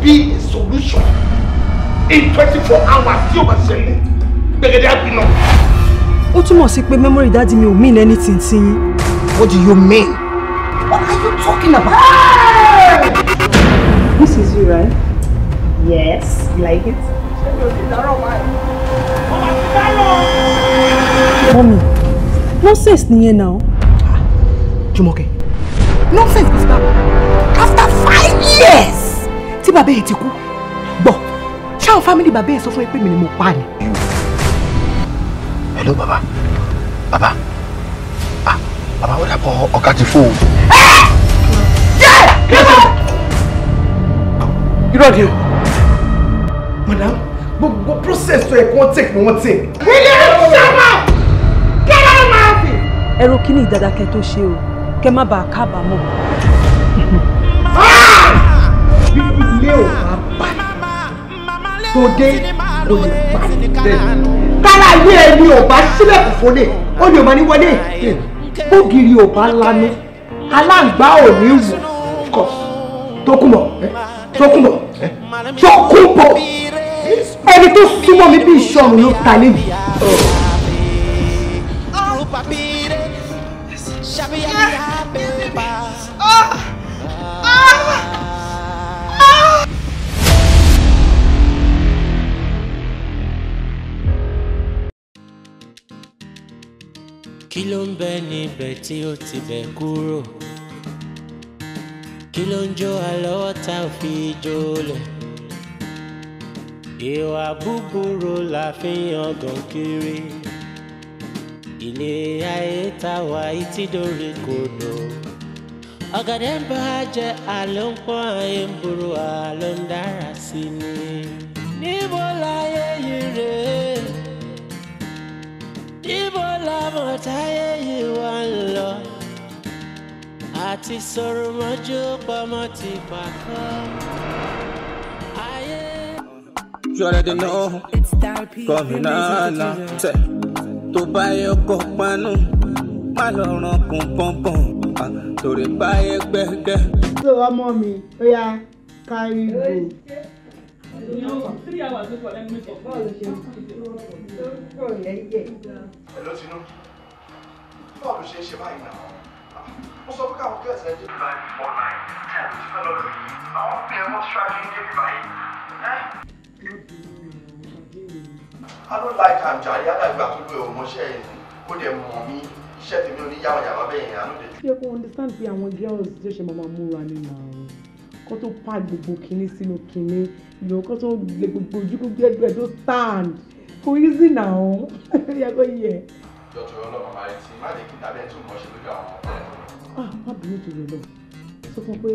be a solution in 24 hours tí o bá ṣẹlẹ̀ gbẹ̀gẹ̀dẹ̀ àgbiná. Ó túmọ̀ sí pé memory daddy mi ò mean anything sí yín. What do you mean? What are you talking about? This is you, right? Yes, you like it? Mommy, nonsense nìyẹn now. Jùmọ̀kẹ́, nonsense bí báwo? After 5 years tí bàbá yìí ti kú, gbọ́, ṣáwọn family bàbá yìí sọ fún ẹ pé mi ni mo pa ni. Hello, bàbá. Bàbá. Ah, bàbá ó dàbọ̀ ọ̀gá ti fò. Irọ́ ni o. Madam, gbogbo process tó yẹ kí wọ́n take ni wọ́n take. Will you shut up? Get out of my office! Ẹ̀rọ kìíní ìdàdàkẹ́ tó ṣe o, kẹ́ má bàa kábàámọ̀. Bí ilé ò bá bà tó dé kò lè bà bẹ́ẹ̀. Tára ayé ẹni ò bá sílẹ̀kùn fólè, ó lè máa ní wọlé. Bógiri ò bá lanu, aláǹgbá ò ní wù. Of course. Tókùnbọ̀, Tókùnbọ̀, Tókùnbọ̀, ẹni tó súnmọ́ mi bí ìṣọ̀run ló ta lé mi. Kí ló ń bẹ níbẹ̀ tí ó ti bẹ̀ kúrò? Kí ló ń jó àlọ́wọ́ tá ò fi jólẹ̀? Ìwà búburú la fi ń yangàn kiri. Ilé ayé tá wà yìí ti dórí kodò. Ọ̀gẹ̀dẹ̀ ń bá jẹ́ àlọ́ ń pọ́n ayé ń burú àlọ́ ń dára sí ni. Níbo láyé yìí rèé? Níbo làmọ̀ táyé yìí wá ń lọ? Àti sọ̀rọ̀ mọ́jú pamọ́ ti pàkọ́. Ayé. You already know. Come na tẹ. Tó bá yẹ kó panu, má lọ rankun pọ̀npọ̀n, torí báyé gbẹ́gẹ́. So ọmọ mi, ó yá carry go. 3 hours ló wà lẹ́nu mẹ́tọ̀. Báwo ló ṣe ń Hello, Tinu. Báwo ló ṣe ń ṣe báyìí náà? Mo sọ pé káwọn girls ẹ dé bíbáyìí before 9. 10 ló ti fẹ́ lọ lù yìí. Àwọn pè é wọ́n ti ṣáájú ní dé bíbáyìí. I don't like am jàre, alágbà tó lóye ọmọọṣẹ́ ẹ̀ ní. Ó dẹ̀ mọ̀ mí, iṣẹ́ tèmi ò ní yàwàyàwà bẹ́ẹ̀ yẹn, àánú dẹ̀. Ṣé kò understand pé àwọn girls tó ṣe máa múra ni náà? Kó tó pack gbogbo kinní sínú kinní, ìlú kó tó lè gbogbo ojú kó gbé tó stand. Kò easy now. Yẹ kó yẹ. Jọ̀tọ̀ ọlọ́mọ máa retí, má jẹ́ kí tàbí ẹ̀ tún mọ̀ ṣe lójú àwọn ọmọ ẹ̀. Ah, má bínú tó lọ. Sọ fún pé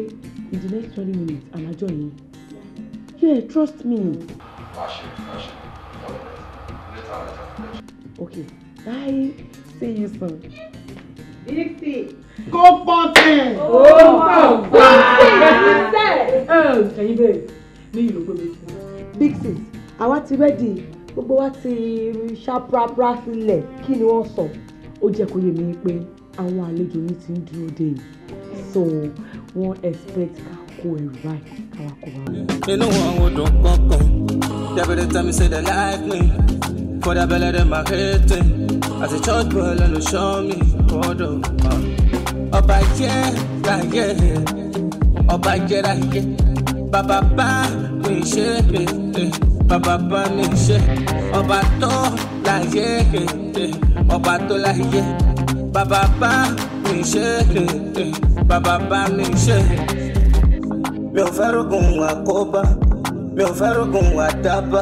in the next 20 minutes, àlájọ yìí. Yeah, trust me. Wàá ṣe, wàá ṣe. Later, later. Okay, bye. See you soon. Dixie, go fountain. Oh, my God. Ẹ̀yin bẹ́ẹ̀ ní ìlú pé mi sí. Big sis, àwa ti ready, gbogbo wa ti ṣàprápra sílẹ̀, kí ni wọ́n sọ? Ó jẹ́ kó yé mi pé àwọn àlejò yìí ti ń dúró dè yìí, so wọ́n expect ká kó ẹrù báyìí káwa kó wa. Inú wọn ò dùn kankan. They tell me say they like me. For their belly them a hating. As a church boy, let me show me. Hold on. Ọba jẹ́ láyé, ọba jẹ́ láyé. Bàbá bá mi ṣe, bàbá bá mi ṣe. Ọba tó láyé, ọba tó láyé. Bàbá bá mi ṣe, bàbá bá mi ṣe. Mi ò fẹ́ rògùn àkóbá, mi ò fẹ́ rògùn àdábá.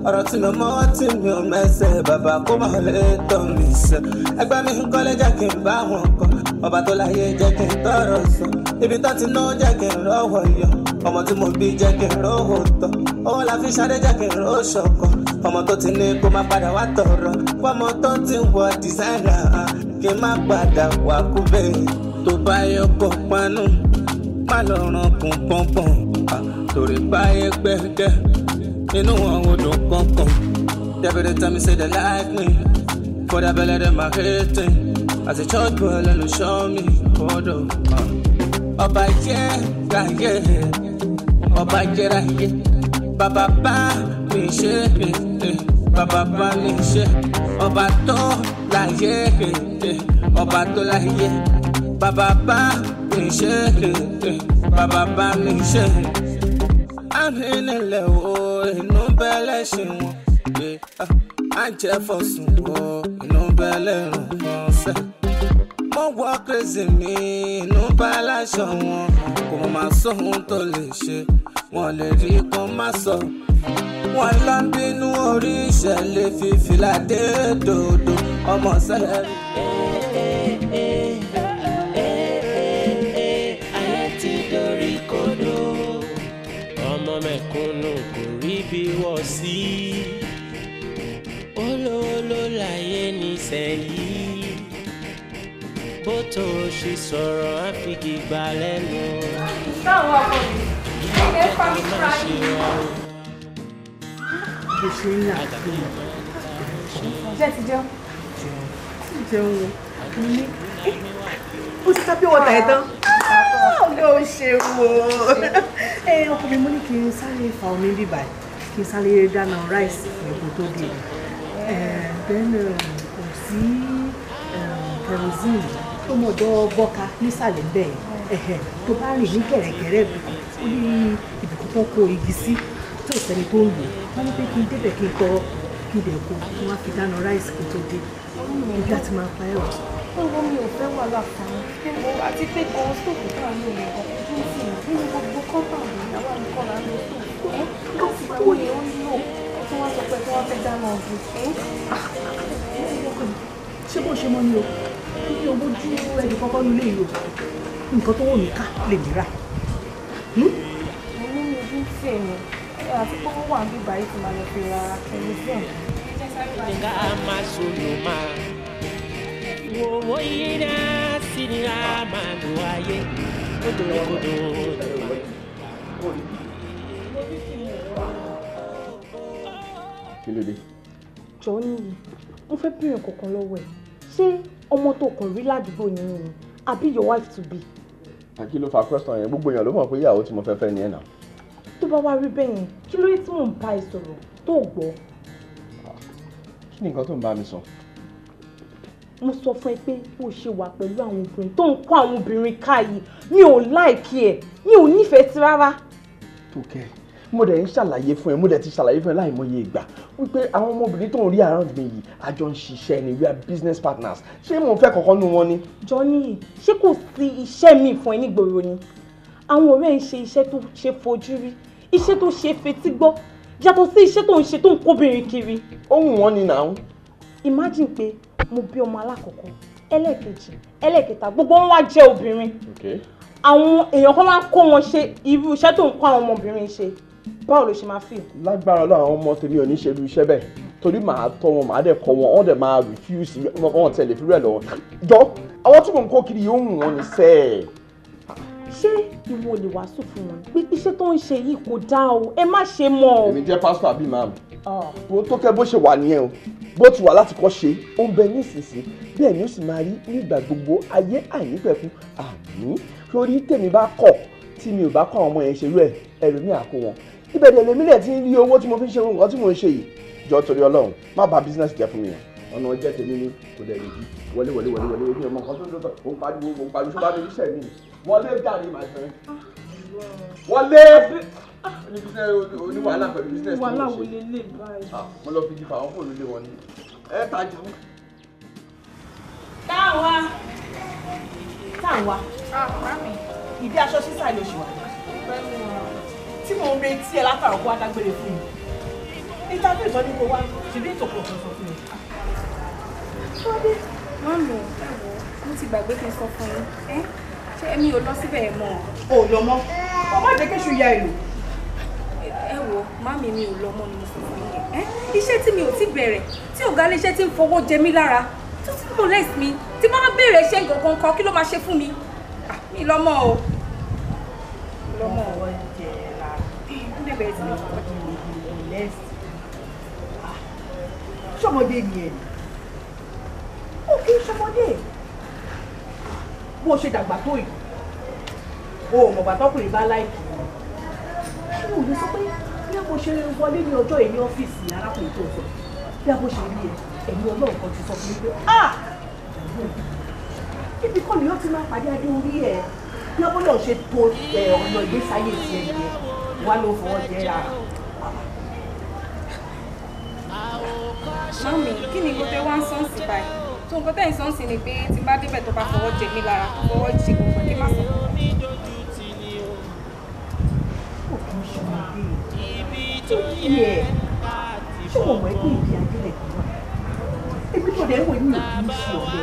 Ọ̀rọ̀ tí mi mọ́ tí mi ò mẹ́sẹ̀, bàbá kó má lè tọ́ mi sọ. Ẹgbẹ́ mi ń kọ́lé jẹ́ kí n bá wọn kọ́. Ọba tó láyé jẹ́ kí n tọrọ sọ. Ibi tó ti ná jẹ́ kí n rọ́wọ́ yọ. Ọmọ tí mo bí jẹ́ kí n rówó tọ́. Owó la fi ṣadé jẹ́ kí n ró ṣọkọ. Ọmọ tó ti ní kó má padà wá tọrọ. Fọmọ tó ti ń wọ dìsáínà kí n má padà wá kú bẹ́ẹ̀. Tó bá yọ kó panu, má lọ rankun pọ̀npọ̀n. Torí báyé gbẹ́gẹ́. Inú wọn ò dùn kankan. They tell me say they like me. For their belly them a hating. As a church boy, let me show me. Hold on. Ọba jẹ́ láyé, Ọba jẹ́ra yé. Bàbá bá mi ṣe, bàbá bá mi ṣe. Ọba tó láyé, ọba tó láyé. Bàbá bá mi ṣe, bàbá bá mi ṣe. Àmì nílẹ̀ o, inú bẹ́lẹ̀ ṣe wọ́n. À ń jẹ́ fọ̀sùn o, inú bẹ́lẹ̀ rùn kan sẹ́. Mo wọ crazy mi, inú bá láṣọ wọn. Kò mọ̀ máa sóhun tó lè ṣe, wọ́n lè rí kó má sọ. Wọ́n lọ ń bínú orí ìṣẹ̀lẹ̀ fífìlà dé dòdò ọmọ sẹ́lẹ̀. Ayé ti dorí kodò, ọmọ mẹ̀kúnnù kò rí bí wọ́ sí. Olóòló láyé nísẹ̀yìí, bó tó ṣe sọ̀rọ̀ á fi gbígbà lẹ́nu. Táwọn ọkọ mi, ẹ fa mi fúra yìí. Bó ṣe ń rà tó mọ̀. Jẹ́ ti jẹun. Jẹun o. Ní ó ti tábí wọ́tà ẹ̀ tán. Ló ṣe wo. Ẹ ọkọ mi, mo ní kí n sáré fa omi bíbà, kí n sáré dáná ráìsì fún epo tó dé. Then kò sí kerosene tó mọ̀dọ́ bọ́ka nísàlẹ̀ bẹ́ẹ̀. Tó bá rìn ní gẹ̀rẹ́gẹ̀rẹ́ ibìkan, ó ní ibìkan tó kó igi sí tí ò sẹ́ni tó ń lò. Wọ́n ní pé kí n débẹ̀, kí n tọrọ, kí n dẹ̀ kó kí wọ́n á fi dáná ráìsì kí n tó dé. Ibi àti máa pa ẹ̀rọ. Owó mi ò fẹ́ wàhálà fún un. Àti pé gan stóòfù tó wà ní òun nǹkan ojú sí i nínú gbogbo kọ́ńtàǹdì ìyàwó àmì kọ́ là ń lo stóòfù. Gáàsì tó yẹ ó ń lò tí wọ́n sọ pé tí wọ́n fẹ́ dáná ọ̀gbìn. Ṣé bó ṣe mọ́ ni o? Ní owó ju ẹnì kọ́kọ́ nílé yìí o. Nǹkan tó wò mí ká lè mí rà. Mo ní mi ojú sí èmi àti pé ó wà níbí báyìí tí màá lọ fi ra kerosene. Ká máa sọ̀rọ̀ máa wo yíra sinira máa lò ayé kódòkódò. Kí ló dé? Jọ̀ọ́ níyì, mo fẹ́ bèèrè kankan lọ́wọ́ ẹ̀. Ṣé ọmọ tó kàn rí ládùúgbò yín ni àbí your wife to be? Kí ló fa question yẹn? Gbogbo èèyàn ló mọ̀ pé ìyàwó tí mo fẹ́ fẹ́ ni ẹ̀ nà. Tó bá wá rí bẹ́ẹ̀ yẹn, kí ló dé tí mò ń bá ẹ sọ̀rọ̀ tó gbọ́? Kí ni nǹkan tó ń bá mi sọ? Mo sọ fún ẹ pé bó ṣe wà pẹ̀lú àwọn obìnrin tó ń kó àwọn obìnrin ká yìí, mi ò láìkí ẹ̀, mi ò nífẹ̀ẹ́ sí rárá. Tókẹ́, mo dẹ̀ ń ṣàlàyé fún ẹ, mo dẹ̀ ti ṣàlàyé fún ẹ láìmọye ìgbà wípé àwọn ọmọbìnrin tó ń rí around mi yìí, àjọ ń ṣiṣẹ́ ni, we are business partners. Ṣé mo fẹ́ kankan nú wọn ni? Johnny, ṣé kò sí iṣẹ́ mi fún ẹ nígboro ni? Àwọn ọ̀rẹ́ ń ṣe iṣẹ́ tó ṣe fojú rí, iṣẹ́ tó ṣe fetí gbọ́, yàtọ̀ sí iṣẹ́ tó ń ṣe tó ń kóbìnrin kiri. Ohun wọn ni nàá. Imagine pé mo bí ọmọ alákọ̀ọ́kọ́, ẹlẹ́ẹ̀kejì, ẹlẹ́ẹ̀kẹta, gbogbo wọn wá jẹ́ obìnrin. Àwọn èèyàn kan máa ń kó wọn ṣe irú iṣẹ́ tó ń kó àwọn ọmọbìnrin ṣe. Báwo ló ṣe máa feel? Lágbára Ọlọ́run, àwọn ọmọ tèmi ò ní ṣerú iṣẹ́ bẹ́ẹ̀, torí màá tọ́ wọn, màá dẹ̀ kọ́ wọn, wọ́n dẹ̀ máa refuse, wọn tẹ̀lé fi rẹ̀ lọ́wọ́. Jọ, àwọn tí mò ń kó kiri yóò wù wọ́n ní sẹ́ẹ̀. Ṣé ìwọ lè wàásù fún wọn pé iṣẹ́ tó ń ṣe yìí kò dáa o, ẹ má ṣe mọ́ o? Èmi jẹ́ pásítọ̀ àbí màmú? Bó tó kẹ́ bó ṣe wà nìyẹn o, bó ti wà láti kọ́ ṣe, ó ń bẹ nísinsìnyí, bẹ́ẹ̀ ni ó sì máa rí nígbà gbogbo ayé àìnípẹ̀kun. Àmín. Torí tèmi bá kọ̀, tí mi ò bá kọ́ àwọn ọmọ yẹn ṣerú ẹ̀, ẹlòmíì á kó wọn. Ibẹ̀ dẹ̀ lèmi dẹ̀ ti ń rí owó tí mo fi ń ṣe nǹkan tí mò ń ṣe yìí. Jọ, torí Ọlọ́run, má bà business jẹ́ fún mi yẹn. Ọ̀nà jẹ́ tèmi ni kò dẹ̀ lè di. Wọlé, wọlé, wọlé, wọlé. Mi ò mọ nǹkan tó ń dọ́tọ̀. Ó ń pariwo, ó ń pariwo, ṣó bá mi ríṣẹ́ mi? Wọlé dàrí, my friend. Wọlé. Ní business oní wàhálà pẹ̀lú business tí mo Wàhálà ṣe. wo lè lè báyìí? Mo lọ fi di fàwọn fóònù lé wọn ni. Ẹ tajà. Táwa. Táwa. Ìdí aṣọ sísá ló ṣì wà. Tí mo ń retí ẹ látàrọ̀ kó wá dágbére fún mi. Interview ìtọ́ ní kó wá, ṣèbí ètò kọ̀ọ̀kan sọ fún mi. Ṣọ́dé, mọ́mí, ẹ wò ó, mo ti gbàgbé kí n sọ fún yín. Ẹ́ ṣé èmi ò lọ síbẹ̀ yẹn mọ́? O ò lọ mọ́. O má jẹ́ kéṣù ya ìlú. Ẹ wò ó, màmí, mi ò lọ mọ́ ni mo sọ fún yín. Ẹ́ iṣẹ́ tí mi ò ti bẹ̀rẹ̀, tí ọ̀gá iléeṣẹ́ ti ń fọwọ́ jẹ mí lára, tó ti molest mi, tí mo máa bẹ̀rẹ̀ iṣẹ́ nǹkan kan kan, kí ló máa ṣe fún mi? Mi lọ mọ́ o. Lọ mọ́ o. Ó dẹ̀ bẹ̀rẹ̀ sí ní fọwọ́ jẹ mí. Ṣọmọdé ni ẹ? Ó kì í ṣọmọdé. Bó ṣe dàgbà tó yìí, o ò mọ̀gbà tọkùnrin bá láìkì. Mi ò lè sọ pé bí a mo ṣe wọlé ní ọjọ́ yìí ní ọ́fíìsì arákùnrin tó sọ, bí a mo ṣe rí ẹ, ẹ̀mí Ọlọ́run kan ti sọ fún mi pé ah! Ibi kọ́ ni ó ti máa pàdé adé orí ẹ̀. Bí ọmọ náà ṣe to ọ̀nà ìgbésáyé ti ẹ̀ yẹn, wá ló fọwọ́ jẹ́ ra. Mami, kí ni gbogbo wa ń sọ́n sí báyìí? Tó nǹkan tẹ́ ń sọ́n sí ni pé tí n bá débẹ̀ tó bá fọwọ́ jẹ mí lára, tó fọwọ́ ṣe gbogbo kí n má sọ. Ó kì í ṣe ọmọdé tó yẹ ṣé mo mọ̀ ẹ́ pé ìdí ajílẹ̀ kan wà? Èmi tó dẹ̀ ń wò ní ò kì í ṣe ọ̀dẹ.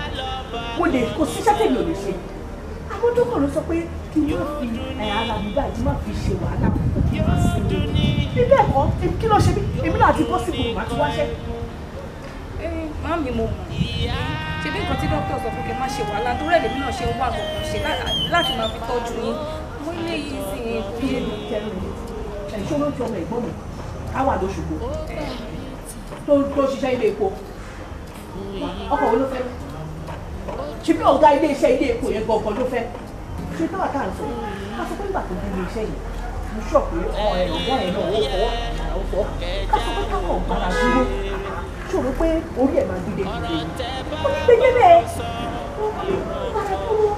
Mo lè kó síṣẹ́ tèmi ò lè ṣe. Àwọn dókòó ló sọ pé kí n má fi ara mi báyìí má fi ṣe wàhálà púpọ̀ kí n má sinmi. Bí bẹ́ẹ̀ kọ́, kí ló ṣe mí? Èmi náà ti bọ́ sí gbogbo àti wáṣẹ́. Mami, mo mọ̀. Ṣé bí nǹkan tí dókítà sọ fún kí n má ṣe wàhálà torí ẹ̀ lèmi náà ṣe ń wá àkọ́kọ́ ṣe láti máa fi tọ́jú yín. Mo lè yí sí i kò yé mi. Ẹ̀ṣọ́ ló ń fi ọmọ ẹ̀gbọ́n mi ká wà lóṣogbo tó ṣiṣẹ́ ilé epo. Ọkọ̀ wo ló fẹ́? Ṣé bí ọ̀gá ilé iṣẹ́ ilé epo yẹn gangan ló fẹ́? Ṣé táwa tá à ń sọ? Ká sọ pé nígbà tó dé ilé iṣẹ́ yìí, mo sọ pé ọ̀gá yẹn náà ó fọwọ́ ó fọ́. Ká sọ pé káwọn ọ̀gbára dúró. Ṣòro pé orí ẹ̀ máa gbé dé ìdílé. Ó ní gbẹgbẹ́ bẹ́ẹ̀. Ó dúró.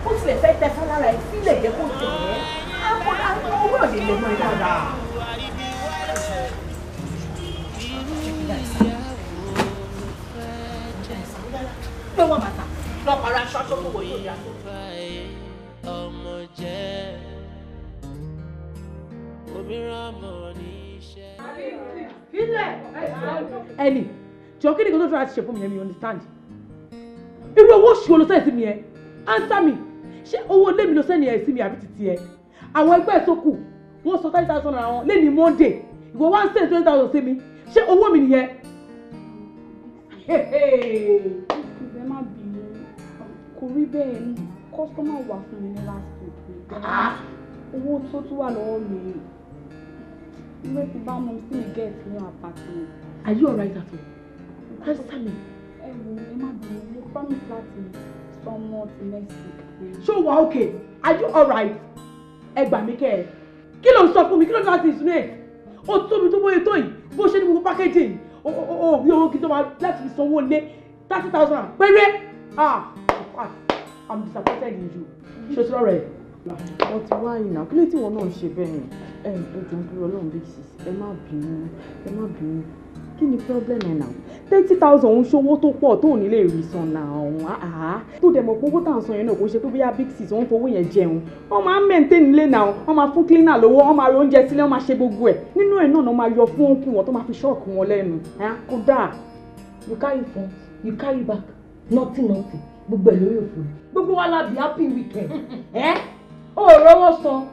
Ó tilẹ̀ fẹ́ tẹ fálára ẹ̀ sílẹ̀ jẹ́ kó tẹ̀ ẹ́. Owó ọ̀dẹ̀ lè mọ ẹ dáadáa. Pé wọ́n bàtà lọ́pàá aṣọ aṣọ tó wọ̀ yóò yá. Ọmọ jẹ́ òmíràn mọ̀ ní iṣẹ́. Ẹnì jọ kí ni kò tó fẹ́ láti ṣe fún mi yẹn, mi understand. Irú owó ṣe olóṣèlú sí mi yẹn? Answer me. Ṣé owó ilé mi ló sẹ́ni ẹ̀ sí mi àbí títí ẹ? Àwọn ẹgbẹ́ tó kù wọ́n sọ 30,000 naira wọn lé ní Monday. Ìwọ wá ń send 20,000 sí mi. Ṣé owó mi nìyẹn? Ẹ má bínú, kò rí bẹ́ẹ̀ ni. Kọ́sítọ́mà wà fún mi ní last week. Owó tó tún wà lọ́wọ́ mi ilé ti bá mọ sí mi get ní apartment. Are you alright at all? Answer me. Ẹ wo, ẹ má bínú, mo promise láti san more till next week. Ṣé o wà okay? Are you alright? Ẹ gbà mí kẹ́ ẹ. Kí ló ń sọ fún mi? Kí ló ń láti insinuate? O tóbi tó bóyá tó yìí, bó ṣe ní gbogbo packaging yìí, o rí owó kí tó máa láti fi sanwó lé 30,000 péré. Ah, in fact, I'm disappointed in you. Ṣé o ti rọrẹ? Wọ́n ti wá ìnà kí ló tí wọn náà ń ṣe bẹ́ẹ̀ yẹn? Ẹ jọ̀ọ́ nítorí Ọlọ́run, big sis, ẹ má bínú, ẹ má bínú. Kí ni problem ẹ̀ náà? 30,000 ń ṣòwò tó pọ̀ tó ò ní lè rí san náà. Tó dẹ̀ mọ̀ pé owó tá à ń san yẹn náà kò ṣe pé bóyá big sis wọ́n fowó yẹn jẹun. Wọ́n máa ń maintain ilé náà, wọ́n máa fún cleaner lówó, wọ́n máa ra oúnjẹ sílé, wọ́n máa ṣe gbogbo ẹ̀. Nínú ẹ̀ náà wọ́n máa yọ fún òǹkù wọn tó máa fi ṣọ́ọ̀kù wọn lẹ́nu. Kódà. You carry front, you carry back, nothing nothing. Gbogbo ẹ̀ lórí òfin. Gbogbo wa la be happy weekend. Ẹ́ o rówó san,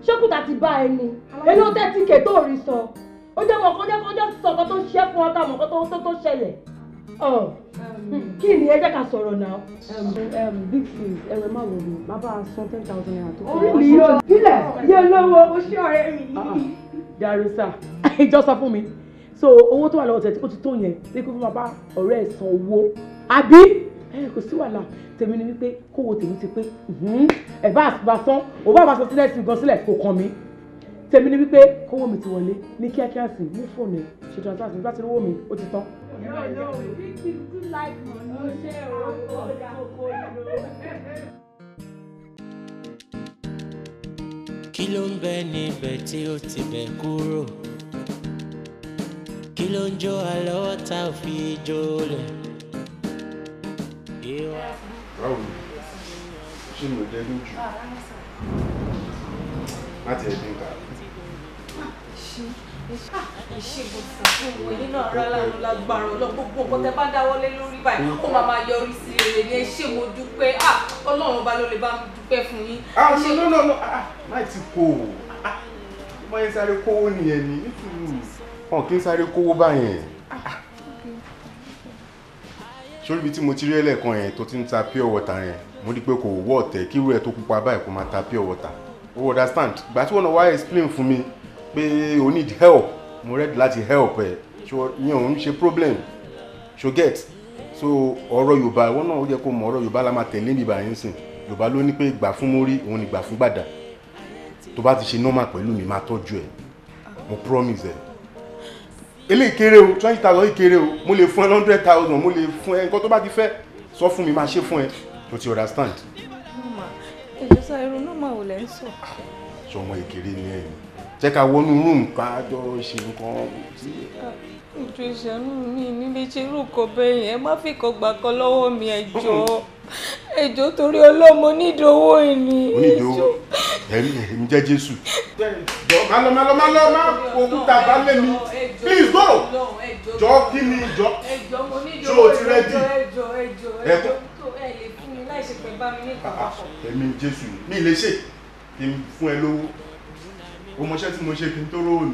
ṣókùtà ti bá ẹni, èló 30K tó rí san. Ó jẹ́ mọ̀ kọjá kọjá sọ nǹkan tó ṣe fún wa ká mọ̀ nǹkan tó ṣẹlẹ̀. Kí ni ẹ jẹ́ ká sọ̀rọ̀ náà? Big sis, ẹ̀rọ má wò mí, má bá a san 10,000 naira tó kù. Orí mi yóò sílẹ̀, yóò lówó, o ṣé ọ̀rẹ́ mi. Darusa, ìjọ sọ fún mi. So owó tó wà lọ́wọ́ tẹ̀ ó ti tó yẹn, ní kó fún bàbá ọ̀rẹ́ ẹ̀ san owó. Àbí? Kò sí wàhálà, tèmi ni wípé kówó tèmi ti pé. Ẹ̀ bá a san, ò bá a san sílẹ̀ sí gan sílẹ̀ kò kàn mí. Tèmi ni wípé kówó mi ti wọlé ní kíákíá sí mú fóònù ẹ ṣe transfer sí bá ti rówó mi ó ti tán. Kí ló ń bẹ níbẹ̀ tí ó ti bẹ̀ kúrò? Kí ló ń jó àlọ́ tá ò fi jó lẹ̀? Báwo ni? Ṣé mi ò jẹ́ lójú? Láti ẹ̀dín ká. Ṣé gbogbo yín náà rárá ló lágbára Ọlọ́run, gbogbo nǹkan tẹ́ bá dáwọ́lé lórí báyìí ó máa máa yọrí sí rere ní. Ẹ ṣé mo dúpẹ́, Ọlọ́run ọba ló lè bá mi dúpẹ́ fún yín. Ah no no no, máì ti kó o, máa ń sáré kówó nìyẹn ni nítorí wọn kì í sáré kówó báyẹn. Sórí ibi tí mo ti rí ẹlẹ́ẹ̀kan yẹn tó ti ń ta pure water yẹn, mo rí i pé kò wọ́ ọ̀tẹ̀ kí irú ẹ̀ tó pupa báyìí kó máa ta pure water. O understand? Ìgbà tí wọ́n náà wá explain fún mi pé o need help, mo ready láti help ẹ, so ìyẹn ò ń ṣe problem, so get. So ọ̀rọ̀ Yorùbá ìwọ náà ó yẹ kó mọ̀, ọ̀rọ̀ Yorùbá la máa tẹ̀lé níbi àyín sìn. Yorùbá ló ní pé gbà fún mórí òun ni gbà fún gbàdà. Tó bá ti ṣe normal pẹ̀lú mi, máa tọ́jú ẹ̀. Mo promise ẹ. Eléyìí kéré o, 20,000 yìí kéré o. Mo lè fún ẹ 100,000, mo lè fún ẹ nǹkan tó bá ti fẹ́. Sọ fún mi, máa ṣe fún ẹ. Tó ti understand. Ẹjọ́ sá irun náà máa wò lẹ́ ń sọ. Ṣọmọ ìkéré ni ẹ ní. Jẹ́ ká wọnú room ká jọ ṣe nǹkan tí. Ìjọ ìṣàánú mi nílé ṣe irú nǹkan bẹ́ẹ̀ yẹn. Ẹ má fi kan gbà kan lọ́wọ́ mi, ẹjọ́. Ẹjọ́ torí ọlọ́mọ nídìí owó ìní. Onídìí owó. Ẹ̀mí jẹ́ Jésù. Jọ má lọ má lọ má lọ má òkúta bá lé mi. Please go. Jọ kí ni jọ? Ṣé o ti rẹ́dì? Ẹjọ́ ẹ lè fún mi láì ṣe pé bá mi ní ìkọ̀kọ̀. Ẹ̀mí Jésù mi lè ṣe kí n fún ẹ lówó. O mọṣẹ́ tí mo ṣe kí n tó rówó ni.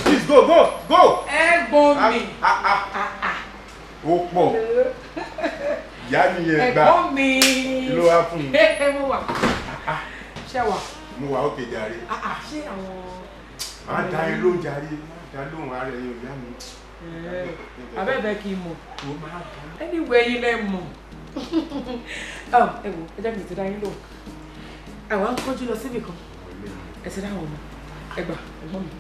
Please go go go. Ẹ̀gbọ́n mi. Ó pọ̀. Ìyá mi yẹn gbà. Ẹ̀gbọ́n mi. Kí ló wá fún mi? Mo wà. Ṣé wà? Mo wà ókè jàre. Ṣé àwọn. Má da ẹ lóhùn jàre, má da lóhùn ara ẹ ìyá mi. Abẹ́bẹ́ kì í mọ̀. Anyway, yín lẹ mọ̀. Ẹ wo, ẹ jẹ́ kí n ti dá yín lóhùn. Àwa ń kánjú lọ síbì kan. Ẹ ti dáhùn ọmọ. Ẹ gbà, ẹ̀gbọ́n mi.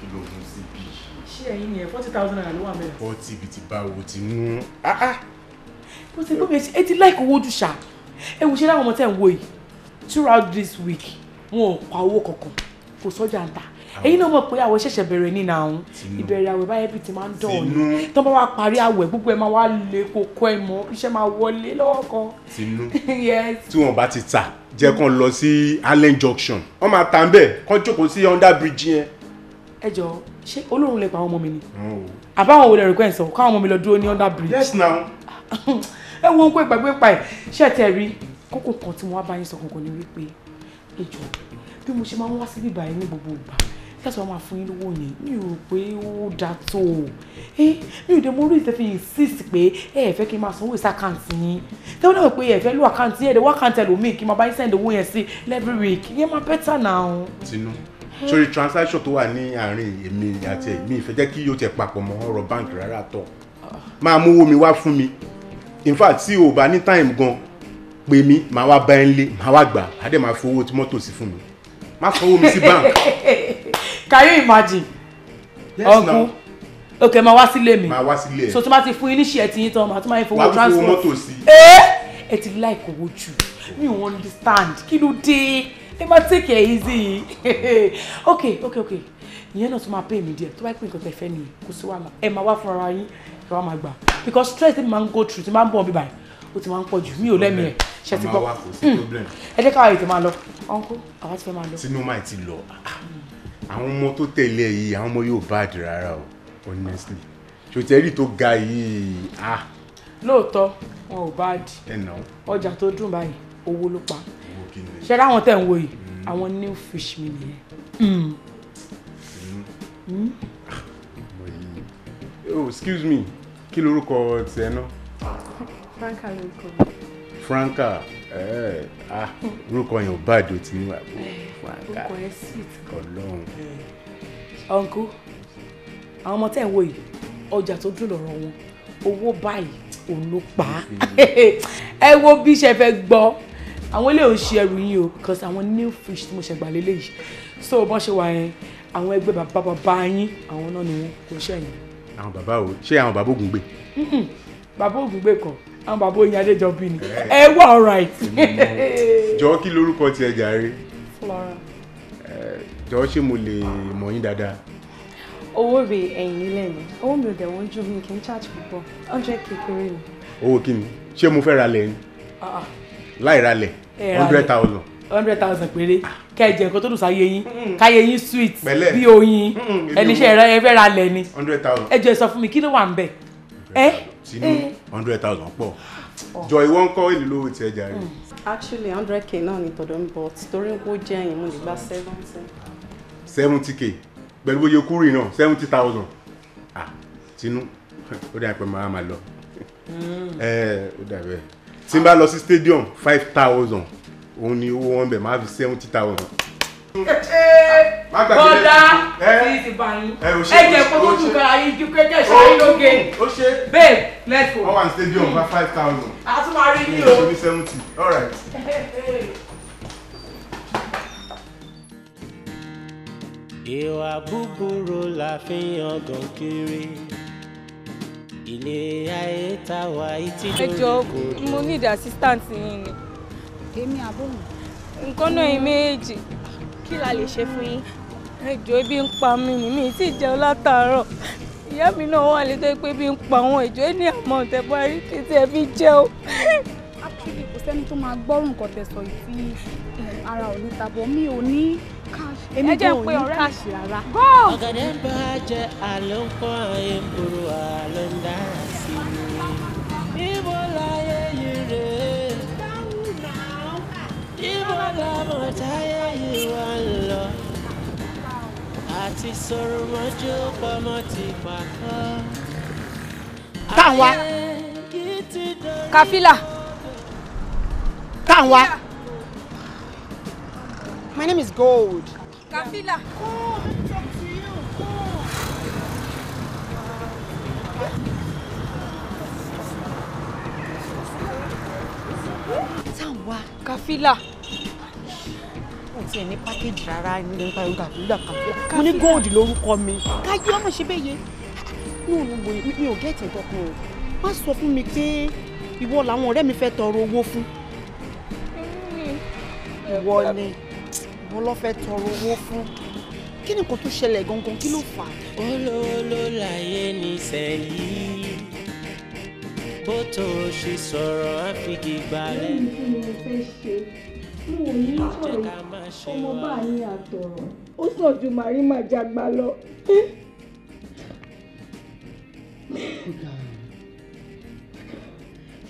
Kí ló mú síbí? Ṣé ẹ̀yin ni ẹ̀ 40,000 naira ló wà mẹ́rin? 40 bíi ti báwo ti mú. Bó ti gbọ́ mi, ẹ ti láìkó owó jù ṣá. Ẹ wò ṣe láwọn ọmọ tẹ̀ ń wo yìí. Throughout this week, wọn ò pa owó kankan. Kò sọ́jà ń ta. Ẹ̀yin náà mọ̀ pé àwẹ̀ ṣẹ̀ṣẹ̀ bẹ̀rẹ̀ ní nàún. Ìbẹ̀rẹ̀ àwẹ̀ báyẹn bí ti máa ń dọ̀ ni. Tọ́ bá wá parí àwẹ̀ gbogbo ẹ̀ máa wá lè kókó ẹ̀ mọ́. Iṣẹ́ máa wọlé lọ́wọ́ kan. Tinú. Yes. Tí wọ́n bá ti tà, jẹ́ kán lọ sí Allen Junction. Wọ́n máa tà ń bẹ̀, kán jókòó sí under bridge yẹn. Ẹ jọ, ṣé Olóhùn lè pa àwọn ọmọ mi ni? Àbáwọn wo lè rìn kẹ́hìn sọ, káwọn ọmọ mi lọ dúró ní under bridge. Yes now. Ẹ wo ohun pé ìgbàgbé pa ẹ̀. Ṣé ẹ tẹ̀ rí kókó kan tí mo wá bá yín sọ kankan ni wípé ẹ jọ, bí mo ṣe máa ń wá síbí báyìí ní gbogbo ìgbà láti wá máa fún yín lówó yẹn, mi ò rò pé ó dáa tó o. Mi ò dé mo rí ìfẹ́ fi insist pé ẹ fẹ́ kí n máa sanwó ìsá àkáǹtì yín. Tẹ́wọ́n náà pé ẹ fẹ́ lò àkáǹtì ẹ̀ dẹ̀ wá àkáǹtì ẹlòmíì kí n máa bá yín send owó yẹn sí every week. Ìyẹn máa better now. Tinú, sórí transaction tó wà ní àárín èmi àti ẹ̀, mi ìfẹ́ jẹ́ kí yóò tẹ̀ papọ̀ mọ́ ọ̀rọ̀ báǹkì rárá tọ̀. Máa mú owó mi wá fún mi. In fact, tí o bá ní time gan, pè mí, màá wá bá ẹ nílé, màá wá gbà, á dẹ̀ máa fi owó tí mọ́tò sí fún mi. Má fọwọ́ mi sí bank. Can you imagine? Yes, uncle. Now. Okay, máa wá sílé mi. Máa wá sílé ẹ. So tí máa ti fún yín ní ṣe ẹtì yín tán, màá tún máa fowó Wàá tún transport. fowó mọ́tò sí. Ẹ ti like owó jù. Mi ò understand. Kí ló dé? Ẹ máa take it easy. Okay. Ìyẹn náà tún máa pay mi díẹ̀. Tó bá pín nǹkan tẹ́ fẹ́ nìyẹn, kò sí wàhálà. Ẹ máa wá fúnra yín, ẹ wá máa gbà. Because stress tí máa ń go through, tí máa ń bọ̀ bí báyìí, ó ti máa ń pọ̀ jù. Mi ò lẹ́mìí ẹ̀. Ṣé ti gbọ́? Máa wá, kò sí problem. Ẹ jẹ́ káwa ètò máa lọ. Uncle, àwa ti fẹ́ máa lọ. Tinú máa ti lọ. Àwọn ọmọ tó tẹ̀lé ẹ yìí, àwọn ọmọ yóò bad rárá o, honestly. Ṣòtẹ́rì tó ga yìí, ah. Lóòótọ́, wọn ò bad. Ẹ nà ó. Ọjà tó dùn báyìí, owó ló pa. Owó kí ni? Ṣé láwọn tẹ̀ ń wo yìí, àwọn new fish mi nìyẹn. Tinú. Oh, excuse me, kí lorúkọ tiẹ̀ náà? Franca lorúkọ mi. Franca, orúkọ yẹn ò bad o, Tinú. Franca. Orúkọ yẹn sweet. Ọlọ́run. Uncle, àwọn ọmọ tẹ́ ń wò yìí, ọjà tó dùn lọ́rọ̀ wọn, owó báyìí òun ló pa á. Ẹ wo bí ṣe fẹ́ gbọ́, àwọn ilé ò ń ṣe ẹrù yín o, because àwọn new fish tí mo ṣe gbà lélẹ̀ yìí. So bọ́n ṣe wà yẹn, àwọn ẹgbẹ́ bàbá bàbá yín, àwọn náà ni wọn kò ṣẹ̀yìn. Àwọn bàbá o, ṣé àwọn bàbá Ògúngbè? Bàbá Ògúngbè kan, àwọn bàbá Oyin Adéjọbí ni. Ẹ wà alright. Jọ̀ọ́ kí lorúkọ tiẹ̀ jàre? Flora. Jọ̀ọ́ ṣé mo lè mọ̀ yín dáadáa? Owó rè ẹ̀yìn nílẹ̀ ni. Owó mi ò dẹ̀ wọ́n jù, mí kì í charge púpọ̀. 100k péré ni. Owó kí ni? Ṣé mo fẹ́ ra lẹ̀ ni? Láì ra lẹ̀, 100,000. 100,000 péré. Kẹ́ ẹ jẹ nǹkan tó dùn sáyé yín. Káyé yín sweet Pẹ̀lẹ́. bí oyin. Ẹni iṣẹ́ rẹ fẹ́ ra lẹ̀ ni. 100,000. Ẹ jọ̀ọ́ ẹ sọ fún mi kí ló wà ń bẹ̀? Tinú, 100,000 pọ̀. Jọ ìwọ ń kọ́ èlò lówó tiẹ̀ jàre. Actually, 100k náà ni tọ̀dọ̀ mi, but torí ó jẹ́ ẹ̀yìn mo lè gba 70. 70k pẹ̀lú bóyá kúrì náà 70,000. Ah, Tinú, ó dà pé màá máa lọ. Ó dà bẹ́ẹ̀. Tí n bá lọ sí stadium 5,000, òun ni owó wọn bẹ̀ máa fi 70,000. Bọ́dá tí ti bá yín. Ẹ jẹ́ kó tó dùn kára yín ju kékeré ṣáà lóge. Babe, let's go. Wọ́n wà ní stadium bá 5,000. A tún máa rí yín o. Ní 70, all right. Ìwà búburú la fi ń yangàn kiri. Ilé ayé tá wà yìí Ẹ jọ̀ọ́, mo need assistant yín ni. Èmi àbóhùn. Nǹkan náà yín méjì. Kí la lè ṣe fún yín? Ẹ jọ̀ọ́, ebi ń pa mí ni, mi ì tí jẹun látàárọ̀. Ìyá mi náà wà létí pé ebi ń pa àwọn ìjọ ní àmọ́ tẹ bá rí kí tí ẹ fi jẹun. Actually, kò sẹ́ni tó máa gbọ́rùn nǹkan tẹ́ sọ yìí tí ara ò ní tabọ̀. Mi ò ní cash. Èmi Ẹ jẹ́ gan ò n pe ní ọ̀rẹ́ mi. Cash rárá. Ọ̀gẹ̀dẹ̀ ń bàjẹ́, àlọ́ ń pọ́n, ayé ń burú, àlọ́ ń dára sí i. Ibo láyé yìí rè é? Ibo làmọ̀ táyé yìí wá ń lọ? Àti sọ̀rọ̀ mọ́jú pamọ́ ti pàkọ́. Táwa. Kafila. Táwa. My name is Gold. Kafila. Come, let me talk to you. Come. Táwa. Kafila. Kò tiẹ̀ ní package rárá ní nípa Kafila Kafila. Mo ní Gold lórúkọ mi. Káyé ọmọ ṣe bẹ́ẹ̀ yẹ. No, no, mi ò get nǹkan kan o. Má sọ fún mi pé ìwọ làwọn ọ̀rẹ́ mi fẹ́ tọrọ owó fún. Ìwọ ni ìwọ ló fẹ́ tọrọ owó fún. Kí ni nǹkan tó ṣẹlẹ̀ gangan? Kí ló fà á? Olówó ló láyé nísẹ̀yìí, bó tó ṣe sọ̀rọ̀ á fi gbalẹ̀. Lẹ́yìn tí mo fẹ́ ṣe, mo ò ní sọ̀rọ̀ ọmọ bá ní àtọ̀rọ̀. Ó sàn ju màrímà jagba lọ.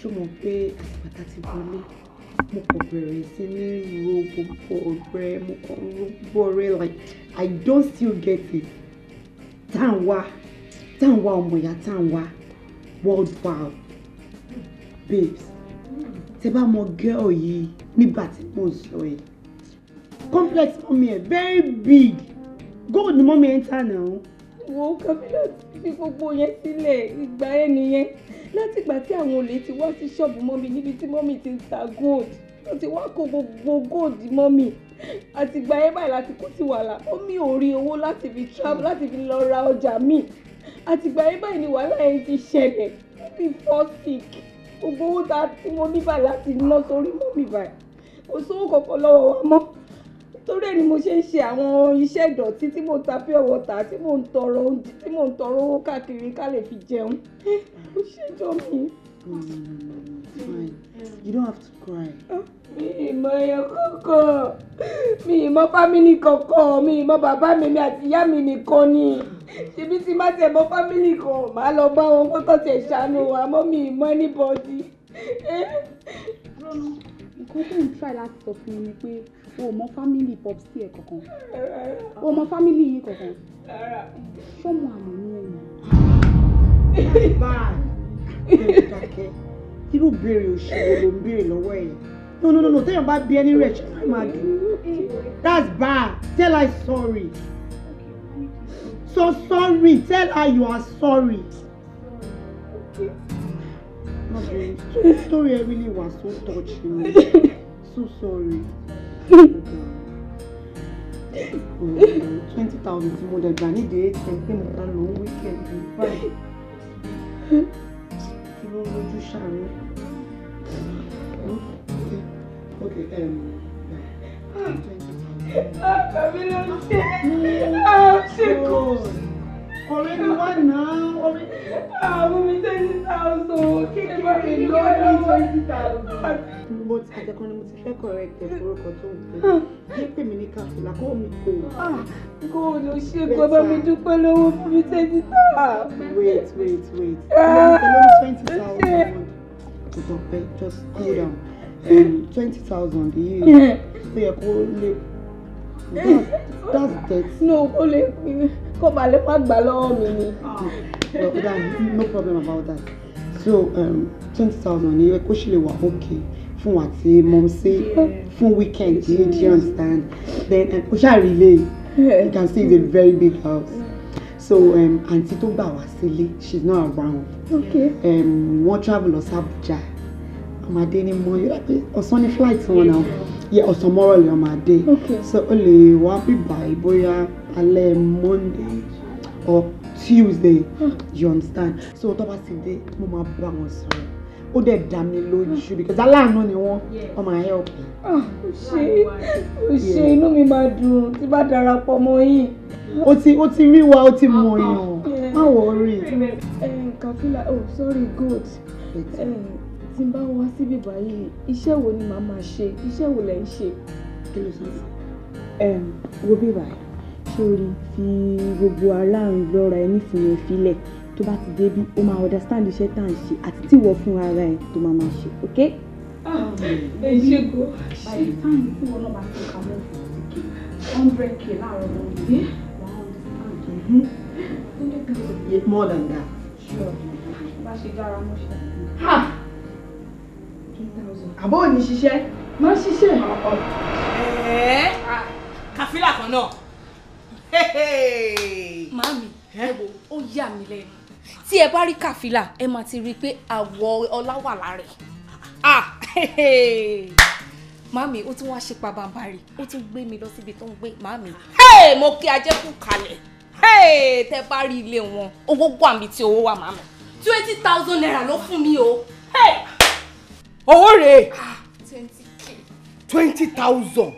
Ṣó mọ̀ pé àtìpàtà ti wọlé, mo kàn bẹ̀rẹ̀ sí ní ro gbogbo ọ̀rẹ́, mo kàn ro gbogbo ọ̀rẹ́, like I don't still get it. Táwa táwa, ọmọ ìyá táwa worldwide, babes, tẹ bá mọ girl yìí nígbà tí mò ń sọ yìí, complex mummy ẹ̀ very big, gold ni mummy ẹ̀ ń tà náà. Wo, Kafila, fi gbogbo yẹn sílẹ̀. Ìgbà yẹn nìyẹn. Látìgbà tí àwọn olè ti wá sí ṣọ́ọ̀bù mummy níbi tí mummy ti ń ta gold, wọ́n ti wá kó gbogbo gold mummy. Àtìgbà yẹn báyìí láti kó sí wàhálà. Mummy ò rí owó láti fi travel, láti fi lọ ra ọjà míì. Àtìgbà yẹn báyìí ni wàhálà yẹn ti ṣẹlẹ̀. Mummy fall sick. Gbogbo owó tá tí mo ní báyìí láti ná sórí mummy báyìí, kò sówó kankan lọ́wọ́ wa mọ́. Torí ẹ̀ ni mo ṣe ń ṣe àwọn iṣẹ́ ìdọ̀tí tí mò ń ta pure water, tí mò ń tọrọ oúnjẹ, tí mò ń tọrọ owó káàkiri ká lè fi jẹun. Ó ṣèjọ́ mi. No, no, no, no, it's fine. You don't have to cry. Mi ì mọ èèyàn kankan, mi ì mọ family kankan, mi ì mọ bàbá mi, mi àti ìyá mi nìkan ni. Ṣebí tí má tiẹ̀ mọ family kan, màá lọ bá wọn kó tó tiẹ̀ ṣàánú wa mọ́. Mi ì mọ anybody. Rọ́nà, nǹkan tó ń try láti sọ fún mi ni pé o ò mọ family popsi ẹ̀ kankan, o ò mọ family yín kankan? Ṣọ́mọ àlè ní ẹ̀yìn? Bad. Dákẹ́. Irú béèrè òṣèlú ló ń béèrè lọ́wọ́ ẹ̀? No, no, no, no. Téèyàn bá bí ẹni rẹ̀, ṣé máa máa dùn? That's bad. Tell her sorry. So sorry. Tell her you are sorry. No, babe. Story ẹ really was so touching. So sorry. 20,000 tí mo dẹ̀ gbà nídìí ATM pé mo bá lò ó weekend báyìí. Kí ló ń lójú ṣàánú? Okay, Àbí ló ń ṣe ṣe kò. Ọ̀rẹ́ mi wá náà, ọ̀rẹ́. Àwọn mi 20,000 kí ẹ bá mi lọ lọ́wọ́ 20,000. But àtẹ̀kọ́ ni mo ti fẹ́ correct ẹ̀, forúkọ tó ń pè é. Pè mí ní Kafila, call me Gold. Gold, ò ṣe kó bá mi dúpẹ́ lọ́wọ́ fún mi 20,000. Wait, wait, wait. Pẹ̀lú 20,000. Kò tọ́ pẹ́, just cool down. 20,000 yìí, ó yẹ kó lè. That's dirty. No, kó lè kó ba lè má gbà lọ́wọ́ mi ni. Well, that, no problem about that. So 20,000 ni kó ṣì lè wà okay fún wa tí mumsy fún weekend yìí, do you understand? Then o ṣáà rí ilé, you can see it's a very big house. So àǹtí tó gbà wá sílé, she's not around. Okay. Wọ́n travel lọ sí Abuja. Ọmọdé ni mo yọ pé ọ̀sán ní flight wọn náà. Yeah, ọ̀sán mọ́rọ̀ lè máa dé. So o lè wá bí báyìí bóyá alẹ́ Monday or Tuesday. You understand? So tó bá ti dé, mo máa bá wọn sọ̀rọ̀. Ó dẹ̀ dá mi lójú because aláàánú ni wọ́n, wọ́n máa help me. Ó ṣe, ó ṣe, inú mi máa dùn tí bá darapọ̀ mọ́ yín. Ó ti rí wa, ó ti mọ̀ èèyàn. Má worry. Kàfílà, oh sorry, good. Tí n bá wá síbí báyìí, iṣẹ́ wo ni màá máa ṣe? Iṣẹ́ wo lẹ̀ ń ṣe? Kí ló sọ? Wo bí báyìí, ṣé o rí fi gbogbo aláàrùn lọ́ra ẹ nífun yẹn filẹ̀ tó bá ti débí, ó máa understand iṣẹ́ tá à ń ṣe àti tí ìwọ fún ara ẹ tó máa máa ṣe, ok? Ẹ ṣe go. By the time tí wọn náà bá ti kà mọ́ 50K, 100K láàárọ̀ wọn ni wàá understand. 100,000. Yeah, more than that. Sure. Bá ṣe dára mọ́ṣẹ́. Àbó ò ní ṣiṣẹ́. Má ṣiṣẹ́. Kàfílà kan náà. Màámi, ẹ wo, ó yà mí lẹ́nu. Tí ẹ bá rí Kàfílà, ẹ máa ti rí i pé àwọ̀ ọlá wà lára ẹ̀. Màámi, ó tún wá ṣe pabambarì, ó tún gbé mi lọ síbi tó ń gbé. Màámi, mo kí ajẹ́ kú kalẹ̀. Tẹ bá rí ilé wọn, owó wà mí tí owó wà màámi. 20,000 naira ló fún mi o. Owó rèé. 20K. 20,000.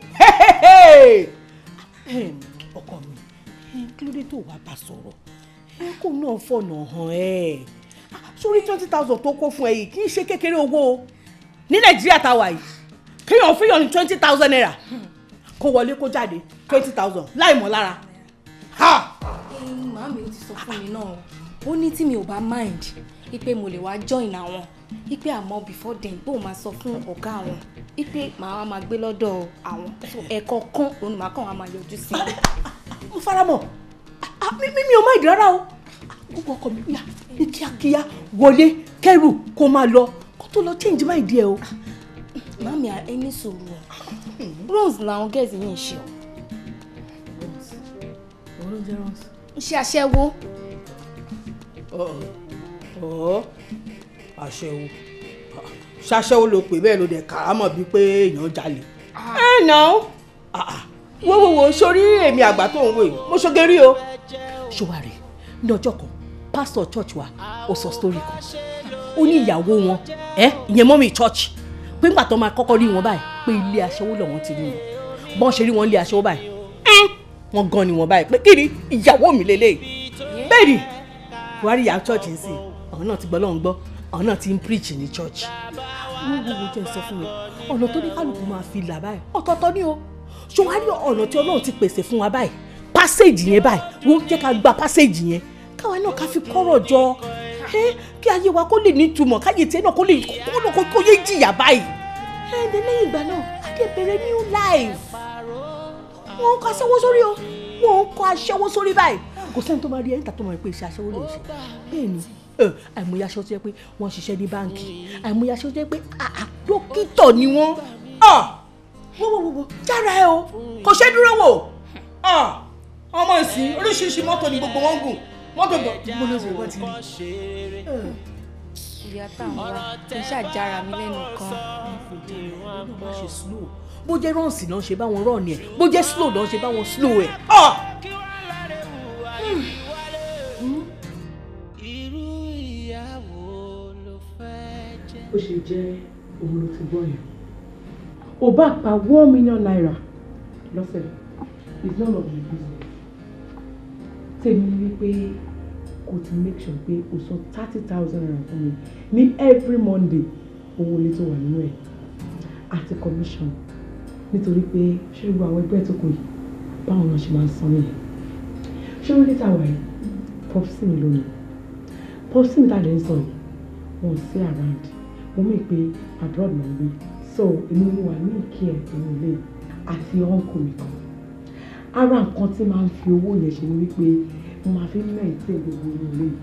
Ọkọ mi, kí ló dé tó wàá bá sọ̀rọ̀? Kó náà fọ̀nà hàn ẹ́. Sórí 20,000 tó kó fún ẹ yìí kì í ṣe kékeré owó o. Ní Nàìjíríà tá a wà yìí, kéèyàn fíyàn ní 20,000 naira kó wọlé kó jáde 20,000 láì mọ̀ lára. Màámi, ó ti sọ fún mi náà, ó ní tí mi ò bá mind ipe mo lè wá join àwọn, ipe àmọ́ before then bó máa sọ fún ọ̀gá àwọn ipe màá máa gbé lọ́dọ̀ àwọn, ẹ̀kọ́ kan òun màá kàn wá máa yọjú sí i. Mo fara mọ́, mi ò mind rárá o. Gbogbo ọkọ mi yá ní kíákíá wọlé kẹrù kó máa lọ kó tó lọ change mind ẹ o. Màámi, ẹ ní sùúrù o, runs làwọn gẹ̀ẹ́sì yìí ń ṣe o. Òun ló ń jẹ́ runs. Iṣẹ́ aṣẹ́wó. Ọ̀ aṣẹ́wó, ṣaṣẹ́wó ló pè bẹ́ẹ̀ ló dẹ̀ kàrámọ̀ bíi pé èèyàn jalè. Ẹ nà ó wo wo wo, sórí èmi àgbà tó ń wò yìí, mo ṣoge rí o. Ṣòwárẹ̀ ní ọjọ́ kan, pásítọ̀ church wa ó sọ story kan, ó ní ìyàwó wọn ìyẹn mọ́mì church, pé ńgbà tó máa kọ́kọ́ rí wọn báyìí pé ilé aṣẹ́wó lọ́wọ́n ti rí wọn, bọ́n ṣe rí wọn ilé aṣẹ́wó báyìí wọ́n gan ni wọ́n báyìí pé kí ni ìyàwó mi lélẹ́yìí. Bẹ́ẹ̀ ni buhari ìyá church ń sìn, àwọn náà ti gbọ́ lọ́hùn gbọ́, àwọn náà ti ń preach ní church. Wọ́n gbogbo jẹ́ sọ fún mi ọ̀nà tó ní kálukú máa fi là báyìí ọ̀tọ̀ọ̀tọ̀ ni o. Ṣòwárí ọ̀nà tí Ọlọ́run ti pèsè fún wa báyìí, passage yẹn báyìí, wọ́n jẹ́ ká gba passage yẹn káwa náà ká fi kọ́rọ̀ jọ kí ayé wa kó lè nítumọ̀, káyé tiẹ̀ náà kó lè kó yé jìyà báyìí. Ẹ̀ẹ́dẹ̀ lẹ́yìn ìgbà náà á dé bẹ̀rẹ̀ new life. Wọ́n ń kọ aṣẹ́wó sórí o, wọ́n ń kọ aṣẹ́wó sórí báyìí. Kò sẹ́ni tó máa rí ẹ̀ńtà tó máa rí pé iṣẹ́ aṣẹ́wó lè ṣe. Bẹ́ẹ̀ ni àìmọye aṣọ tó yẹ pé wọ́n ṣiṣẹ́ ní báǹkì, àìmọye aṣọ tó yẹ pé dókítà ni wọ́n. Wọ́wọ́wọ́wọ́ jára ẹ o, kò ṣe dúró wò. Ọmọ ìsìn oríṣiríṣi mọ́tò ni gbogbo wọn gùn, mọ́tò gbogbo wọ́n ti rí. Ìyá táwọn wá kì í ṣàjára mi lẹ́nu kan. Bó jẹ́ rọ́ọ̀sì náà ṣe bá wọn rọ́ọ̀nì ẹ̀, bó jẹ́ slow náà ṣe bá wọn slow ẹ̀. Ó ṣe jẹ́ òun ló ti gbọ́ yẹn. Ò bá pa 1 million naira lọ́sẹ̀, it's none of your business. Tèmi ni wípé kò ti make sure pé o san 30,000 naira fún mi ní every Monday, owó ilé tó wà nínú ẹ̀ àti commission, nítorí pé ṣé gbogbo àwọn ẹgbẹ́ tó kù yìí báwọn náà ṣe máa ń san nìyẹn. Ṣé wọ́n ní tàwa yìí, popsi mi lónìí, popsi mi tá a lè ń sọ yìí, wọn ò sí around, mo mọ̀ pé abroad náà ń gbé, so èmi mo wà ní ìkí ẹ̀ nínú ilé àti uncle mi kan. Ara nǹkan tí máa ń fi owó yẹn ṣe ni wípé mo máa fi maintain gbogbo inú ilé yìí.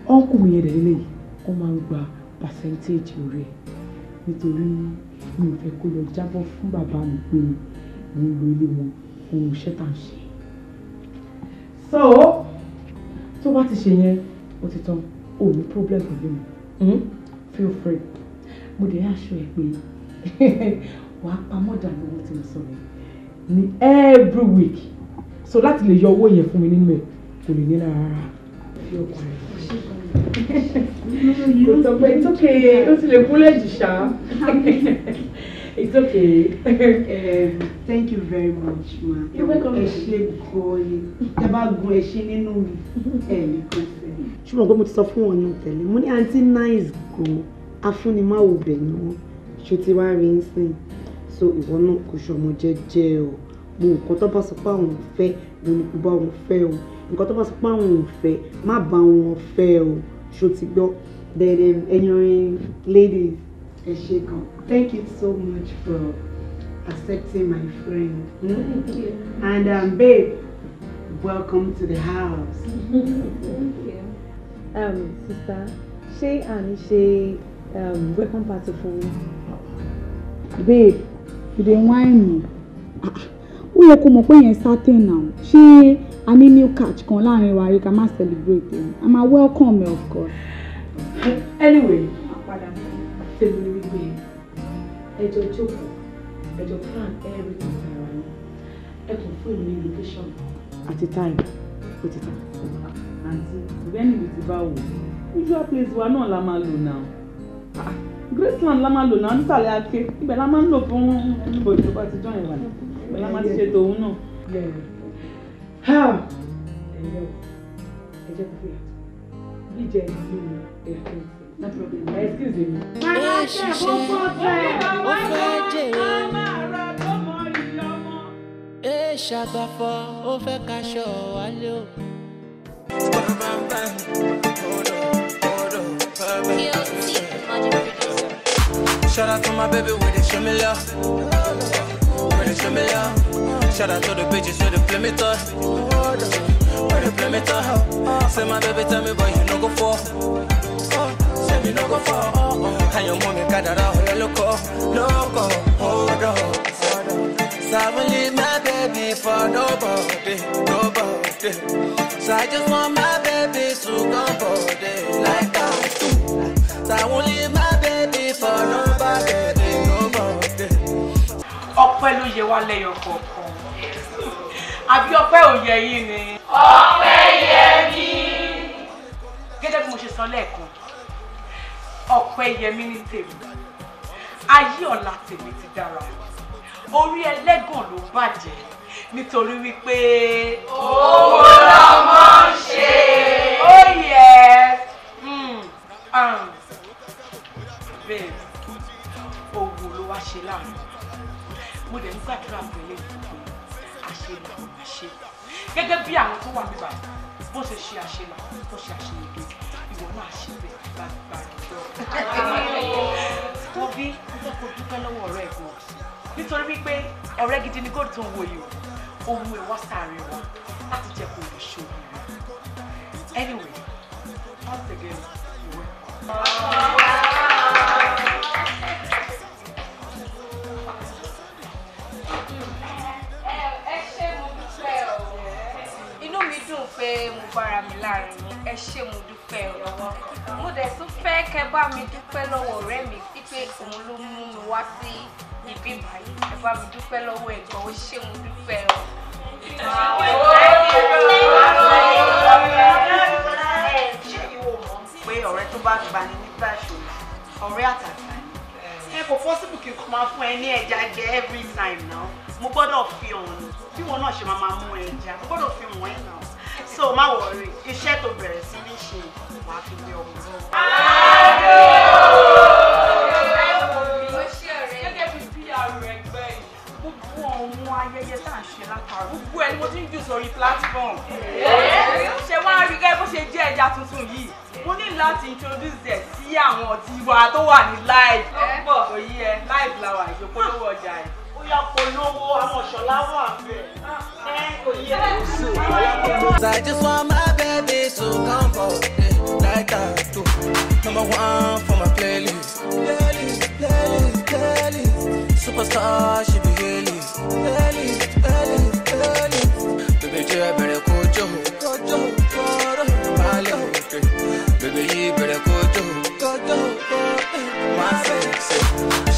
Uncle mi yẹn dẹ̀ lélẹ́yìí, wọ́n máa ń gba percentage lórí ẹ̀, nítorí mi ò fẹ́ kó lọ jábọ́ fún bàbá mi pé mo ń lo ilé wọn fún iṣẹ́ tá à ń ṣe. So tó bá ti ṣe yẹn, ó ti tán, ò ní problem pẹ̀lú mi. Feel free. Mo dẹ̀ aṣọ ẹ̀ pé Wàá pa more than owó tí mo sọ yẹn ní every week. So láti lè yọ owó yẹn fún mi nínú ẹ̀ kò lè ní lára rárá. Fi ọkàn rẹ̀ kò sọ pé it's okay, ó ti lè kúnlẹ̀ jù ṣá. It's okay. Thank you very much, ma. You're welcome. Ẹ ṣé gan ni. Tẹ́ bá gun ẹṣin nínú mi, ẹ ní kàn sí. Ṣùgbọ́n pé mo ti sọ fún wọn náà tẹ́lẹ̀, mo ní àǹtí nice gan, afúnimáwo bẹ̀ ni wọ́n, ṣó ti wá rí ń sìn. So ìwọ náà kò ṣọmọ jẹ́jẹ́ o. Mo nǹkan tó bá sọ pé àwọn ò fẹ́, mo ní kó bá wọn fẹ́ o. Nǹkan tó bá sọ pé àwọn ò fẹ́, má bá wọn fẹ́ o. Ṣó ti gbọ́? Then ẹ̀yin ladies, ẹ ṣé gan. Thank you so much for accepting my friend. Thank you. And babe, welcome to the house. Thank you. Sister, ṣé àní ṣe welcome party fún mi? Babe, you dey whine me. Ó yẹ kó mọ̀ pé yẹn certain now. Ṣé a ní new catch kan láàrin wa rí ká má celebrate ẹ̀? A máa welcome ẹ of course. Anyway, tèmi ni wípé ẹ jọ jókòó, ẹ jọ plan everything fún ara yín. Ẹ kàn fún èmi ní location àti time, ó ti tán. Àǹtí, venue ti bá wò. Usual place wa náà la máa lò náà. Graceland la máa lò náà nísàlẹ̀ Ake. Ibẹ̀ la máa ń lò fún anybody tó bá ti join wa. Ibẹ̀ la máa ti ṣe tòun náà. Ẹ̀yẹ́ o, ẹ jẹ́ kó fi yàtọ̀. Jíjẹ mímu ẹ̀fọ́. No problem. Excuse me. Ẹ ṣiṣẹ́, ó fẹ́ jèrè. Ẹ ṣàgbàfọ̀, ó fẹ́ kaṣọ wálé o. Shout out to my baby, where they show me love. Where they show me love. Shout out to the bitches where they play me tough. Where they play me tough. Say my baby tell me, boy, you no go for. Say me no go for. And your mommy got that all loco, loco, hold on. So I won't leave my baby for nobody, nobody. So I just want my baby to come body like that too. So I won't leave my baby for nobody, nobody. Ọpẹ́ ló yẹ wá lẹ́yọ kọ̀ọ̀kan. Àbí ọpẹ́ ò yẹ yín ni? Ọpẹ́ yẹ mí. Gẹ́gẹ́ bí mo ṣe sọ lẹ́ẹ̀kan, ọpẹ́ yẹ mí ní tèmi. Ayé ọ̀la tèmi ti dára. Orí ẹlẹ́gàn ló bàjẹ́ nítorí wípé owó lọmọ ń ṣe. Oh yes. Babe, owó ló wá ṣe láàrin. Mo dẹ̀ ń gbàdúrà pẹ̀lú ìdìbò àṣelà àṣe. Gẹ́gẹ́ bí àwọn tó wà níbà bó ṣe ṣe àṣelà tó ṣe àṣeyege, ìwọ náà ṣe bẹ́ẹ̀ gbàgbàrà lọ. Wo bí mo fẹ́ kó dúpẹ́ lọ́wọ́ ọ̀rẹ́ ẹ̀ gan. Nítorí wípé ọ̀rẹ́ gidi ni gold tó ń wo yìí o, ó mú ẹ wá sáàárín wa láti jẹ́ kó lè ṣòwò rẹ̀. Anyway, once again, you welcome. Ẹ ṣé mo dúpẹ́ o. Inú mi dùn pé mo bára mi láàrin yín. Ẹ ṣé mo dúpẹ́ o. Mo dẹ̀ tún fẹ́ kẹ́ bá mi dúpẹ́ lọ́wọ́ ọ̀rẹ́ mi wípé òun ló mú mi wá sí ibi báyìí. Ẹ bá mi dúpẹ́ lọ́wọ́ ẹ̀gbọ́n, ó ṣé mo dúpẹ́ o. Ṣé ìwọ mọ̀ pé ọ̀rẹ́ tó bá gbani nígbà ìṣòro, ọ̀rẹ́ àtàtà ni? Ẹ kò possible kí n kàn máa fún ẹ ní ẹja jẹ every time now. Mo gbọ́dọ̀ fi ọ̀nà bí wọn náà ṣe máa máa mú ẹja, mo gbọ́dọ̀ fi wọ́n ẹ̀ náà. So má worry, iṣẹ́ tó bẹ̀rẹ̀ sí ní ṣe wàá fi lé ọmọ lọ́wọ́. Gẹ́gẹ́ bí PR ẹgbẹ́ yìí, gbogbo àwọn ayẹyẹ tá à ń ṣe látara gbogbo ẹ ni mo ti ń jù sórí platform. Ṣé wàá rí gẹ́gẹ́ bó ṣe jẹ́ ẹja tuntun yìí? Mo ní láti introduce ẹ̀ sí àwọn tiwa tó wà ní live. Pọ̀ kò yí ẹ, live la wà ìṣòpolówó ọjà ẹ̀. Ó yá polówó àwọn ọ̀ṣọ́lá wà bẹ́ẹ̀. Ẹ kò yẹ. So I just want my baby to come for like that too. Number one for my playlist. Playlist, playlist, playlist. Superstar, she be hailing. Playlist, playlist, playlist. Baby, you better go jo, go jo, go jo. Baby, you better go jo, go jo, go. My sexy.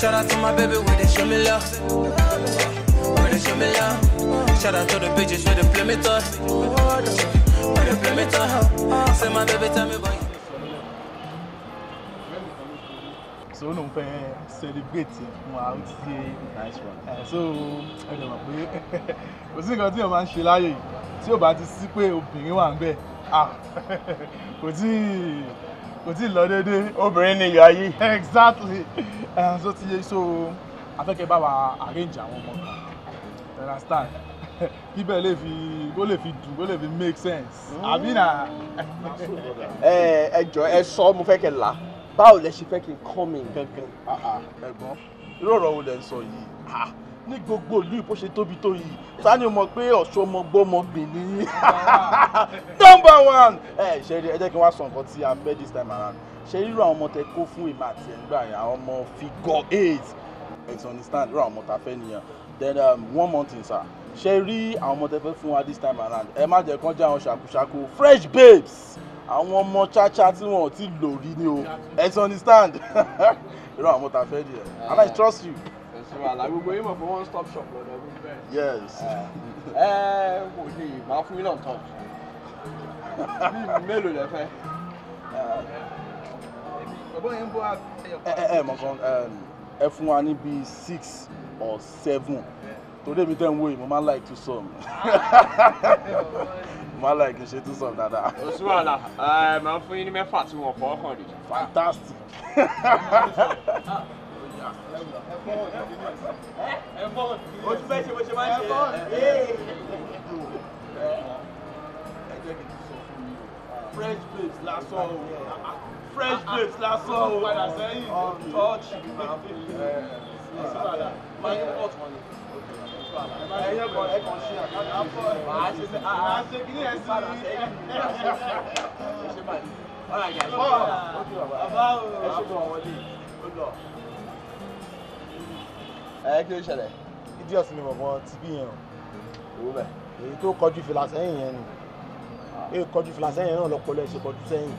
Shout Shout out to my baby where they show me love. Where they show me love. Shout out to the bitches where they play me tough. Where they play me tough. Say my baby tell me boy. So no fẹ́ celebrate fún wa ó ti ṣe nice one. So ẹ lè mọ̀ pé kò sí nǹkan tí o máa ń ṣe láyé yìí tí o bá ti sí pé obìnrin wà ń bẹ̀, kò tí lọ déédéé. Obìnrin ni ìyá yìí. Exactly. So ti yé, so afẹ́kẹ́ bá wa arrange àwọn ọmọ kan, you understand, kí bẹ́ẹ̀ lè fi kó lè fi dùn, kó lè fi make sense, àbí nà. Ẹ jọ, ẹ sọ, mo fẹ́ kẹ́ là, báwo lẹ ṣe fẹ́ kí n come in gangan? Ẹ̀gbọ́n, irú ọ̀rọ̀ wo lẹ ń sọ yìí? Ní gbogbo ìlú bó ṣe tóbi tó yìí, ta ni o mọ̀ pé ọ̀ṣọ́mọgbọ́mọgbìn ní number one? Ẹ ṣe ẹ jẹ́ kí n wá sọ nǹkan tí a fẹ́ this time around. Ṣe irú àwọn ọmọ tẹ kó fún ìmọ̀ àti ẹ̀ńgbà yẹn, àwọn ọmọ figure eight, ẹ ti understand, irú àwọn ọmọ ta fẹ́ nìyẹn. Then one more thing, sir. Ṣe rí àwọn ọmọ tẹ fẹ́ fún wa this time around, ẹ má jẹ́ kán jẹ́ àwọn ṣàkúṣàkú fresh babes, àwọn ọmọ chacha tí wọn ò ti lò rí ni o, ẹ ti understand, irú àwọn ọmọ ta fẹ́ nìyẹn, and I trust you. Wàhálà gbogbo yín mọ̀ fún one stop shop lọ́dọ̀ mi bẹ́ẹ̀. Yes. Ẹ wò ní màá fún yín náà tán. Bí mélòó lẹ fẹ́? Ẹ mọ̀ kan, ẹ fún wa ní bíi 6 or 7, torí èmi tẹ́ ń wò yìí, mo máa ń like two some, mo máa ń like ṣe two some dáadáa. Kò sí wàhálà, màá fún yín ní 6 tí wọ́n fọwọ́ kàn rí. Fantastic. O tún fẹ́ ṣe bó ṣe máa ń ṣe. Ẹ jẹ́ kí n sọ fún mi o, fresh babes lásán o, fresh babes lásán o. Padà sẹ́yìn touch máa fún yín. Máa yín port wọn ni. Ẹyẹ kan ẹ kàn ṣe àkàtà. Màá ṣe sẹ́, màá ṣe kí ní ẹ sí. Padà sẹ́yìn. Ẹ ṣe báyìí. Ọ̀rọ̀ àgbà ṣe. Ẹ ṣe gan wọlé. Ó lọ. Ẹ kí ló ṣẹlẹ̀? Idiot ni bọ̀bọ̀ ti bí yẹn o. Owó bẹ̀. Èyí tó kọjú fìlà sẹ́yìn yẹn ni. Èyí kọjú fìlà sẹ́yìn náà lọ́pọ̀lọ́ ẹ̀ ṣe kọjú sẹ́yìn.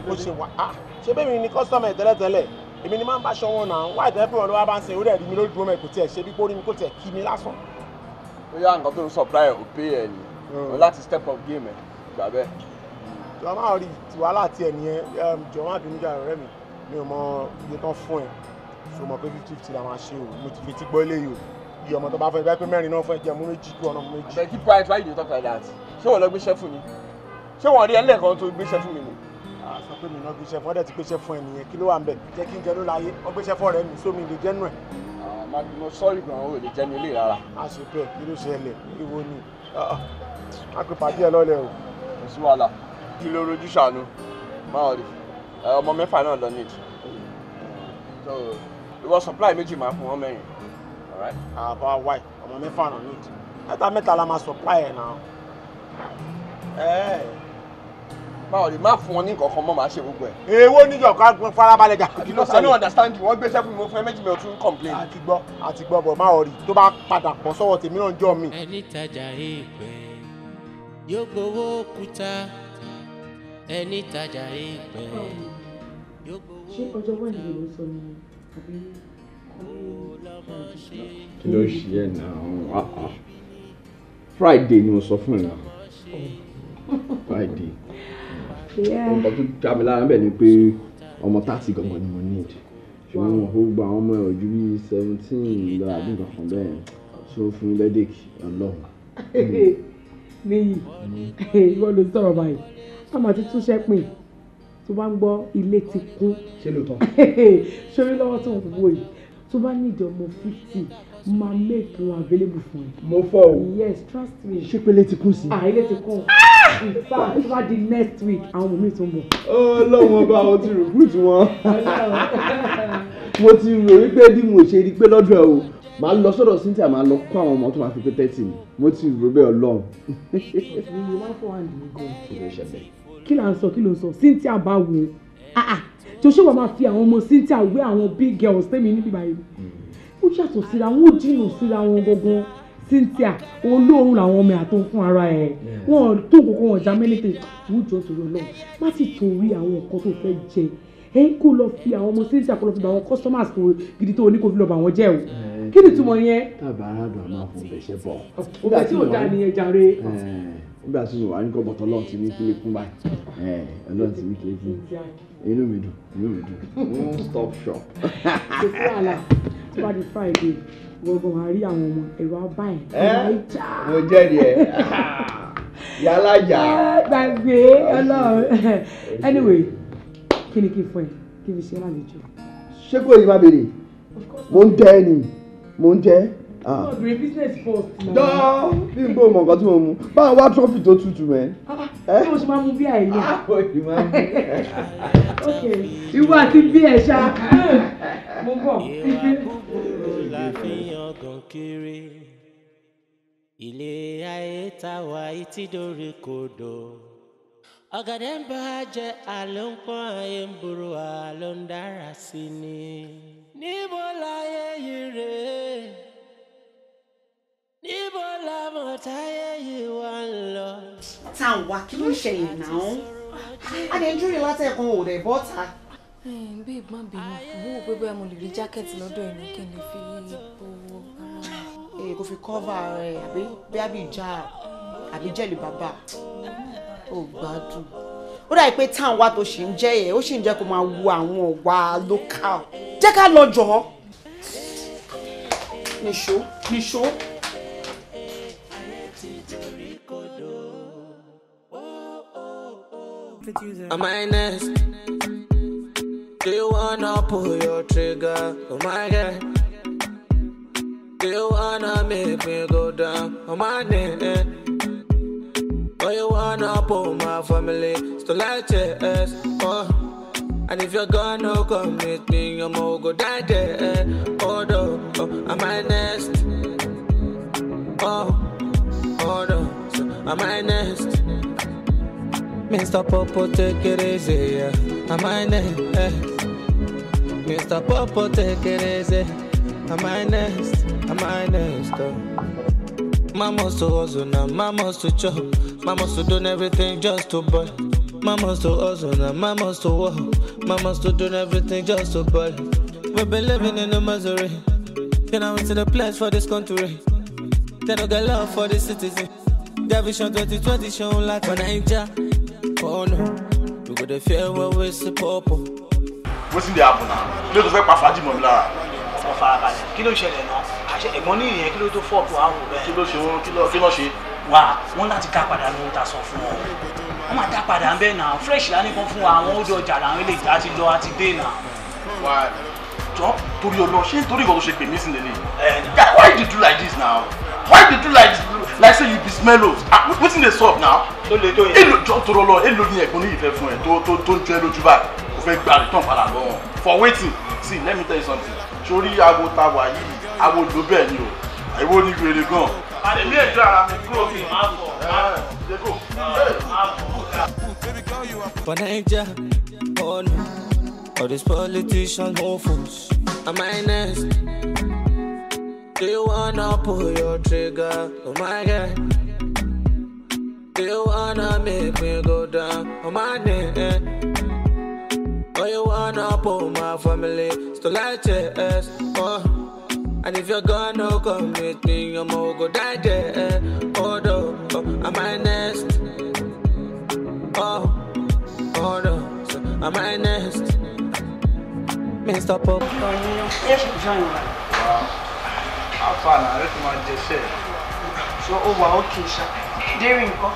Ó ṣe wà á. Ṣé bẹ́ẹ̀ mi ni kọ́sítọ́mù ẹ̀ tẹ́lẹ̀tẹ́lẹ̀? Èmi ni máa ń bá aṣọ wọn náà. Wá ìtẹ́lẹ̀ pé wọn ló wá bá ń sin orí ẹ̀rí mi lójú ọmọ ẹ̀ kò tiẹ̀ ṣe bí kó rí mi kó tiẹ̀ kí mi lásán. Ó yá, nǹkan tó ń supply ẹ̀ ò pay ẹ̀ ni. O láti step up game ẹ̀ gbà bẹ́ẹ̀. Jọ máa rí tiwálà tiẹ̀ nìyẹn, jọ má bínú jà ọ̀rẹ́ mi. Mi ò mọ iye tán fún ẹ. So mọ̀ pé 50-50 la máa ṣe o, mo ti fi ti gbọ́ eléyìí o, iye ọmọ tó bá fẹ́ pé 4 náà fún ẹ jẹ́ mú 2 kí ọ̀nà mú 2. Abeg keep quiet, why you dey talk like that? Ṣé wọ́n lọ gbéṣẹ́ fún mi? Ṣé wọ́n rí ẹlẹ́ẹ̀kan tó gbéṣẹ́ fún mi ni? A sọ pé mi náà gbéṣẹ́ fún ọ́ dẹ̀ ti gbéṣẹ́ fún ẹ nìyẹn, kí ló wà ń bẹ̀? Jẹ́ kí n jẹ́ ló láyé, wọ́n gbéṣẹ́ fún ọ̀rẹ́ mi, sómi lè jẹ́nu ẹ̀. Mo sọ́ọ̀rì gan-an, o lè jẹ́ ní ilé rárá. A ṣe bẹ́ẹ̀, kí ló ṣẹlẹ̀? Ìwo ni? A pè pàdé ẹ lọ́lẹ̀ o. Kò sí wàhálà. Kí ló rojú ṣàánú? Máa rí ọmọ 6 náà lọ need. So ìwọ supply 2 máa fún wọn 4. Àbá wáì, ọmọ 6 náà need. 3 la máa supply ẹ̀ náà. Báwo ni má fún wọn ní nǹkan kan mọ́, máa ṣe gbogbo ẹ̀. Èwo níjọ ká farabalẹ̀ jà kí ló ṣẹlẹ̀? I don't understand you, wọ́n gbéṣẹ́ fún mi, mo fún ẹ 2, mi ò tún complain. Àti gbọ́ bọ̀, máa rí tó bá padà pọ̀ sọ́wọ́ tèmi náà jọ mi. Ẹni tajà èèpẹ̀ yóò gbowó òkúta, ẹni tajà èèpẹ̀ yóò gbowó. Ṣé ọjọ́ Wednesday ló sọ ni àbí? Kí ló ṣe ẹ náà? Friday ni mo sọ fún ẹ náà. Friday. Nǹkan tó já mi lára bẹ́ẹ̀ ni pé ọmọ 30 gangan ni mo need. Ṣùgbọ́n wọn kò gba àwọn ọmọ ẹ̀ ojú bíi 17 lọ àbí nǹkan kan bẹ́ẹ̀, so fún mi lẹ́dẹ̀kì ọlọ́run. Níyì, ìwọ ló sọ̀rọ̀ báyìí, a máa ti túnṣẹ́ pin tó bá ń gbọ́ ilé ti kún. Ṣé lóòótọ́? Ṣorí lọ́wọ́ tó ń wò yìí, tó bá nídìí ọmọ 50, máa make wọn available fún ẹ. Mo fọ o. Yes, trust me. Ṣé pé ilé ti kún sí? Ah, ilé ti kún. In fact, tó bá di next week, àwọn ọmọ mi tún bọ̀. Ọlọ́run ọba, o ti recruit wọn. Mo ti rò wípé bí mo ṣe rí pé lọ́dọ̀ ẹ o, màá lọ sọ́dọ̀ Cynthia, màá lọ kó àwọn ọmọ tó máa fi pé 30 ni. Mo ti rò bẹ́ẹ̀ ọlọ́run. Ìyẹn máa ń fọ àǹdí mi gan. Kí ló ṣẹlẹ̀? Kí là ń sọ, kí ló ń sọ? Cynthia bá wo. Tó ṣé wàá máa fi àwọn ọmọ Cynthia wé àwọn big girls tẹ́mi níbí báyìí. Ó yàtọ̀ síra wọn, ó jìnnà síra wọn gangan. Cynthia olóorun làwọn ọmọ ẹ̀ àtọ́ fún ara ẹ̀, wọn tó kókó wọn já mẹ́lẹ́tẹ̀. Wọ́n jọ torí ọlọ́run, má sì torí àwọn nǹkan tó fẹ́ jẹ Ẹ kó lọ fi àwọn ọmọ Cynthia, kó lọ fi bá àwọn customers tó gidi tó ní kó fi lọ bá wọn jẹ́ o. Kí ni ìtumọ̀ yẹn? Tàbí aládùn àmọ́ fún bẹ̀ṣẹ̀ bọ̀. Òbẹ̀ tí ò dá nìyẹn jàre. Nígbà tí mo wà ní kọ́bọ̀tọ̀ Ọlọ́run ti ní kílé kún báyìí. Ọlọ́run ti ní kílé kún. Inú mi dùn, inú mi dùn. One stop shop. Kò sí wàhálà, tó bá di Friday, gbogbo wa rí àwọn ọmọ ẹ̀rọ abá ẹ̀. Mo jẹ́rìí ẹ̀. Yálà yà. Gbàgbé Ọlọ́run. Anyway, kí ni kí n fún ẹ? Kí n fi ṣe lálejò? Ṣé kò yí má béèrè? Mo ń jẹ́ ẹ ni, mo ń jẹ́. Obìnrin business first. Dán bí n bò mọ nǹkan tí mo mu. Báwo wá trọ́fì tó tutù mẹ́? Bí mo ṣe máa mu bí àìní. Ó yìí máa ń mú. Ok, ìwọ àti bí ẹ̀ ṣá. Mo bọ̀. La fi yangàn kiri ilé ayé tá wà yìí tí dorí kodò, ọ̀gẹ̀dẹ̀ ń bàjẹ́, àló ń pọ́n, ayé ń burú, àló ń dára sí ni. Níbo láyé yìí rèé? Níbo làmọ̀ táyé yìí wá ń lọ? Tá à ń wá, kí ló ń ṣẹlẹ̀ náà? A lè ń dúró látẹ̀kùn òde bọ́ta. Babe, má bínú, mo wò pé bóyá mo lè rí jákẹ́ẹ̀tì lọ́dọ̀ ẹ̀ ní kí n lè fi bo ara mi. Kò fi cover rẹ̀ àbí bóyá bíi jar àbí jẹ́lì bàbá. Ó gbádùn. Ó dàbí pé táwọn wá tó ṣì ń jẹ́ yẹn, ó sì ń jẹ́ kó máa wo àwọn ọ̀wà local. Jẹ́ ká lọ jọ̀ọ́. Nìṣó, nìṣó. Am I next? Do you wanna pull your trigger? Oh my God. Do you wanna make me go down on my knee? Or you wanna pull my family still like this? Oh, and if you're gonna come with me, I'm gonna go die there. Oh no, oh, am I next? Oh, oh no, so am I next? Mr. Popo, take it easy, yeah. Am I next? Mr. Popo, take it easy. Am I next? Am I next? Oh. Mama's to hustle now, mama's to chop, mama's to do everything just to buy. Mama's to hustle now, mama's to work, mama's to do everything just to buy. We've been living in the misery. Then I went to the place for this country. They don't get love for the citizen. Their vision 2020 shown like for Naija. Oh no, we go to fear when we see purple. What's in the apple now? Kí ló tó fẹ́ pa fàájì mọ́ mi lára? Wọ́n farabalẹ̀. Kí ló ṣẹlẹ̀ náà? Àṣẹ ẹ̀gbọ́n ní ìyẹn, kí ló tó fọ́ọ̀kù àwọn bẹ́ẹ̀? Kí ló ṣe wọ́n? Kí ló ṣe? Wà wọ́n láti dá padà lóhun ta sọ fún wọn. Wọ́n máa dá padà ń bẹ́ẹ̀ náà. Fresh lánìkan fún wa, àwọn odò ọjà làwọn eléyìí á ti lọ á ti dé náà. Wà jọ torí Ọlọ́run, ṣé nítorí nǹkan tó ṣe pè mí sí lélẹ̀? Why you do like this now? Why you do like this? Like say you be smellos. Ah, wetin dey sup now? Tó le tó yẹn. Èlò jọ torí Ọlọ́run, èlò ni ẹ̀gbọ́n ní ìfẹ́ fún ẹ tó ń jọ ẹ lójú báyìí. Kò fẹ́ gba return padà lọ́wọ́. For waiting, see, let me tell you something. Sórí awo ta wà yìí, awo ló bẹ́ẹ̀ ni o. Àìwó ní wèrè gan. Èmi ẹ̀jọ́ ara mi kúrò kí n má bọ̀. For Naija, oh no, all these politicians no fools. Am I next? Do you wanna pull your trigger? Oh my God. Do you wanna make me go down on my knee? Or you wanna pull my family still like this? Oh, and if you're gonna come with me, I'm gonna go die there. Oh no, oh, am I next? Oh, oh no, so am I next? Mr. Pop. How far now? Let me just share. So ó wà okay ṣá. Dérìn ńkọ́?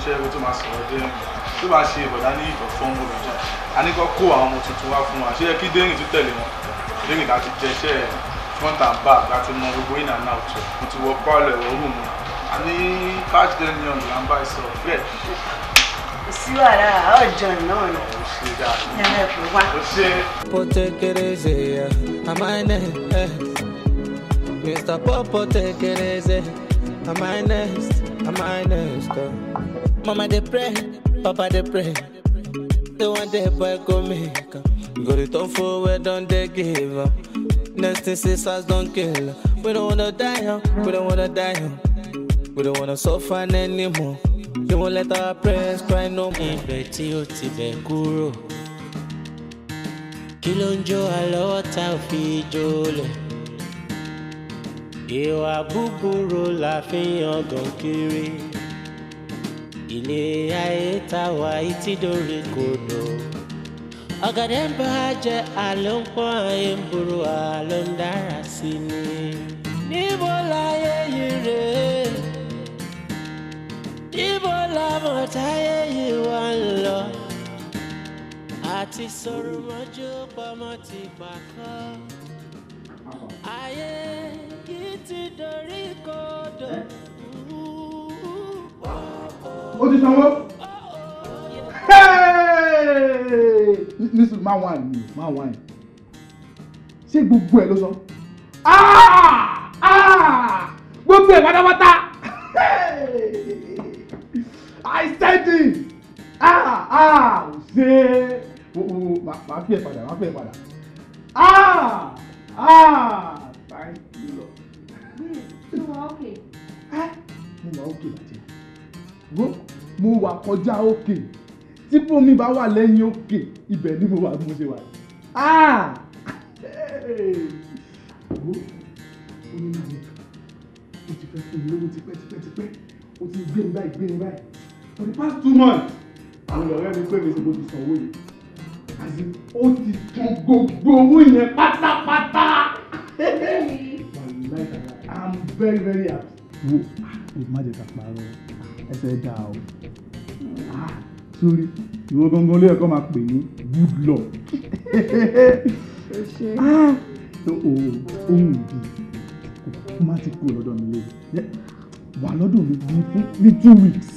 Ṣé ẹgbẹ́ tó máa sọ̀rọ̀ dérìn? Tó bá ṣe ìbọ̀dá ní ìtọ̀ fún ọmọ olùjọ́. A ní kó kó àwọn ọmọ tuntun wá fún wa. Ṣé yẹ kí dérìn tún tẹ̀lé wọn? Dérìn láti jẹṣẹ́ front and back láti mọ gbogbo in and out. Mo ti wọ pálọ̀ ẹ̀wọ̀ rúùmù. A ní catch them young là ń bá ìsọ̀ fresh. Kò sí wàhálà, ọjọ́ náà ni. Ó ṣe dáa. Ẹ̀rọ ẹ̀kọ́ wá. Ó ṣe. Popo, take it easy, yeah. Am I next? Mr. Popo, take it easy. Am I next? Am I next? Mama dey pray, Papa dey pray. They want the boy go make up. Go to town for where don't they give up. Next thing sisters don't kill. We don't wanna die, huh? We don't wanna die, huh? We don't wanna suffer anymore. You won't let our parents cry no more. Ibẹ̀ tí ó ti bẹ̀ kúrò, Kí ló ń jó àlọ́wọ́ tá ò fi jólẹ̀? Ìwà búburú la fi ń yangàn kiri. Ilé ayé tá wà yìí ti dórí kodò. Ọ̀gẹ̀dẹ̀ ń bàjẹ́, àló ń pọ́n, ayé ń burú, àló ń dára sí ni. Níbo láyé yìí rèé? Níbo làmọ̀ táyé yìí wá ń lọ? Àti sọ̀rọ̀ mọ́jú pamọ́ ti pàkọ́. Ayé yìí ti dorí kodò. Ó ti sanwó. Nísìnyí máa wáìn mi, máa wáìn. Ṣé gbogbo ẹ̀ ló sọ? Gbogbo ẹ̀ pátápátá. I said it. Ṣé màá fi ẹ̀ padà, màá fi ẹ̀ padà. Thank you Lord. Ṣé wàá okay? Mo wà okay bàjẹ́. Mo wà kọjá okay. Tí bómi bá wà lẹ́yìn òkè, ibẹ̀ ni mo wà bí mo ṣe wà. Ó ní máa ní ó ti fẹ́ fún mi lówó tipẹ́tipẹ́tipẹ́, ó ti gbé mi báyìí gbé mi báyìí. For the past 2 months, àwọn ọ̀rẹ́ mi pè mí sí bó ti sanwó yìí. Àti ó ti tán gbogbo owó yẹn pátápátá. I'm very very happy. Wo má jẹ́ ká parọ́, ẹsẹ̀ dáa o. Sórí ìwọ gangan ló yẹ kó máa pè ní good luck. Ohun ìbí kò má ti kúrò lọ́dọ̀ mi lé wà lọ́dọ̀ mi bí fún ní 2 weeks.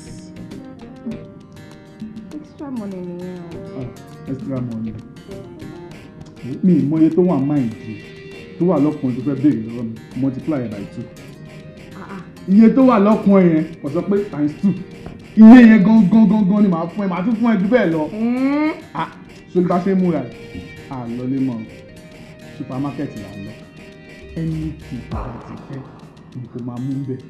Extra money nìyẹn o. Extra money mi ì mọ iye tó wà mind tó wà lọ́kùnrin tó fẹ́ béèrè lọ́wọ́ mi, multiply by 2. Iye tó wà lọ́kùnrin yẹn kò sọ pé times 2. Iye yẹn gangan gangan ni màá fún ẹ, màá tún fún ẹ jù bẹ́ẹ̀ lọ. Sórí bá ṣe ń múra ẹ̀, à lọ lé mọ́ supermarket là ń lọ. Anything tó bá ti fẹ́ ni kò máa mú bẹ́ẹ̀.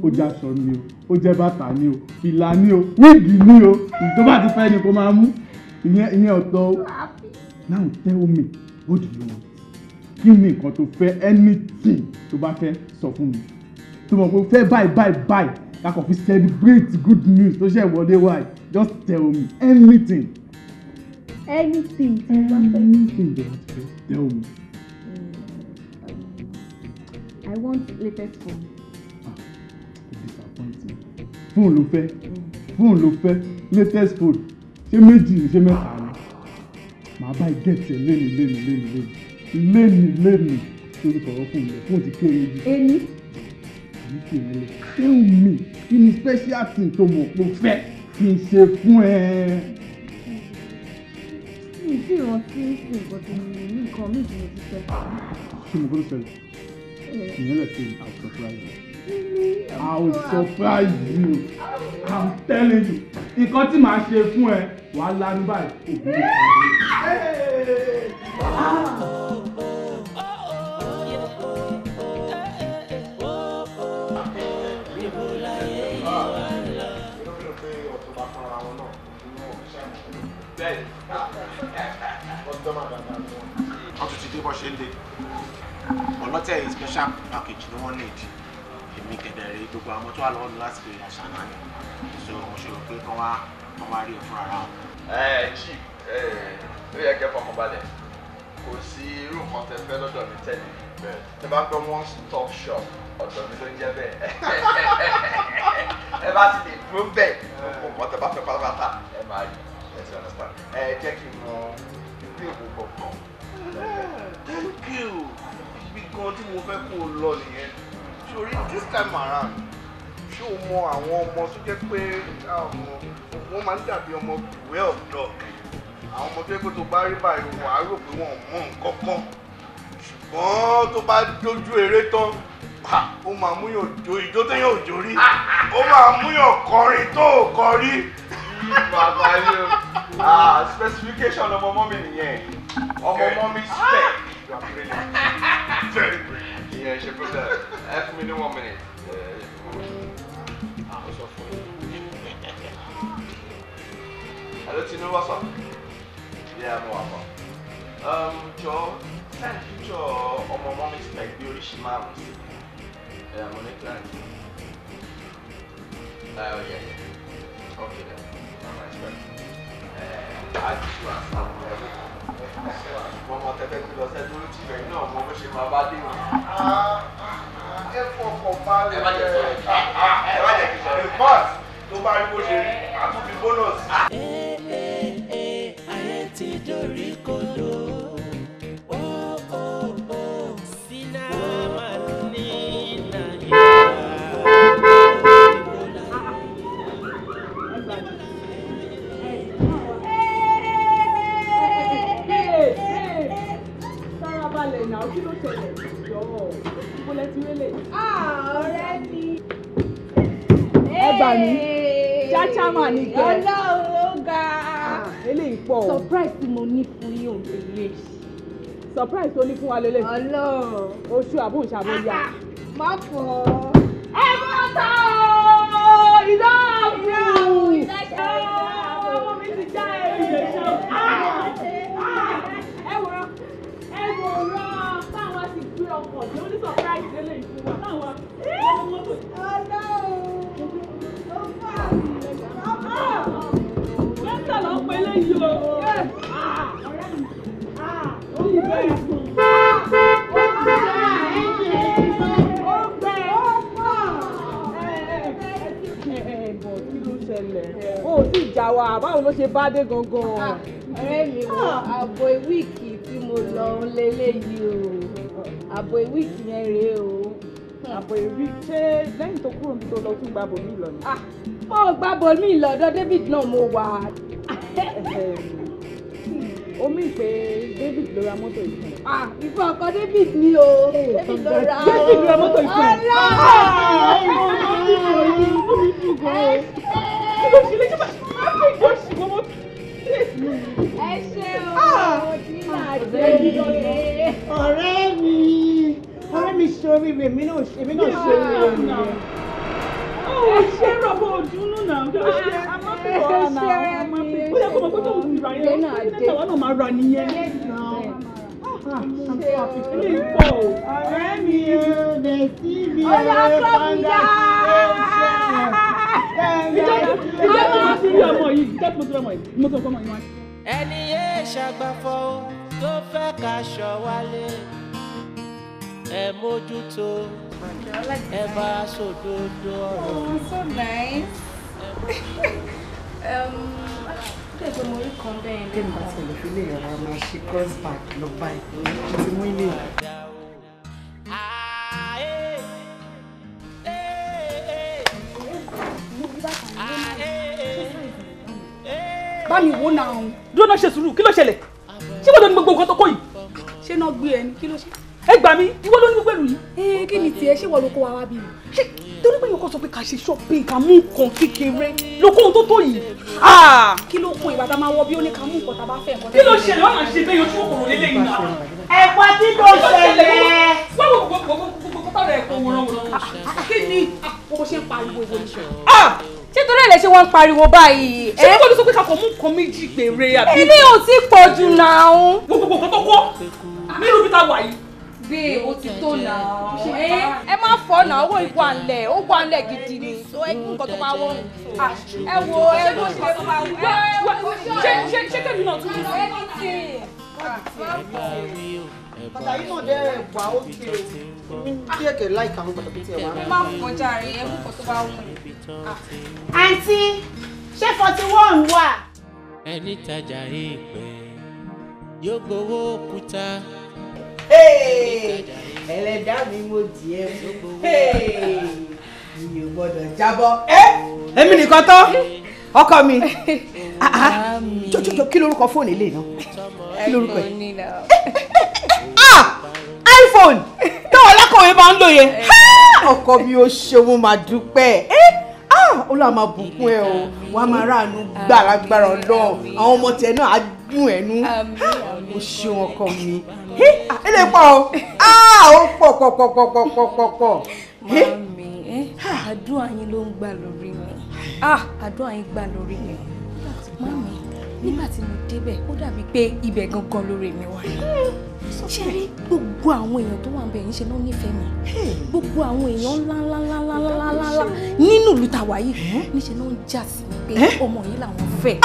Ó jẹ́ aṣọ ni o, ó jẹ́ bàtà ni o, fìlà ni o, wíìgì ni o, tó bá ti fẹ́ ni kò máa mú. Ìyẹn ọ̀tọ̀ o. Now tell me, what do you want? Kí ni nǹkan tó fẹ́? Anything tó bá fẹ́ sọ fún mi. Tó mọ̀ pé fẹ́ báyìí báyìí báyìí. Kakọ̀ fi celebrate good news tó ṣe wọlé wáyé. Just tell me anything. Anything tí mo bá fẹ́. Anything tó bá ti fẹ́, tell me. I want latest phone. Disappointing. Phone ló fẹ́. Phone ló fẹ́. Latest phone. Ṣé méjì ni ṣé mẹ́ta ni? Màá bá gẹ̀ẹ́tì ẹ̀ léni léni léni léni. Léni léni. Torí kọ̀ọ̀rọ̀ fún mi, fóònù ti kéré jù. Èmi. Tell me, kí ni special thing tó mọ̀ pé o fẹ́ kí n ṣe fún ẹ? Mi ì tí ì rántí sí nǹkan tí mo ní nǹkan mi ìdílé ti fẹ́. Ṣé mo gbọ́dọ̀ ṣẹlẹ̀? Ìyẹn lè ṣe I will surprise you. I will surprise you. I'm telling you. Nǹkan tí màá ṣe fún ẹ, wàá lanu báyìí. Òbí mi pàdé. Wọ́n tún ti dé bọ́ ṣe ń dé. Ọlọ́tẹ̀ yìí special package ni wọ́n need. Èmi kẹ̀dẹ̀rẹ̀ gbogbo àwọn tó wà lọ́wọ́ mi láti bèrè àṣà náà ni. So mo ṣe rò pé kán wá rí ẹ fúnra ra wọn. Ẹ chief, ó yẹ kẹ́ fọkàn balẹ̀. Kò sí irú nǹkan tẹ́ fẹ́ lọ́dọ̀ mi tẹ́lẹ̀. Tẹ́ bá gbọ́ one stop shop, ọ̀dọ̀ mi ló ń jẹ́ bẹ́ẹ̀. Ẹ bá ti lè dúró bẹ́ẹ̀, gbogbo nǹkan tẹ́ bá fẹ́ pátápátá ẹ máa rí. Ẹ ti understand. Ẹ jẹ́ kí n mọ ilé ìwò kọ̀ọ̀kan. Thank you. Ibi gan tí mo fẹ́ kó o lọ nìyẹn. Sori this time around, ṣé o mọ àwọn ọmọ tó jẹ́ pé wọ́n máa ń dàbí ọmọ beware of dog. Àwọn ọmọ tó jẹ́ pé tó bá rí báyìí wọ́n á rò pé wọ́n ò mọ nǹkan kan. Ṣùgbọ́n tó bá dójú eré tán, ó máa múyàn jó ijó téèyàn ò jó rí. Ó máa múyàn kọrin tó ò kọ rí. Bàbá yìí o, specification ọmọ mọ́ mi nìyẹn. Ọmọ mọ́ mi spec. You are brilliant. Very brilliant. Ìyẹn ṣe problem. Ẹ fún mi ní 1 minute. Àwọn sọ fún yín. Hello, Tinu, what's up? Yeah, mo wà pa. Jọ send picture ọmọ mọ́mí spec bí oríṣi márùn-ún sí mi. Mo ní client. Oh yeah, yeah. Okay then. I'm expect. Àjù àṣà mọ́mọ́ tẹ́fẹ́ tí lọ sẹ́ lórí tìrẹ̀ náà mọ bó ṣe máa bá dé o. Ẹ fọkàn balẹ̀. Ẹ má jẹ́ sọ̀rọ̀. Ẹ má jẹ́ kí n sọ̀rọ̀. In fact, tó bá rí bó ṣe rí, àtúntì bónọ́ọ̀sì. Ayé ti dorí kodò. Sinama ní Nàìjíríà. Farabalẹ̀ náà, kí ló ṣẹlẹ̀? Jọ̀ọ́, ibo lẹ ti rélè? Ọ̀rẹ́ mi. Ẹ gbà mí, cháchá mà ní kẹ. Ọlọ́run ó ga. Eléyìí pọ̀ o. Surprise tí mo ní fún yín ò lè. Surprise tó ní fún wa lélẹ̀. Ọlọ́run. Oṣù àbóǹṣàbóyà. Má fọ̀. Ẹ mọ́ ta o! Ìdáàbò! Ọmọ mi ti já ẹrù lè ṣe. Ẹ wòran, ẹ wòran, táwọn ti gbé ọkọ̀ tí ó ní surprise lélẹ̀ fún wa. Táwọn ọmọ mọ́tò. Ọlọ́run. Ó fà mí. Mẹ́ta ló ń pe eléyìí o. Ọ̀rẹ́ mi. Ó yí bẹ́ẹ̀ fún. Ó gbẹ. Ó pọ̀. Bọ̀ kí ló ṣẹlẹ̀? O ò tí ì já wa, báwo ló ṣe bá dé gangan? Ọ̀rẹ́ mi wo àbọ̀ wíìkì tí mo lọ ń leléyìí o. Àbọ̀ wíìkì yẹn rèé o. Àbọ̀ ìwí ṣé lẹ́yìn tó kúrò níbi tó lọ tún gba bòmí lọ ni? Mo gba bòmí lọ́dọ̀ David náà mo wà. Ó mì pé David ló ra mọ́tò yìí fún ẹ. Ìfọ̀ ọkọ David ni o. David ló ra o. David ló ra mọ́tò yìí fún ẹ. Ẹ ṣé o, tí màá dé. Ọ̀rẹ́ mi ṣoríire, èmi náà ṣoríire. Ó ṣe rọ̀bọ̀ òdùnnú náà, kí ló ṣe? A máa fi ọ̀rọ̀ náà, a máa fi. Ó yẹ kó mọ̀ pé tóun ti rà yẹn, ó ti tàwa náà máa rà nìyẹn. Eléyìí pọ̀ o. Ọ̀rẹ́ mi ò lè sí mi Ó yá, kọ́ mi yá. Ìjọ́ tí mo ti rí ọmọ yìí, ìjọ́ tí mo ti rí ọmọ yìí, mo sọ fún ọmọ yìí wá. Ẹni yé ṣàgbàfọ̀ o tó fẹ́ kaṣọ wálé, ẹ mójútó, ẹ bá sòdodo ọ̀rọ̀. Oh, so nice. Ṣé pé mo rí kan bẹ́ẹ̀ Tẹ́mi bá ti lè fi lè rọra máa ṣe cross back lọ báyìí. Mo ti mú ilé. Bá mi wò náà. Dúró náà ṣe sùúrù, kí ló ṣẹlẹ̀? Ṣé wọ́n ló ní gbogbo nǹkan tó kó yìí? Ṣé náà gbé ẹni? Kí ló ṣe? Ẹ gbà mí, ìwọ ló ní gbogbo ẹrù yìí. Kí ni tiẹ̀? Ṣé wọ́n ló kó wa wá bí mi? Ṣé torí pé yòókù sọ pé ká ṣe shopping ká mú nǹkan kékeré ló kó ohun tó tó yìí? Kí ló kún ìwà tá a máa wọ bí ó ní ká mú nǹkan tá a bá fẹ́ nǹkan. Kí ló ṣẹlẹ̀? Wọ́n máa ṣe bẹ́ẹ̀ ojú kòkòrò lélẹ́yìn náà. Ẹ̀pà tí ló ṣẹlẹ̀. Wọ́n wò gbogbo kọ́tà rẹ̀ kó wòran wòran. Kí ni bó ṣe ń pariwo ìwọ ni? Ṣé torí ẹ̀ lè ṣe wọ́n ń pariwo báyìí? Ṣé kí wọ́n ló sọ pé ká kàn mú nǹkan méjì péré àbí? Ilé ò tí pọ̀ jù náà. Gbogbo nǹkan tó kọ́ nírú bí ta wà yìí. Babe, ó ti tó náà. Ẹ má fọ́ náà, owó ìwà ńlẹ̀, ó wà ńlẹ̀ gidi ni. So ẹ kú nǹkan tó bá wọ́n. Ẹ wo ẹ wo ṣe tó bá wọ́n. Ṣé kẹ́mi náà tún ní? Bàtà yìí náà dẹ́ wà ókè o. Èmi díẹ̀ kẹ̀ láìka àwọn bàtà tó tiẹ̀ wá. Ẹ má kọjá rẹ̀, ẹ mú nǹkan tó bá wọ́n. Àǹtí, ṣé 41 wà? Ẹni tajà ìpẹ́ yóò gbowó òkúta. Ẹlẹ́dàá mi mo dì ẹ́ mú. Mi ò gbọ́dọ̀ jábọ́. Èmi nìkan tán, ọkọ mi. Jọjọjọ, kí lorúkọ fóònù ilé náà? Kí lorúkọ ẹ̀? iPhone táwọn alákọ̀wé máa ń lò yẹn. Ọkọ mi ò ṣeun, máa dúpẹ́. Olúwa máa bùkún ẹ o, wàá máa ráàánú gbà lágbára Ọlọ́run. Àwọn ọmọ tiẹ̀ náà á dùn ẹnu. O ṣeun ọkọ mi. Ilé pọ̀ o, ó pọ̀ pọ̀ pọ̀ pọ̀ pọ̀ pọ̀ pọ̀ pọ̀. Màámi, àdúrà yín ló ń gbà lórí mi. Àdúrà yín gbà lórí mi. Màámi, Nígbà tí mo débẹ̀, ó dàbí pé ibẹ̀ gangan lórí mi wà. Ṣé rí gbogbo àwọn èèyàn tó wà ń bẹ̀ yín ṣe náà nífẹ̀ẹ́ mi? Gbogbo àwọn èèyàn ńláńláńláńláńláńlá nínú ìlú tàwa yìí níṣẹ́ náà ń jà sí mi pé ọmọ yìí làwọn fẹ́.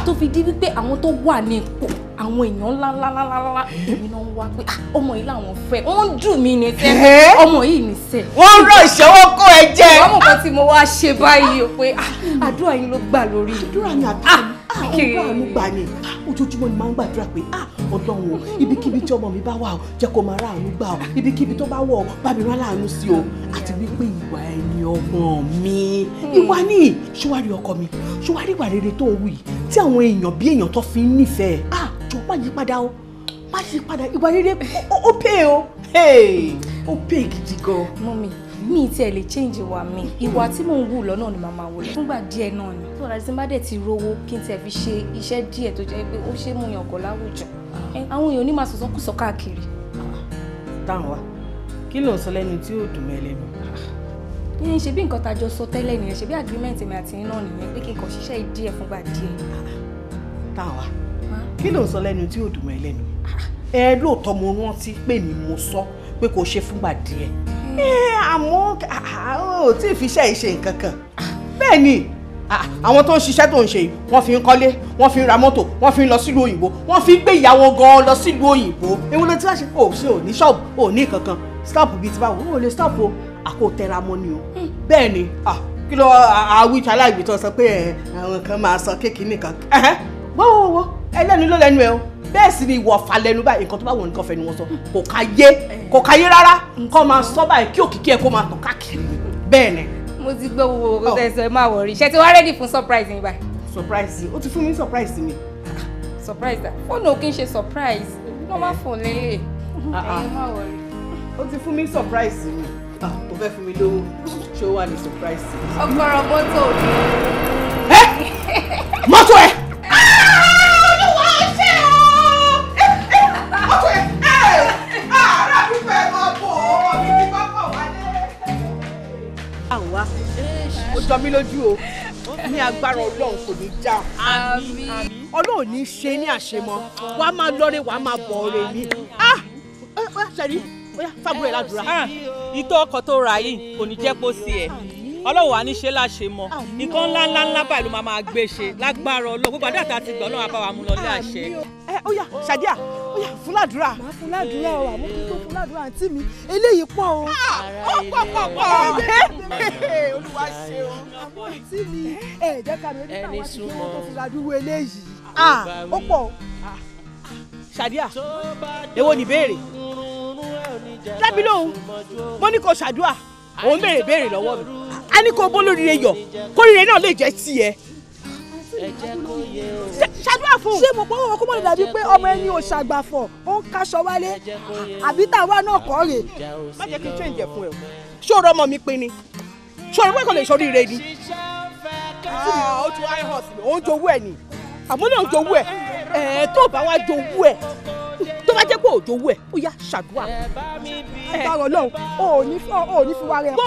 Tó fi di wípé àwọn tó wà ní ipò àwọn èèyàn ńláńláńláńlá èmi náà ń wá pé ọmọ yìí làwọn fẹ́. Wọ́n ń dùn mí ní sẹ́, ọmọ yìí ní sẹ́. Wọ́n rọ ìṣẹ́wọ́ kó ẹ jẹ. Ìwọ́n mọ̀ kan tí mo wá ṣe báyìí o pé àdúrà yín ló gbà lórí. Àdúrà ni àdúrà ni gbà ni. Ojoojúmọ́ ni máa ń gbàdúrà pé Ọlọ́run o, ibikíbi tí ọmọ mi bá wà o, jẹ́ kó máa ráàánú gbà o, ibikíbi tó bá wọ̀ o, bá mi rán láàánú sí o. Àti wípé ìwà ẹni ọmọ mi, ìwà ní ṣọwárí ọkọ mi, ṣọwárí ìwà rere tó ń wù yìí tí àwọn èèyàn bí èèyàn tó fi ń nífẹ̀ẹ́. Jọ má yí padà o, má yí padà, ìwà rere ó pè o, ó pè gidi gan. Mọ́mì, mi ti ẹ̀ lè change ìwà mi, ìwà tí mò ń wù lọ́nà ni màmá wò lọ fúngbà díẹ̀ náà ni tó rà sí bá dẹ̀ ti rówó kí n tiẹ̀ fi ṣe iṣẹ́ díẹ̀ tó jẹ́ pé ó ṣe é mú yàn kọ́ láwùjọ, àwọn èèyàn ní máa sọ̀sọ́ kùsọ̀ káàkiri. Táwọn wa, kí ló ń sọ lẹ́nu tí yóò dùn mọ́ ẹ lẹ́nu? Yẹn ṣe bí nǹkan tá a jọ sọ tẹ́lẹ̀ nìyẹn, ṣe bí agreement mi àti iná nìyẹn pé kí n kàn ṣiṣẹ́ díẹ̀ fúngbà díẹ̀. Táwọn wa, kí ló ń sọ lẹ́nu tí yóò dùn mọ́ ẹ lẹ́nu? Ẹ lóòótọ́ mo rántí pé mi mo sọ pé kò ṣe fúngbà díẹ̀, àmọ́ ò tí ì fi iṣẹ́ ìṣe nǹkan kan. Bẹ́ẹ̀ ni àwọn tó ń ṣiṣẹ́ tó ń ṣe yìí, wọ́n fi ń kọ́lé, wọ́n fi ń ra mọ́tò, wọ́n fi ń lọ sílùú òyìnbó, wọ́n fi ń gbé ìyàwó gan-an lọ sílùú òyìnbó. Ewu ló ti wá ṣe? Ò ṣe ò ní ṣọ́ọ̀bù, ò ní kankan. Stop bíi ti báwo, ò lè stop o, àkó tẹra mọ́ ni o. Bẹ́ẹ̀ ni kí ló àwíjọ aláìgbé tó sọ pé àwọn kan máa sọ kékeré nìkan. Wọ́wọ́wọ́ ẹlẹ́nu ló lẹ́nu ẹ o, bẹ́ẹ̀ sì ni ìwọ ọ̀fà lẹ́nu báyìí, nǹkan tó bá wọn nǹkan fẹ́ ni wọ́n sọ, kò káyé, kò káyé rárá, nǹkan máa sọ báyìí kí òkìkí ẹ kó máa tàn káàkiri. Bẹ́ẹ̀ ni. Mo ti gbọ́ gbogbo owó tẹ̀sán, ẹ máa wọrí. Ṣé ti wá ready fún surprise mi báyìí? Surprise? Ó ti fún mi surprise mi. Surprise dà? Fóònù ò kí ń ṣe surprise, normal phone lélẹ̀. Ẹ̀yin máa wọrí. Ó ti fún mi surprise mi. Ó fẹ́ fún mi lówó, ṣé ó wà ní surprise mi? Ọgọ́rọ̀ mọ́tò mi. Mọ́tò ẹ̀! Ó jọ mí lójú o, ní agbára Ọlọ́run kò ní já, Ọlọ́run ní ṣe ní àṣemọ, wàá máa lọ́rẹ́, wàá máa bọ̀ ọ̀rẹ́ mi. Ṣẹ̀rí, fábúrò ẹ̀ ládùúrà. Ìtọ́ ọkọ̀ tó ra yìí kò ní jẹ́ kó sí ẹ̀, Ọlọ́run wà ní ṣe láṣẹ mọ́, nǹkan ńlá ńlá ńlá báyìí ló máa gbé ṣe lágbára Ọlọ́run, gbogbo àdúrà tá a ti gbà Ọlọ́run á bá wa mú lọ ní àṣẹ. Ó yá Ṣàdíà, ó yá fún ládùúrà. Màá fún ládùúrà o, àmọ́ kí n tó fún ládùúrà àǹtí mi, eléyìí pọ̀ o. Ó pọ̀ pọ̀ pọ̀. Olúwa ṣe o. Àmọ́ àǹtí mi, ẹ jẹ́ ká mi ní àwọn àti owó tó fi ládùúrà eléyìí. Ó pọ̀ o. Ṣàdíà, èwo ni ìbéèrè? Dábì lóhùn, mo ní kó ṣàdúà, òun béèrè béèrè lọ́wọ́ mi. A ní kó bó lóríire yọ̀, kóríire náà lè jẹ́ tiẹ̀. Ṣàdúrà fún. Ṣé mo pọ́n wọn kó mọ̀ lè dàbí pé ọmọ ẹni ò ṣàgbàfọ̀, ó ń kaṣọ wálé, àbí táwa náà kọ́ rè. Má jẹ́ kí n change ẹ̀ fún ẹ o. Ṣé o rọ ọmọ mi pin ni? Ṣé o rọ pé kò lè ṣoríire ni? Ó ti wá hàn sí mi, òun jowú ẹ̀ ni. Àmọ́ náà ń jowú ẹ̀. Ẹ̀ tó bá wá jowú ẹ̀, tó bá jẹ́ pé ò jowú ẹ̀, ó yá ṣàdúrà. Agbára Ọlọ́run, ò ní fi wá rẹ̀ pa.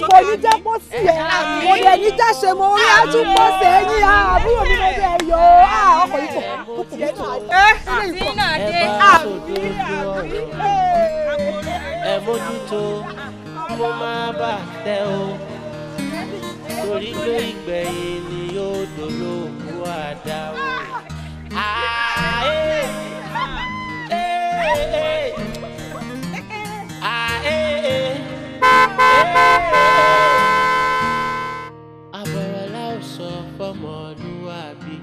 Kò ní jẹ́ pọ́ sí ẹ, kò lè ní jáṣe mọ́, orí á tún pọ̀ sẹ́yìn, àbúrò mi ló bẹ̀ yọ, ọkọ̀ yìí pọ̀, púpọ̀ púpọ̀. Àǹtí náà dé. Ẹ mójútó kó má bà tẹ́ o, torí pé ìgbẹ̀yìn ni yóò dolóòkú àdá o. Àbọ̀rọ̀ la ó sọ fọ́mọlúwàbí.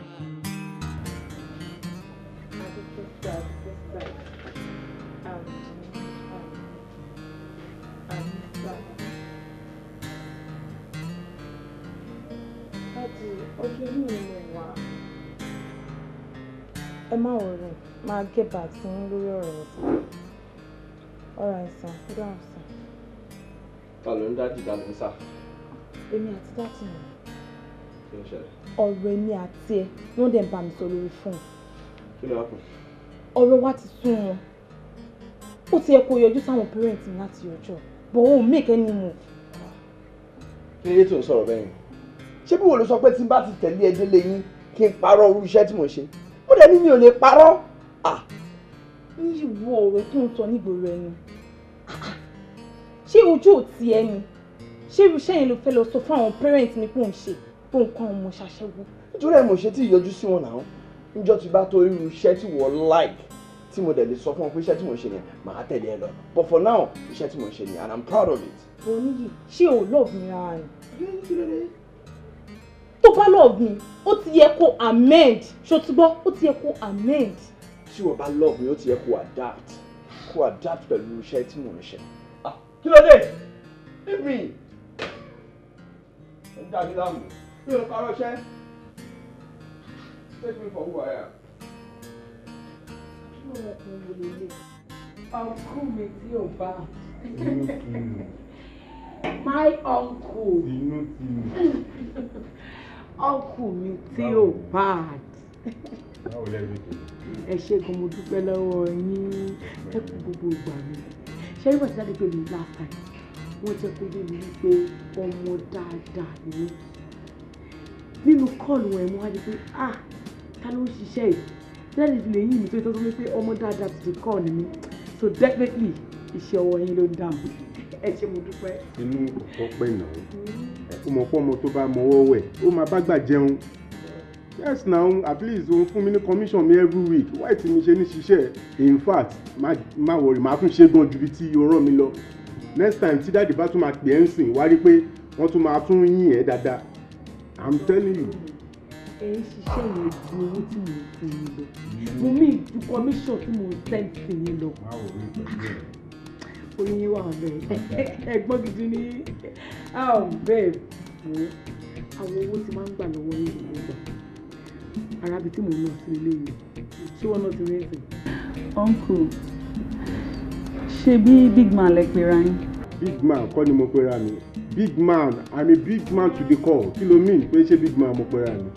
Daddy, ọdún yìí ni mo wà. Ẹ má worry, máa get back sí yín lórí ọ̀rọ̀ yẹn sir. Alright sir, ó dáhùn sir. Ta ló ń dájú ta ló ń sá? Èmi àti daddy mi. Kí ló ṣẹlẹ̀? Ọ̀rọ̀ èmi àti ẹ ni wọ́n dẹ̀ ń bá mi sọ lórí fóònù. Kí ló happen? Ọ̀rọ̀ wa ti sún wọn. Ó ti yẹ kó yọjú sáwọn parents mi láti ọjọ́, but ó make any move. Kí ló dé tó ń sọ̀rọ̀ bẹ́ẹ̀ yẹn? Ṣé bí wo ló sọ pé tí n bá ti tẹ̀lé ẹ délé yín kí Kí n parọ́ irú iṣẹ́ tí mo ṣe. Mo dẹ̀ ní mi ò lè parọ́. Ní ìwọ ọ̀rọ̀ tó ń sọ nígboro ẹni. Ṣé ojú ò ti ẹ ni? Ṣé irú iṣẹ́ yẹn ló fẹ́ lọ sọ fún àwọn parents mi pé òun ṣe pé òun kọ́ àwọn ọmọ ṣaṣẹ́wó? Nítorí ẹ̀ mo ṣe tí ìyọjú sí wọn náà. Níjọ́ tí bá tó irú iṣẹ́ tí wọ́n like tí mo dẹ̀ lè sọ fún wọn pé iṣẹ́ tí mo ṣe yẹn, màá tẹ̀lé ẹ lọ. But for now, iṣẹ́ tí mo ṣe nìyẹn and I'm proud of it. Oníyì, ṣé o love mi rárá ni? Tó bá love mi, ó ti yẹ kó amend. Ṣó ti gbọ́? Ó ti yẹ kó amend. Tí wọ́n bá love mi, ó ti yẹ kó adapt. Kó adapt pẹ̀lú iṣẹ́ tí mo ń ṣe. Kí ló dé? Leave me. Ẹ ń dàbí láàmú. Mi ò parọ́ iṣẹ́. Take me for who I am. Uncle mi tí ò bá. My uncle. Uncle mi tí ò bad. Báwo lẹ́nu tó? Ẹ ṣé gan, mo dúpẹ́ lọ́wọ́ yín. Ẹ kú gbogbo ìgbà mi. Ṣé rí bàtí jáde pé mi last time? Wọ́n jẹ́ kó yé mi wípé ọmọ dáadáa ni mí. Nínú call wọn ẹ̀ mo wá di pé ah, ta ló ń ṣiṣẹ́ yìí? Jáde fi lè yí mi tó tọ́ sọ pé ọmọ dáadáa ti di call ni mí. So definitely iṣẹ́ ọwọ́ yín ló ń dààmú. Ẹ ṣé, mo dúpẹ́. Inú ọ̀pọ̀ pẹ̀ náà. Ó mọ̀ pé ọmọ tó bá mọwọ́ wẹ̀, ó máa bá gbà jẹun. Yes now, at least òun fún mi ní commission mi every week. Why tí mi ṣe ní ṣiṣẹ́? In fact, má worry, màá tún ṣe gan ju ibi tí o rán mi lọ. Next time tí daddy bá tún máa pè ẹ́ ń sìn, wá rí pé wọ́n tún máa tún yìn ẹ́ dáadáa. I'm telling you. Ẹ ń ṣiṣẹ́ yẹn ju owó tí mò ń fún yín lọ. Mo mí ju commission tí mò ń send sí yín lọ. Orí yín wà bẹ́ẹ̀. Ẹ̀gbọ́n gidi ni babe, wo àwọn owó tí máa ń gbà lọ́wọ́ yín ló ń gbà. Arábi tí mò ń lọ sí ilé yìí, ṣé wọ́n náà ti rí ẹ̀sìn? Uncle, ṣe bí big man lẹ pera yín? Big man kọ́ ni mo pera mi. Big man, I'm a big man to the core. Kí ló mean pé ṣé big man mo pera mi?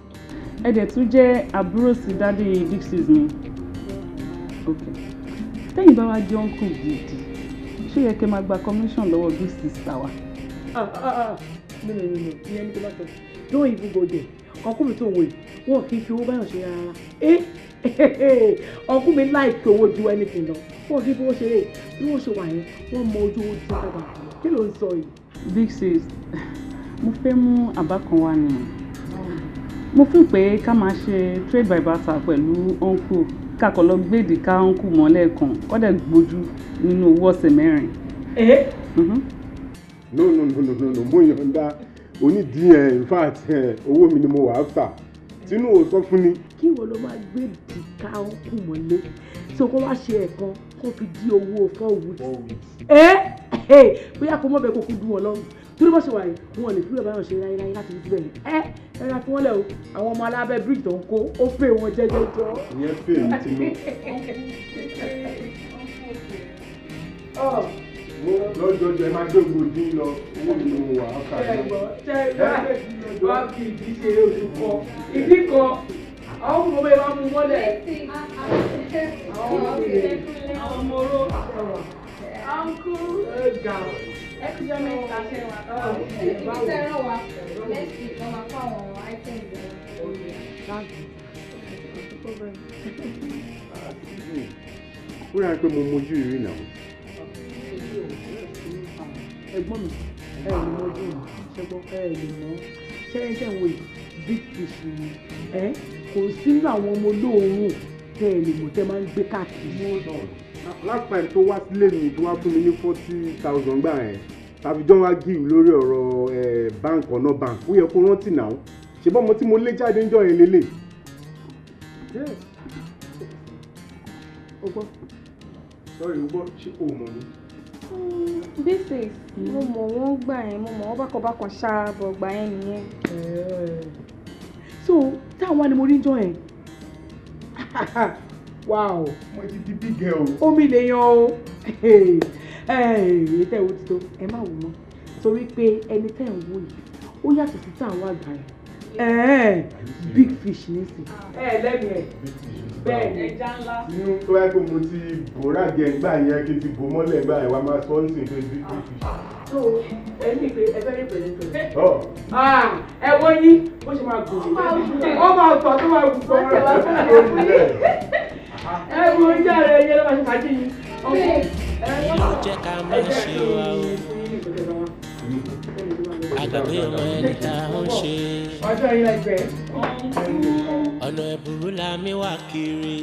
Ẹ dẹ̀ tún jẹ́ àbúrò sí daddy big sis mi. Ok. Tẹ́yìn bá wá jẹ́ uncle gidi, ṣé yẹ kẹ́ máa gba commission lọ́wọ́ big sister wa? Ah ah ah, no no no no, ìyẹn ní kó bá sọ. Don't even go there. Uncle mi tó ń wò yìí, wọn kì í fi owó báyọ̀ ṣe rárá. Uncle mi like owó ju anything lọ. Wọn kì í fowó ṣeré. Bí wọ́n ṣe wà yẹn, wọ́n mọ ojú owó ju sábà. Kí ló ń sọ yìí? Big sis, mo fẹ́ mú àbá kan wá ni. Mo fi pé ká máa ṣe trade by barter pẹ̀lú uncle, ká kọ́ lọ gbèdì ká uncle mọ́ lẹ́ẹ̀kan, kó dẹ̀ gbójú nínú owó ọ̀sẹ̀ 4. No no no no no, mo yọ̀ǹda onídìí ẹ̀. In fact, owó mi ni mo wà áfà. Tinú ò sọ fún ni. Kí ìwọ ló máa gbé dìka uncle mọ́lé, so kó wá ṣe ẹ̀kan kó fi dí owó 4 weeks. Bóyá kó mọ̀ bẹ́ẹ̀ kó kú dùn wọn lọ́rùn. Torí bó ṣe wà yìí, wọn ò lè fi báyọ̀ ṣe láyé láyé láti fi síbẹ̀ yẹn. Ẹ ra fún wọn lẹ o, àwọn ọmọ alábẹ́ bridge tó ń kó, ó pè wọn jẹ́jẹ́jọ́. Ìyẹn pè mí, Tinú. Lọ́jọ́jọ́ ẹ máa gbé gbòdì lọ, owó mi ni mo wà áfà. Ṣé ẹ wá fi ìdí ṣe oṣù kan? Ìdí kan, àwọn ọmọ bẹ́ẹ̀ máa mú mọ́lẹ̀. Àwọn ọmọ oró. Uncle. Ẹ ga. Ẹ ti jọ mẹ́ta ṣe wa. Ibi tẹ́ rán wa next week, wọ́n máa kó àwọn items yẹn. Ó rà pé mo mojú ìrìn náà. Ẹ̀gbọ́n mi, ẹ lè mọ ojú mi, ṣẹgbọn ẹ lè mọ. Ṣé ẹ ṣe ń wo yìí, big fish ni ẹ kò sínú àwọn ọmọ olóòórùn tẹ ẹ lè mọ tẹ máa ń gbé káàkiri. Last time tó wá sílé mi, tó wá fún mi ní 40,000 gbà yẹn, tàbí jọ wá gíw lórí ọ̀rọ̀ bank or no bank, ó yẹ kó rántí náà. Ṣe bọ́ mo tí mo lé jáde ń jọ yẹn lélẹ̀. O gbọ́. Sorry, o gbọ́, ṣé o mọ̀ mi? Big sis, mo mọ̀ wọ́n gbà yẹn, mo mọ̀ wọ́n bákan bákan ṣáá bọ̀ gbà yẹn nìyẹn. So táwọn wá ni mo rí jọ yẹn, wow. Mo ti di big girl. Omi lè yan o. Èyí tẹ̀ wo ti tó, ẹ má wò mọ́, torí pé ẹni tẹ̀ ń wò yìí, ó yàtọ̀ sí táwọn àgbà yẹn. Big fish nísìn. Ẹ lẹ́nu ẹ̀. Bẹ́ẹ̀ ni. Ẹja ńlá. Inú tó yẹ kó mo ti bòrá jẹ ńgbà yẹn kí n ti bò mọ́lẹ̀ ńgbà yẹn wá máa sọ ń sìn pé big fish. So ẹ ní pé ẹ fẹ́ rí pẹ̀lẹ́pẹ̀lẹ́. Ẹ wọ́n yín bó ṣe máa gùn. Ó máa fà tó máa gùn fún ọ. Ẹ wo oúnjẹ rẹ̀ yẹn ló máa ṣe fàájì yín. Ló jẹ́ ká máa ṣe wa o. Àgbàgbé ọmọ ẹni tá a ń ṣe. Ọjọ́ yìí lẹ́gbẹ̀ẹ́. Ọ̀nà ẹ̀bùrú la mi wà kiri.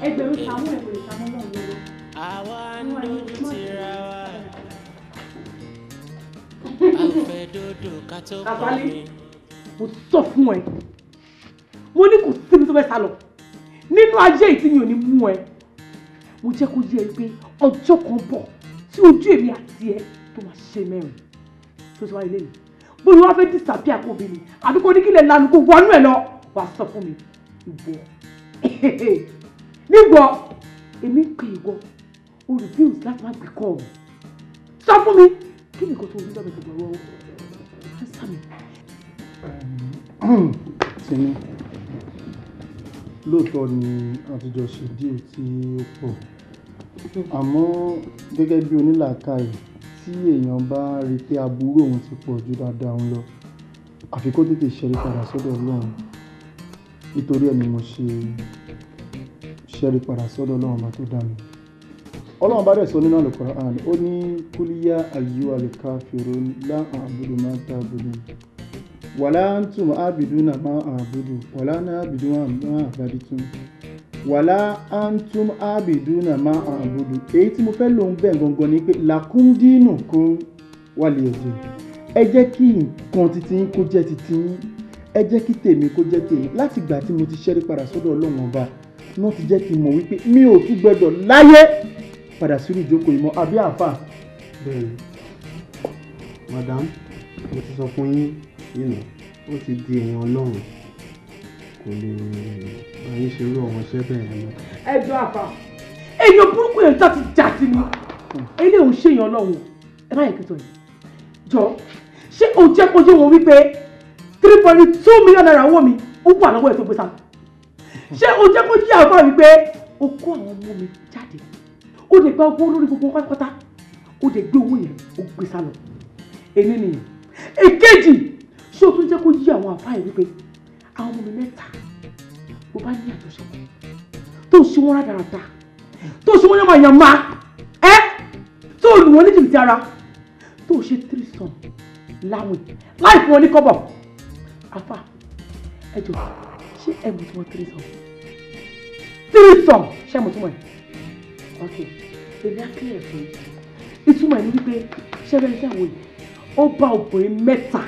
Ẹgbẹ̀rún sàmú ẹ̀ kò lè sàmú náà lọ́wọ́. Àwa ń dojú tira wa. A ò fẹ́ dòdò ká tó pọ̀ mi. Mo sọ fún ẹ, mo ní kò síbi tó fẹ́ sá lọ. Nínú ayé yìí tí mi ò ní mú ẹ, mo jẹ́ kó yé ẹ pé ọjọ́ kan bọ̀ tí ojú èmi àti ẹ tó máa ṣe mẹ́rin tó ti wá ilé mi. Bóyá wàá fẹ́ disappear kó bí mi àbí kó ní kí lè lanu kó wọnú ẹ lọ, wàá sọ fún mi ìwọ. Níwọ, èmi ń pe ìwọ, o refuse láti má gbé kọ́ mi. Sọ fún mi, kí ni nǹkan tó ń lọ́bẹ̀ tó gbọ́ wọ́wọ́? Answer me. Tinú, lóòótọ́ ni àtijọ́ ṣe díẹ̀ tí ó pọ̀, àmọ́ gẹ́gẹ́ bí onílàákàyè tí èèyàn bá rí i pé aburú òun ti pọ̀ ju dáadáa òun lọ, àfi kó tètè ṣẹ́rí padà sọ́dọ̀ Ọlọ́run. Nítorí ẹ̀ ni mo ṣe ṣẹ́rí padà sọ́dọ̀ Ọlọ́run ọba tó dá mi. Ọlọ́run bá dẹ̀ sọ nínú Al-Qur'an, ó ní kúlíyà ayyuhal kafirun la a'budu ma ta'budun wàlá antum abiduna ma a'budu wàlá ana abidun ma abaditum wàlá antum abiduna ma a'budu. Èyí tí mo fẹ́ lò ń bẹ̀ gangan ni pé lakum dinukum waliyadin. Ẹ jẹ́ kí nǹkan titi yín kó jẹ́ titi yín, ẹ jẹ́ kí tèmi kó jẹ́ tèmi. Láti ìgbà tí mo ti ṣẹ́rí padà sọ́dọ̀ Ọlọ́run ọba náà ti jẹ́ kí n mọ̀ wípé mi ò tún gbọ́dọ̀ láyé padà sírú ìjókòó ìmọ̀ àbí àáfà. Bẹ́ẹ̀ni madam, mo ti sọ fún yín, you know, ó ti di èèyàn Ọlọ́run, kò lè bá yín ṣerú àwọn iṣẹ́ bẹ́ẹ̀ yẹn mọ́. Ẹ jọ àfà, èèyàn burúkú yẹn tó ti jà sí mi, eléyìí ò ń ṣèyàn Ọlọ́run, ẹ má yẹ kí n sọ yìí. Jọ, ṣé o jẹ́ kó yé wọn wípé 3.2 million naira owó mi ó wà lọ́wọ́ ẹ̀ tó gbé sá? Ṣé o jẹ́ kó yé àfà wípé o kó àwọn ọmọ mi jáde, o lè gba owó lórí gbogbo pátápátá, o lè gbé owó yẹn o gbé sá lọ? Èmi nìyẹn. Èkejì, ṣé o tún jẹ́ kó yí àwọn àfáà yìí wípé àwọn ọmọ mi mẹ́ta ló bá ní àjọṣepọ̀ tó ṣe wọ́n rádaràda, tó ṣe wọ́n yànmàyànmá, ẹ́ tó lù wọ́n ní jìbìtì ara, tó ṣe tírísàn láwìn láì fún wọn ní kọ́bọ̀? Àfà, ẹ jọ, ṣé ẹ mọ̀ tí wọ́n tírísàn? Tírísàn ṣé ẹ mọ̀ tí wọ́n ẹ̀? Ok, èmi á kílẹ̀ fún yín. Ìtumọ̀ ẹ̀ ní wípé ṣé ẹ bẹ́ẹ̀ sí àwọn yìí ó bá obìnrin mẹ́ta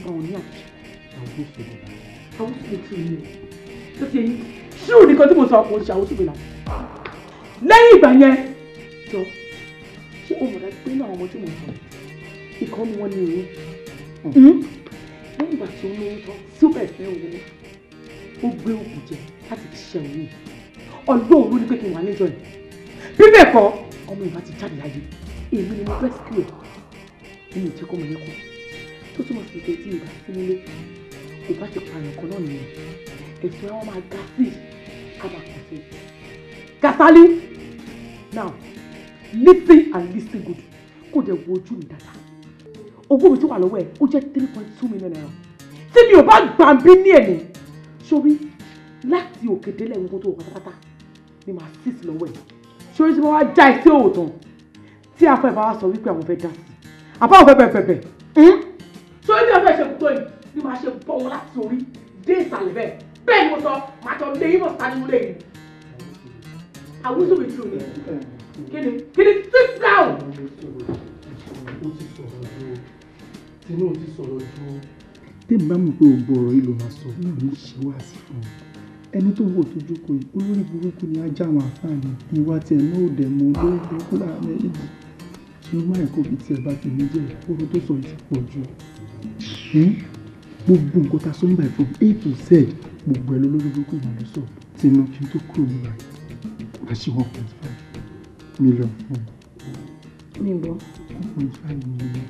àwọn ní àjọṣepọ̀. Àwọn sì lè tún yín tó ti yín ṣíù nìkan tí mo sọ kò ṣe àwọn òṣèlú náà. Lẹ́yìn ìgbà yẹn jọ, ṣé o mọ̀ dájú pé nínú àwọn ọmọ tí mo sọ ìkan ni wọ́n ní oyún? Lẹ́yìn ìgbà tí ó lóyún tán tí ó bẹ̀rẹ̀ fẹ́ òun, ó gbé òògùn jẹ láti fi ṣe oyún. Ọlọ́run ló ní pé kí n wà níjọ yìí, bí bẹ́ẹ̀ kọ́ ọmọ ìbá ti jáde láyé. Èmi ni mo rescue ẹ̀, èmi ò jẹ́ kó mọ yẹn kú. Tó túmọ̀ sí pé tí ìbá sí nílé kò bá ti pààyàn kan náà nìyẹn, ẹ̀sùn àwọn máa ga sí a máa kàn sí. Kasali, now listen and listen good, kò dẹ̀ wo ojú mi dáadáa. Owó mi tó wà lọ́wọ́ ẹ̀ ó jẹ́ 3.2 million naira. Tí mi ò bá gbà bí ní ẹ̀mí sórí láti òkè délẹ̀ gbogbo tó wọ pátápátá ni màá sì sí lọ́wọ́ ẹ̀. Sórí tí wọ́n wá já ẹ sí òòtàn tí afọ ẹ̀ bá wá sọ wípé àwọn fẹ́ dá sí àbá àwọn fẹ́ bẹ̀ẹ̀ bẹ̀ẹ̀ sórí tí wọ́n fẹ́ ṣe tó yìí ni màá ṣe bọ́ wọn láti orí dé ìsàlẹ̀ bẹ́ẹ̀. Bẹ́ẹ̀ ni mo sọ, màá tọ́ lé yín bọ̀ sani wọlé yìí. Àwùjọ mi tù ní. Kíni kíni sit down. Ó ti sọ̀rọ̀ ju Tinú, ti sọ̀rọ̀ ju. Tèmi bá mọ̀ pé ògbó ọ̀rọ̀ yìí ló máa sọ, mi ò ní ṣe wáàsí fún un. Ẹni tó wò tó jókòó yìí, olórí burúkú ni ajá àwọn àfáàní. Ìwà tiẹ̀ náà ò dẹ̀ mọ́ olórí burúkú láàrin méjèèjì. Tinú má ẹ̀kọ́ bíi tiẹ̀ bá tèmi jẹ́, ọ̀rọ̀ tó sọ yìí ti pọ̀ jù. Gbogbo nǹkan ta sọ nígbà from A to Z, gbogbo ẹ̀ lólórí burúkú ìmọ̀ ló sọ. Tinú kí n tó kúrò nígbà yìí, wàá ṣe 1.5 million fún un. Mi gbọ́. 1.5 million.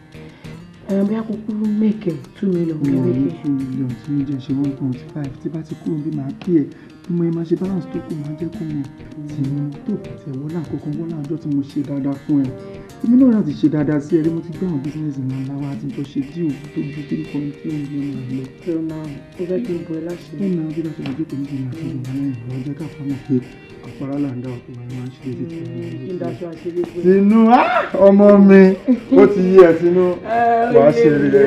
Bóyá kúkú mẹ́kẹ̀ 2 million. Mi ò ní 2 million tí mo jẹ́ ṣe 1.5. Tí bá ti kúrò bí màá pè é, bí mo máa ṣe balance tó kù, máa jẹ́ kó mọ̀. Tìǹbù tó tẹ̀ wọ́n lákòókò wọ́n láàjọ tí mo ṣe dáadáa fún ẹ. Èmi náà láti ṣe dáadáa sí ẹ rí. Mo ti gbé àwọn business ńlá ńlá wá àti tó ṣe díò tó ju 3.2 million lọ. Ṣé o máa o fẹ́ kí n bọ ẹ láṣẹ? Ẹ máa bí bá ṣe lè jókòó níbi àti ìjọba náà, ìwọ jẹ́ ká fáwọn pé àpárá là ń dá ọkọ̀ máa ń ṣe létí. Kí n daṣọ àṣírí fún ẹ. Tinú ọmọ mi, ó ti yí ẹ. Tinú, wàá ṣe rí ẹ.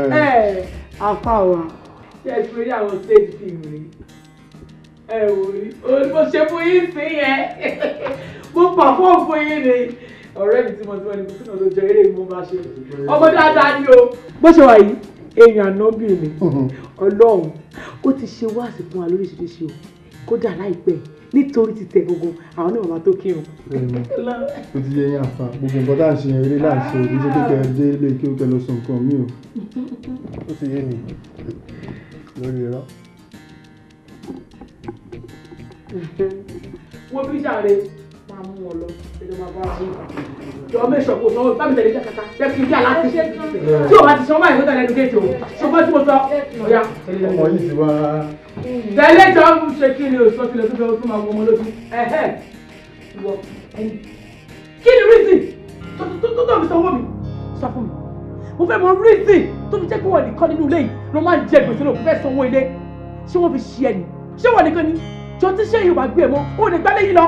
Ẹ afa wa, ṣe é fi rí àwọn stage film rí? Ẹ wò rí òun mo ṣe fún yín sí yẹn, mo perform fún yín ni. Ọ̀rẹ́ mi tí mo ti wọ́n ní kó sínú ọjọ́ eré mi, mo máa ṣe ọmọ dáadáa ni o. Bó ṣe wà yìí, èèyàn ànábì ni. Ọlọ́run ó ti ṣe wáàsí fún wa lóríṣiríṣi o. Kódà láìpẹ́, nítorí ti tẹ gbogbo àwọn náà máa tó kírun. Ó ti yẹ yín àfa, gbogbo nǹkan tá à ń ṣe eré là ń ṣe, kì í ṣe kékeré dé ilé kí ó kẹ lọ sọ nǹkan mi o. Ó ti yé mi lórí irọ́. Wo bí sàré máa mú wọn lọ, ẹjọ máa bá a bọ̀ jọ mẹ́sàn kò sanwó bá mi tẹ̀lé kàkàkà jẹ́ kí n kí aláàtì tí o bá ti sanwó báyìí kó tẹ̀lé ẹnu géètì o. Ṣùgbọ́n tí mo sọ ọ̀ya. Ọmọ yìí ti wá. Tẹ̀lé jọ ń ṣe kí ni o sọ sílẹ̀ tó fẹ́ tó máa wọ ọmọ lójú ẹ̀hẹ́ ìwọ ẹni. Kí ni reason tó fi sanwó mi? Sọ fún mi, mo fẹ́ mọ reason tó fi jẹ́ kí wọ́n nìkan nínú ilé yìí ló máa ń jẹ gbèsè, ló fẹ́ sanwó ilé. Ṣé wọ́n fi ṣe ẹ ni? Ṣé wọ́n nìkan ni? Jọ tí ṣé yóò bá gbé ẹ mọ́, ó lè gbálé yìí lọ.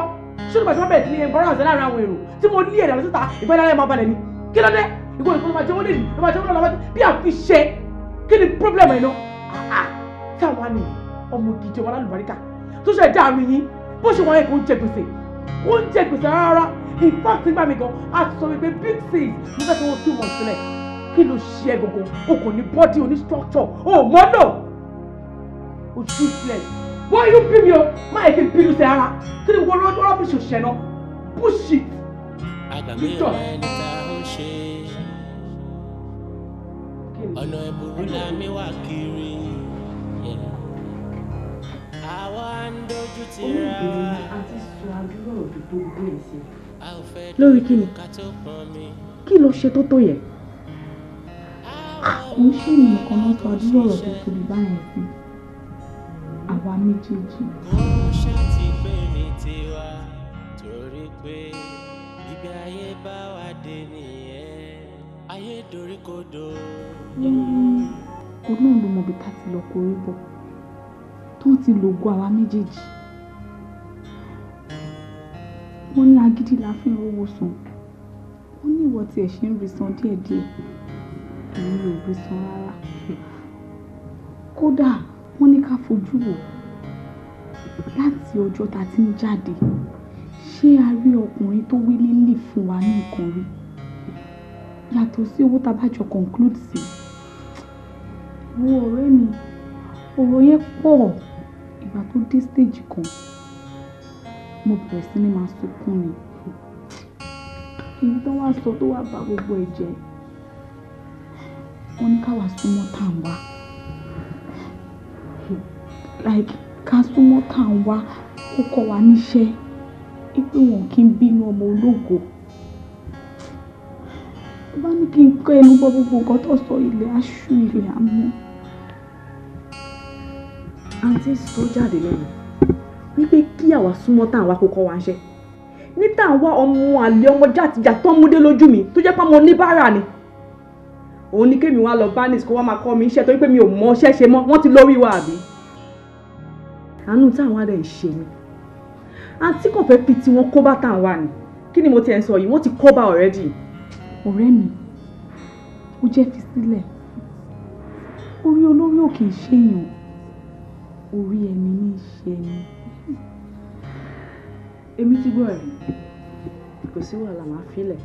Ṣé nígbà tí wọ́n bẹ̀rẹ̀ sí ní embarrass láàrin àwọn èrò tí mo ní ẹ̀dà lọ síta, ìgbẹ́ lára ẹ̀ máa balẹ̀ ni? Kí ló dé? Ìwọ nìkan ló máa jẹ́wọ́ lẹ́yìn, ló máa jẹ́wọ́ lọ́la bí àfi ṣe. Kí ni problem ẹ̀ náà? Táwọn á nìyí, ọmọ gidi, ọmọ alálùbáríkà tó ṣe dá mi yín bó ṣe wọ́n yẹn, kò ń jẹ gbèsè, kò ń jẹ gbèsè rárá. In fact, nígbà mi gan a sọ wípé, "Big sis, mo fẹ́ sanwó 2 months sílẹ̀." Kí ló ṣe é gbogbo? O kò ní body, o ní structure, o ò mọ́nà, o useless. Wọ́n inú bí mi o, má yẹ kí n bínú sí ara. Kí ni wọ́n rubbish òṣìṣẹ́ náà? Bullshit. Àgbàgbé ẹni tá a ń ṣe ọ̀nà ìbúrú làmí wà kiri, àwa ń dojú ti ra wa. Àti sọ àdúrà òdò tó gbé e sí. A ò fẹ́ Lórí kí ni? ká tó pọn mi. Kí ló ṣe tó tó yẹn? Kò ń ṣe èmi nìkan náà sọ àdúrà ọ̀rọ̀ tó tóbi báyẹn sí, àwa méjèèjì. Ó ṣàti pé ní tiwa torí pé ibi ayé bá wa dé nìyẹn, ayé dorí kodò. Wọ́n ní Ọlọ́run ló mọ ibi tá a ti lọ korí bọ̀ tó ti lògo àwa méjèèjì. Wọ́n ní agídí la fi ń rówó san. Wọ́n ní ìwọ tiẹ̀ ṣe ń rí san díẹ̀díẹ̀, èmi ò rí san rárá. Kódà wọ́n ní ká fojú wò láti ọjọ́ tá a ti ń jáde, ṣé a rí ọkùnrin tó willingly fún wa ní nǹkan rí yàtọ̀ sí owó tá a bá jọ conclude sí? Wo ọ̀rẹ́ mi, ọ̀rọ̀ yẹn pọ̀. Ìgbà tó dé stage kan, mo bẹ̀rẹ̀ sí ní máa sunkún ni. Èyí tó wá sọ tó wá bà gbogbo ẹ̀ jẹ́, wọ́n ní káwa súnmọ́ tá à ń wá, like ká súnmọ́ tá à ń wá, kó kọ́ wa níṣẹ́, pé wọn kì í bínú ọmọ ológo. Tó bá ní kí n kọ́ ẹnu bọ́ gbogbo nǹkan tó sọ, ilẹ̀ aṣú, ilẹ̀ àmọ́. Àǹtí sọ jáde lẹ́nu wípé kí àwa súnmọ́ tá à ń wá, kó kọ́ wa ń ṣe ní tá à ń wá, ọmọ àlè, ọmọ jàtìjà tó ń múdé lójú mi, tó jẹ́ pé ọmọ oníbàárà ni. Òun ní kémi wá lọ banis kó wá máa kọ́ mi iṣẹ́, torí pé mi ò mọ iṣẹ́ ṣe mọ́. Wọ́n ti lórí wa àbí? Àánú táwọn adẹ̀ ń ṣe ni. Àǹtí kò fẹ́ fi tiwọn kó bá tá à ń wá ni. Kí ni mo ti ẹ̀ ń sọ yìí? Wọ́n ti kó bá already. Ọ̀rẹ́ mi, ó jẹ́ fi sílẹ̀. Orí olórí ò kì í ṣèyàn, orí ẹni ní í ṣe ẹni. Èmi ti gbọ́ ẹ̀, kò sí wàhálà, máa filẹ̀,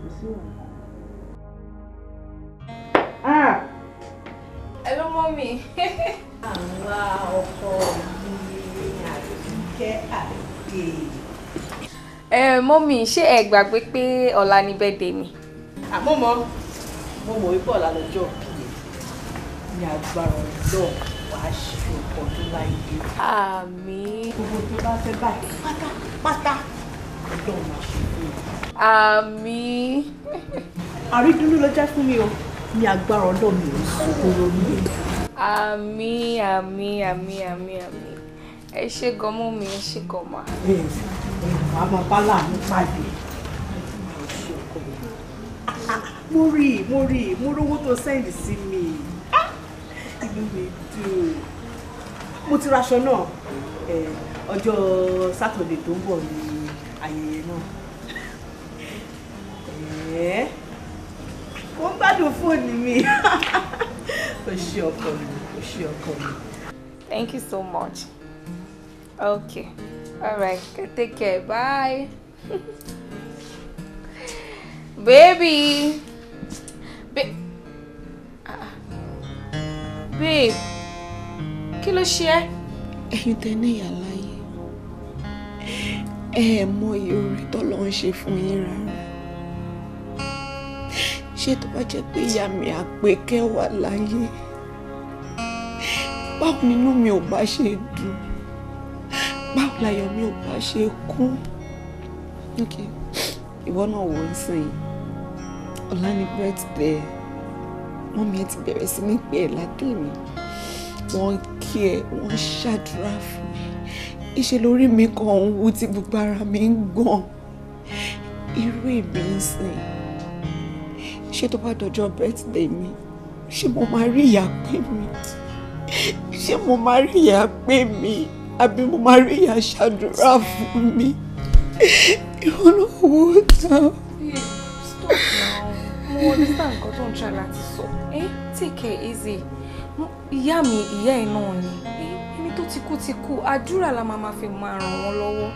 kò sí wàhálà. Hello, mommy. Àwa ọkọ mi Àbíkẹ́ Àdè. Ẹ mommy, ṣé ẹ gbàgbé pé ọ̀la ni birthday mi? Àmọ́ mo mọ̀ wípé ọ̀la lọ́jọ́ bí ẹ ní agbára Ọlọ́run, wàá ṣe ọ̀pọ̀ ọdún láyé. Àmín. Gbogbo tó bá fẹ́ báyìí pátápátá, Ọlọ́run máa ṣe fún ẹ. Àmín. Àrídùnnú ló jẹ́ fún mi o, ní agbára Ọlọ́run mi ò sunkún lórí ẹ̀. Àmín, àmín, àmín, àmín, àmín. Ẹ ṣé gan mummy, ẹ ṣé gan ma. Wàá máa bá láàánú pàdé. Mo rí, mo rí, mo rówó tó send sí mi. Inú mi dùn. Mo ti raṣọ náà. Ọjọ́ Sátọ̀dẹ̀ tó ń bọ̀ ni ayẹyẹ náà. Mo ń gbádùn fóònù mi. O ṣé ọkọ mi, o ṣé ọkọ mi. Thank you so much. Okay. All right. Take care. Bye. Baby. Babe. Kí ló ṣe ẹ́? Ẹ̀yin tẹ́ ní ìyá láyé, ẹ mọ iye oore t'Ọlọ́run ń ṣe fún yín rárá. Ṣé tó bá jẹ́ pé ìyá mi Àpèkẹ́ wà láyé, báwo nínú mi ò bá ṣe dùn, báwo láyọ̀ mi ò bá ṣe kún? Ok, ìwọ náà wò ó sìn, ọ̀la ni birthday, mọ́mí ẹ ti bẹ̀rẹ̀ sí ní pè é látẹ̀mí, wọ́n kí ẹ, wọ́n ṣàdúrà fún mi, ìṣe lórí mi kan ń wú tí gbogbo ara mi ń gbọ̀n. Irú èmi ń sìn, ṣé tó bá dọjọ́ birthday mi, ṣé mo máa rí ìyá pé mi? Ṣé mo máa rí ìyá pé mi? Àbí mo máa rí ìyá ṣàdúrà fún mi? Ìwọ náà wò ó tán. Stop now. Mo understand nǹkan tó ń try láti sọ. Take it easy. Ìyá mi, ìyá ẹ̀ náà ni. Ẹni tó ti kú ti kú. Àdúrà la máa fi máa ràn wọ́n lọ́wọ́.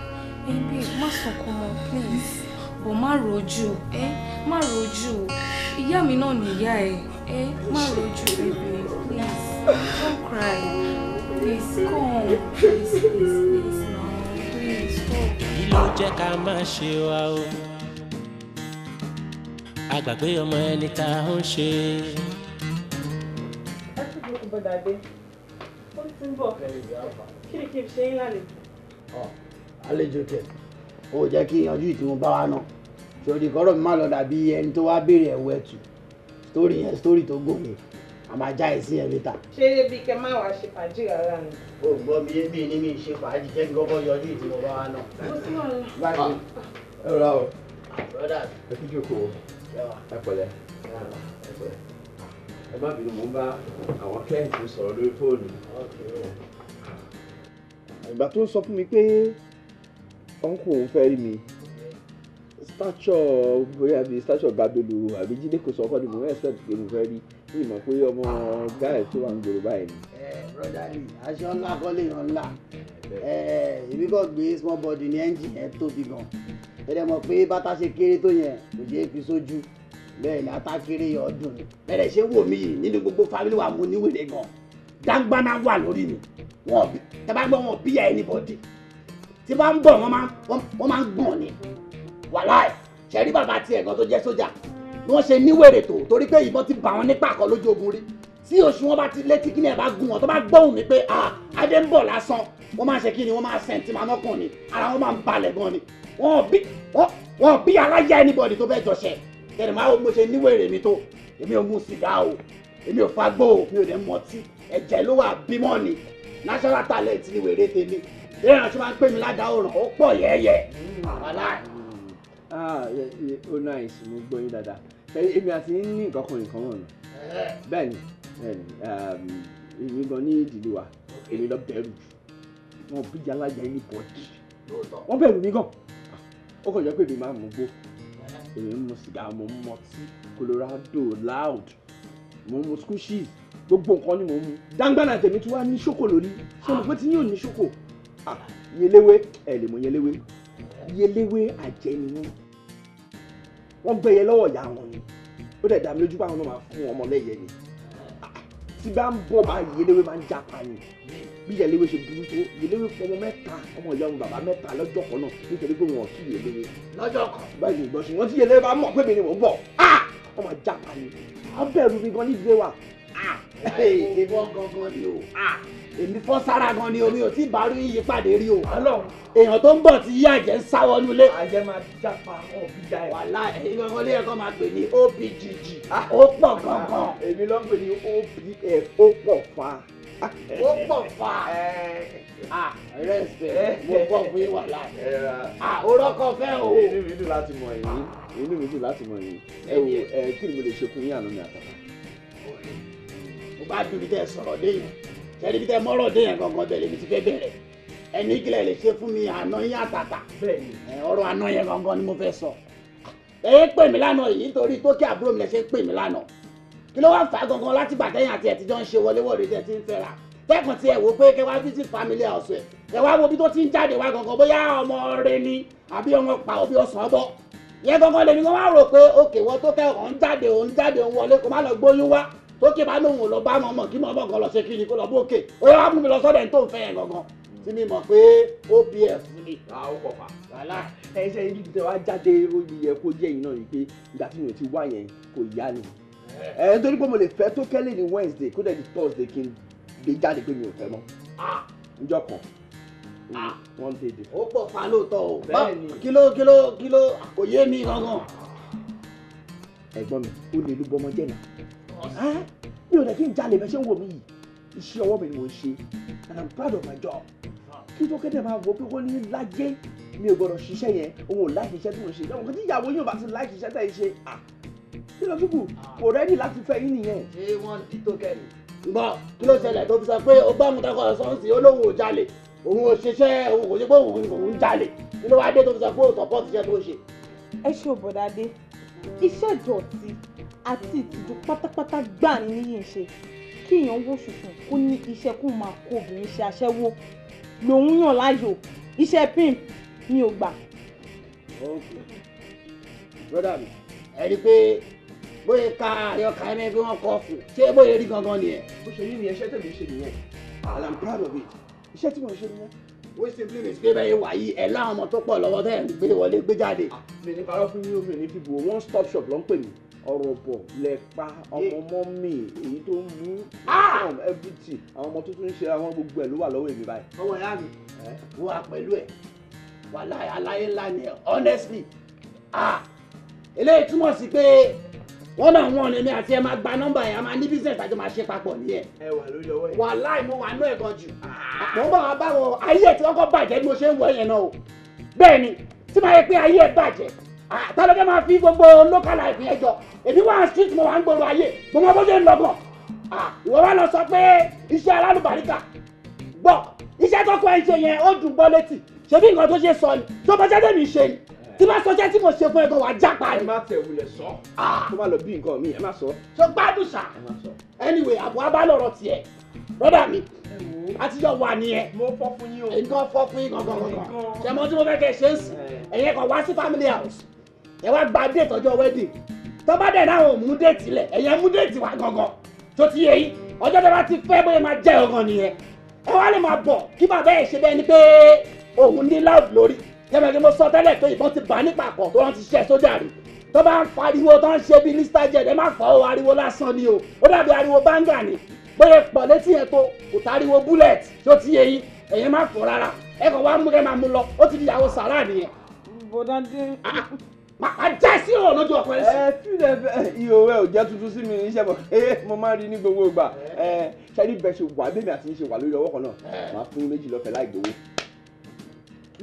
Babe, má sunkún mọ́, please. Ò má rojú, má rojú. Ìyá mi náà ni ìyá ẹ̀. Má rojú, baby, please. Don't cry. Please, come. Please, please, please, now. Please, stop. Èyí ló jẹ́ ká má ṣe wa o. Àgbàgbé ọmọ ẹni tá a ń ṣe. Ẹ kú jókòó bọ́dà dé. Ó ti ń bọ̀. Kí ni kí n ṣe yín lálejò? Àlejò kẹ̀, ó jẹ́ kí yanjú ìtí mo bá wa náà. Ṣòdì kọ́rọ̀ mi má lọ dàbí ẹni tó wá béèrè ẹ̀wọ̀ ẹ̀tù. Sítórì yẹn sítórì tó gùn ni. A máa já ẹ sí ẹ létà. Ṣé bí kẹ má wàá ṣe fàájì rárá ni? Ó gbọ́ mi yé mi ní mi ṣe fàájì, jẹ́ kí n kọ́kọ́ yọjú ìtí mo bá wa náà. Kò sí wàhálà. Ẹ rọra o. Brothers. Ẹ kú jókòó. Ẹ pẹ̀lẹ́. Ẹ pẹ̀lẹ́. Ẹ má bínú, mo ń bá àwọn client mi sọ̀rọ̀ lórí fóònù. Ìgbà tó ń sọ fún mi pé uncle òun fẹ́ rí mi, stature bóyá bíi stature Babelu àbí Jídé kò sọ ọkọ ni mo expect pé mo fẹ́ rí, ní ìmọ̀ pé ọmọ guy tó wà ń gbòòrò báyìí ni. Brotherly, aṣọ ńlá kọ́ lè yàn ńlá. Èmi kàn gbé small body ní engine yẹn tóbi gan. Ẹ dẹ̀ mọ̀ pé bàtà ṣe kéré tó yẹn kò ṣeé fi sójú. Bẹ́ẹ̀ ni ata kéré yọ ọdún ni. Bẹ́ẹ̀ ṣe wò mí yìí nínú gbogbo family wa mo níwèrè gan. Dáńgbáná wà lórí mi. Wọ́n tẹ́ bá gbọ́ wọn bí anybody. Tí bá ń bọ̀ wọ́n máa ń gbọ̀n ni. Wàláì, ṣe rí bàbá tiẹ̀ gan tó jẹ́ sójà. Bí wọ́n ṣe níwèrè tó torí pé ìbọn ti bà wọ́n nípa kan lójú ogun rí. Tí oṣù wọn bá ti létí kí ni ẹ bá gún wọn tó bá gbóhùn mi pé Adé ń bọ̀ lásán, wọ́n máa ń ṣe kí ni, wọ́n máa sẹ̀ǹtì máa mọ́kàn ni, ara wọn máa ń balẹ̀ gan ni. Wọ́n bí aláya anybody tó fẹ́ jọṣẹ́. Kẹ́ni máa wo mo ṣe níwèrè mi tó, èmi ò mu sìgá o, èmi ò fagbó o, mi ò dẹ̀ mọtí, ẹ̀jẹ̀ ló wà bímọ ni, national talent ni wèrè tèmi. Eré ìrànṣẹ́ máa ń pè mí ládàá òràn, ó pọ̀ yẹ́yẹ́. Wàláì. Ó nice, mo gbọ́ yín dáadáa. Èmi àti yín ní nǹkan kan nǹkan wọ̀nà. Bẹ́ẹ̀ni, bẹ́ẹ̀ni, èmi gan ní ìdílé wa, èmi lọ bẹ̀rù jù. Wọ́n bí aláya anybody. Wọ́n bẹ̀rù mi gan. Ó kàn jẹ́ pé èmi máa ń mu gbó. Èmi ń mu sìgá, mo ń mọtí, Colorado loud, mo ń mu squishies, gbogbo nǹkan ni mo ń mu. Dáńgbàna tèmi tí wàá ní ṣókò lórí. Ṣé mo pé tí yóò ní ṣókò? Yẹléwé, ẹ lè mọ yẹléwé. Yẹléwé àjẹ́ ni wọ́n. Wọ́n gbẹ̀yẹ lọ́wọ́ ìyá wọn ni. Ó dẹ̀ dá mi lójú báwọn náà máa fún ọmọ lẹ́yẹ ni. Tí bá ń bọ̀ báyìí, yẹléwé máa ń jápa ni. Bí yẹléwé ṣe burú tó, yẹléwé fún ọmọ mẹ́ta, ọmọ ìyá ọmọ bàbá mẹ́ta lọ́jọ́ kan náà nítorí pé wọn ò kí yẹléwé. Lọ́jọ́ kan. Báyìí ìgbọ́n ṣùgbọ́n tí yẹléwé bá mọ̀ pé mi ni mò ń bọ̀, wọ́n máa jápa ni. Wọ́n bẹ̀rù mi gan nídìí wa. Ìwọ gangan ni o. Èmi fọ́ sára gan ni o, mi ò tí ì bá rí ìyípadà rí o. Èèyàn tó ń bọ̀ tí yí àjẹ́ ń sá wọnú ilé. Àjẹ́ máa jápa ọ̀bí já ẹ̀. Wàhálà ẹ̀yin gangan lé ẹ̀kọ́ máa pè ní OPGG. Ó pọ̀ gangan. Èmi ló ń pè ní OPF, ó pọ̀ fa. Ó pọ̀ fa. Respect, mo pọ̀ fún yín wàhálà. Ó rọ́kọ̀ fẹ́ o. Inú mi dùn láti mọ̀ yín. Inú mi dùn láti mọ̀ yín. Ẹ wo ẹ kí ni mo lè ṣe fún yín àná mi àtàtà? Mo bá dùn bí tẹ́ sọ̀rọ̀ dé yìí. Ṣẹ́ni bí tẹ́ mọ́rọ̀ dé yẹn gangan bẹ̀rẹ̀ mi ti fẹ́ bẹ̀rẹ̀. Ẹni kílẹ̀ lè ṣe fún mi àná yín àtàtà. Ọ̀rọ̀ àná yẹn gangan ni mo fẹ́ sọ. Ẹ pè mí lánàá yìí nítorí tó kí àbúrò mi lè ṣe pè mí lánàá. Kí ló wá fà á gangan láti gbà tẹ́yìn àti ẹ̀ tí jọ ń ṣe wọléwọ̀de tẹ́ ti ń fẹ́ra? Tẹ́kàn tí ẹ wò pé kẹ́ wá visit family house ẹ̀. Ẹ wá wo bí tó ti ń jáde wá gangan bóyá ọmọ rẹ ni àbí ọmọ pa òbí ọ̀sán ọbọ̀. Yẹn gangan lèmi kan wá rò pé òkè wọ́n tó kẹ́ òun jáde òun jáde òun wọlé kó má lọ gbóyún wá. Tókè bá lóun ò lọ bá mọ̀mọ́ kí mọ̀mọ́ kan lọ ṣe kí ni kó lọ bókè. Ó yẹ wá mú mi lọ sọ́dọ̀ ẹni tó ń fẹ́ yẹn gangan. Tí mi mọ̀ pé OPF ni. Ó pọ̀ fà. Wàhálà ẹ ṣe ibi tí wàá jáde ó yẹ kó jẹ́ yìí náà yìí pé ìgbà tí mi ò ti wá yẹn kò yá ni. Ẹ nítorí pé mo lè fẹ́ tó kẹ́lẹ̀ ní Wednesday kó dẹ̀ di Thursday kí n gbé jáde pé mi ò fẹ́ mọ́. Njọ́ kan one day different. Ó pọ̀ fà lóòótọ́ o. Kí ló kò yé mi gangan. Ẹ̀gbọ́n mi, ó lè lú bọmọ jẹ́ náà. Mi ò dẹ̀ kí n jalè bẹ́ẹ̀ ṣe ń wò mí yìí. Iṣẹ́ ọwọ́ mi ni mò ń ṣe and I'm proud of my job. Kí tó kéde máa wò pé kó ní lájẹ́ mi ò gbọ́dọ̀ ṣiṣẹ́ yẹn, òun ò láìkí iṣẹ́ tí mò ń ṣe. Ìjọba tí ìyàwó yóò bá ti láìkí iṣẹ́ tẹ̀ ń ṣe, kí ló túbù kò rẹ́dì láti fẹ́ yín nìyẹn. Ṣé wọ́n di tó kẹ́ni? Gbọ́ kí ló ṣẹlẹ̀ tó fi sọ pé ó bá òun tọkọ sọ́ọ̀sì ó lóun ò jalè, òun ò ṣiṣẹ́, òun kò ṣe pé òun ń jalè. Kí ló wá dé tó fi sọ pé ó support iṣẹ́ tó ń ṣe? Ẹ ṣe òbọ̀dádé, iṣẹ́ ìdọ̀tí àti ìtìjú pátápátá gbà ní níyì ń ṣe. Kí èèyàn wò ṣùṣùn kó ní iṣẹ́ kó máa kó obìnrin ṣe aṣẹ́wó lòun yàn láàyò, iṣẹ́ pimp mi ò gbà. Ok, brother mi, ẹ rí i pé bóyá ká àyọkà ẹni bí wọ́n kọ́ fún ṣé bóyá rí gangan nìyẹn. Bó ṣe rí nìyẹn, iṣẹ́ tẹ̀mí ṣe nìyẹn and I'm proud of it. Iṣẹ́ tí mo ṣe nìyẹn. Which simply means pé bẹ́ẹ̀ wà yìí ẹ̀ láwọn ọmọ tó pọ̀ lọ́wọ́ tẹ́ ẹ̀ ń gbé wọlé gbé jáde. Mi ní parọ́ fún yín, mi ní fi bò one stop shop ló ń pè mí. Ọ̀rọ̀ bọ̀ lẹ́pa ọmọ mọ́ mi èyí tó ń mú from everything àwọn ọmọ tuntun ń ṣe àwọn gbogbo ẹ̀ ló wà lọ́wọ́ èmi báyìí. Ọmọ ìyá mi wà pẹ̀lú ẹ̀ wàhálà aláyé ńlá ni ẹ̀ honestly. Eléyìí túmọ̀ sí pé wọ́n náà wọ́n ní mi àti ẹ máa gba nọ́mbà yẹn a máa ní business àjọ máa ṣe papọ̀ nìyẹn. Ẹ wà lórí ọwọ́ yẹn. Wàhálà mo wà nú ẹ̀ gan jù. Mo ń bọ̀ wá báwo ayé ẹ̀ tí wọ́n kọ́ bàjẹ́ bí mo ṣe ń wọ yẹn náà o. Bẹ́ẹ̀ ni tí màá yẹ pé ayé ẹ̀ bàjẹ́ ta ló fẹ́ máa fi gbogbo local life yẹn jọ. Èmi wà street mo wà ń gbòòrò ayé mo mọ bó ṣe ń lọ gan. Ìwọ wá lọ sọ pé iṣẹ́ alálùbáríkà gbọ́ iṣẹ́ tó kọ́ ẹ ṣe yẹn ó dùn gbọ́ létí ṣebí nǹkan tó ṣe sọ ni tó bá jáde mi ṣe ni tí bá sọjẹ́ tí mo ṣe fún ẹ gan wà á jápa ni. Ẹ má tẹ̀ wulẹ̀ sọ tó bá lọ bí nǹkan mi ẹ má sọ. Ṣó gbádùn ṣá anyway àbọ̀ abálọ̀rọ̀ tiẹ̀ brọ́dà mi àtijọ́ wà nìyẹn. Mo fọ́ fún yín o. Nǹkan fọ́ fún yín gangan gangan ṣe mọ tí mo fẹ́ kẹ́ ṣe ń sìn ẹ̀yẹ kan wá sí family house ẹ wá gba déètì ọjọ́ wedding tó bá dẹ̀ náà ò mú déètì lẹ̀ ẹ̀yẹ mú déètì wá gangan tó ti yẹ yín ọjọ́ tó bá ti fẹ́ bóyá máa jẹ́ ọ̀gàn nìyẹn ẹ wá lè máa bọ̀ kí bàbá ẹ̀ ṣe bẹ́ẹ̀ ni pé òun ní loud lórí yẹ́nbẹ̀ kí mo sọ tẹ́lẹ̀ pé ìbọn ti bà nípa pọ̀ tó wọ́n ti ṣiṣẹ́ sójà rí tó bá ń pariwo tó ń ṣe bí Mr. Jed ẹ má fọ́ o ariwo lásán ni o ó dàbí ariwo báńgà ni bóyá pọ̀ létí yẹn tó kò táriwo bullet tó ti yẹ yín ẹ̀yẹn má fọ́ rárá ẹ kàn wá mú kẹ́ máa mú lọ ó ti di ìyàwó sàrà nìyẹn. Bọ̀dádé. Màá já sí ọ̀rọ̀ lójú ọkọ ẹ sí. Ẹ fílẹ̀ ihò ẹ ò jẹ́ tuntun sí mi iṣẹ́ bọ̀ ẹ mo máa ń rí ní gbogbo ìgbà ẹ ṣẹ́ni bẹ́ẹ̀ ṣe wà bẹ́ẹ̀ mi àti ṣe wà lórí ọwọ́ kan náà màá fún méjì lọ́fẹ̀ẹ́ láì gbowó.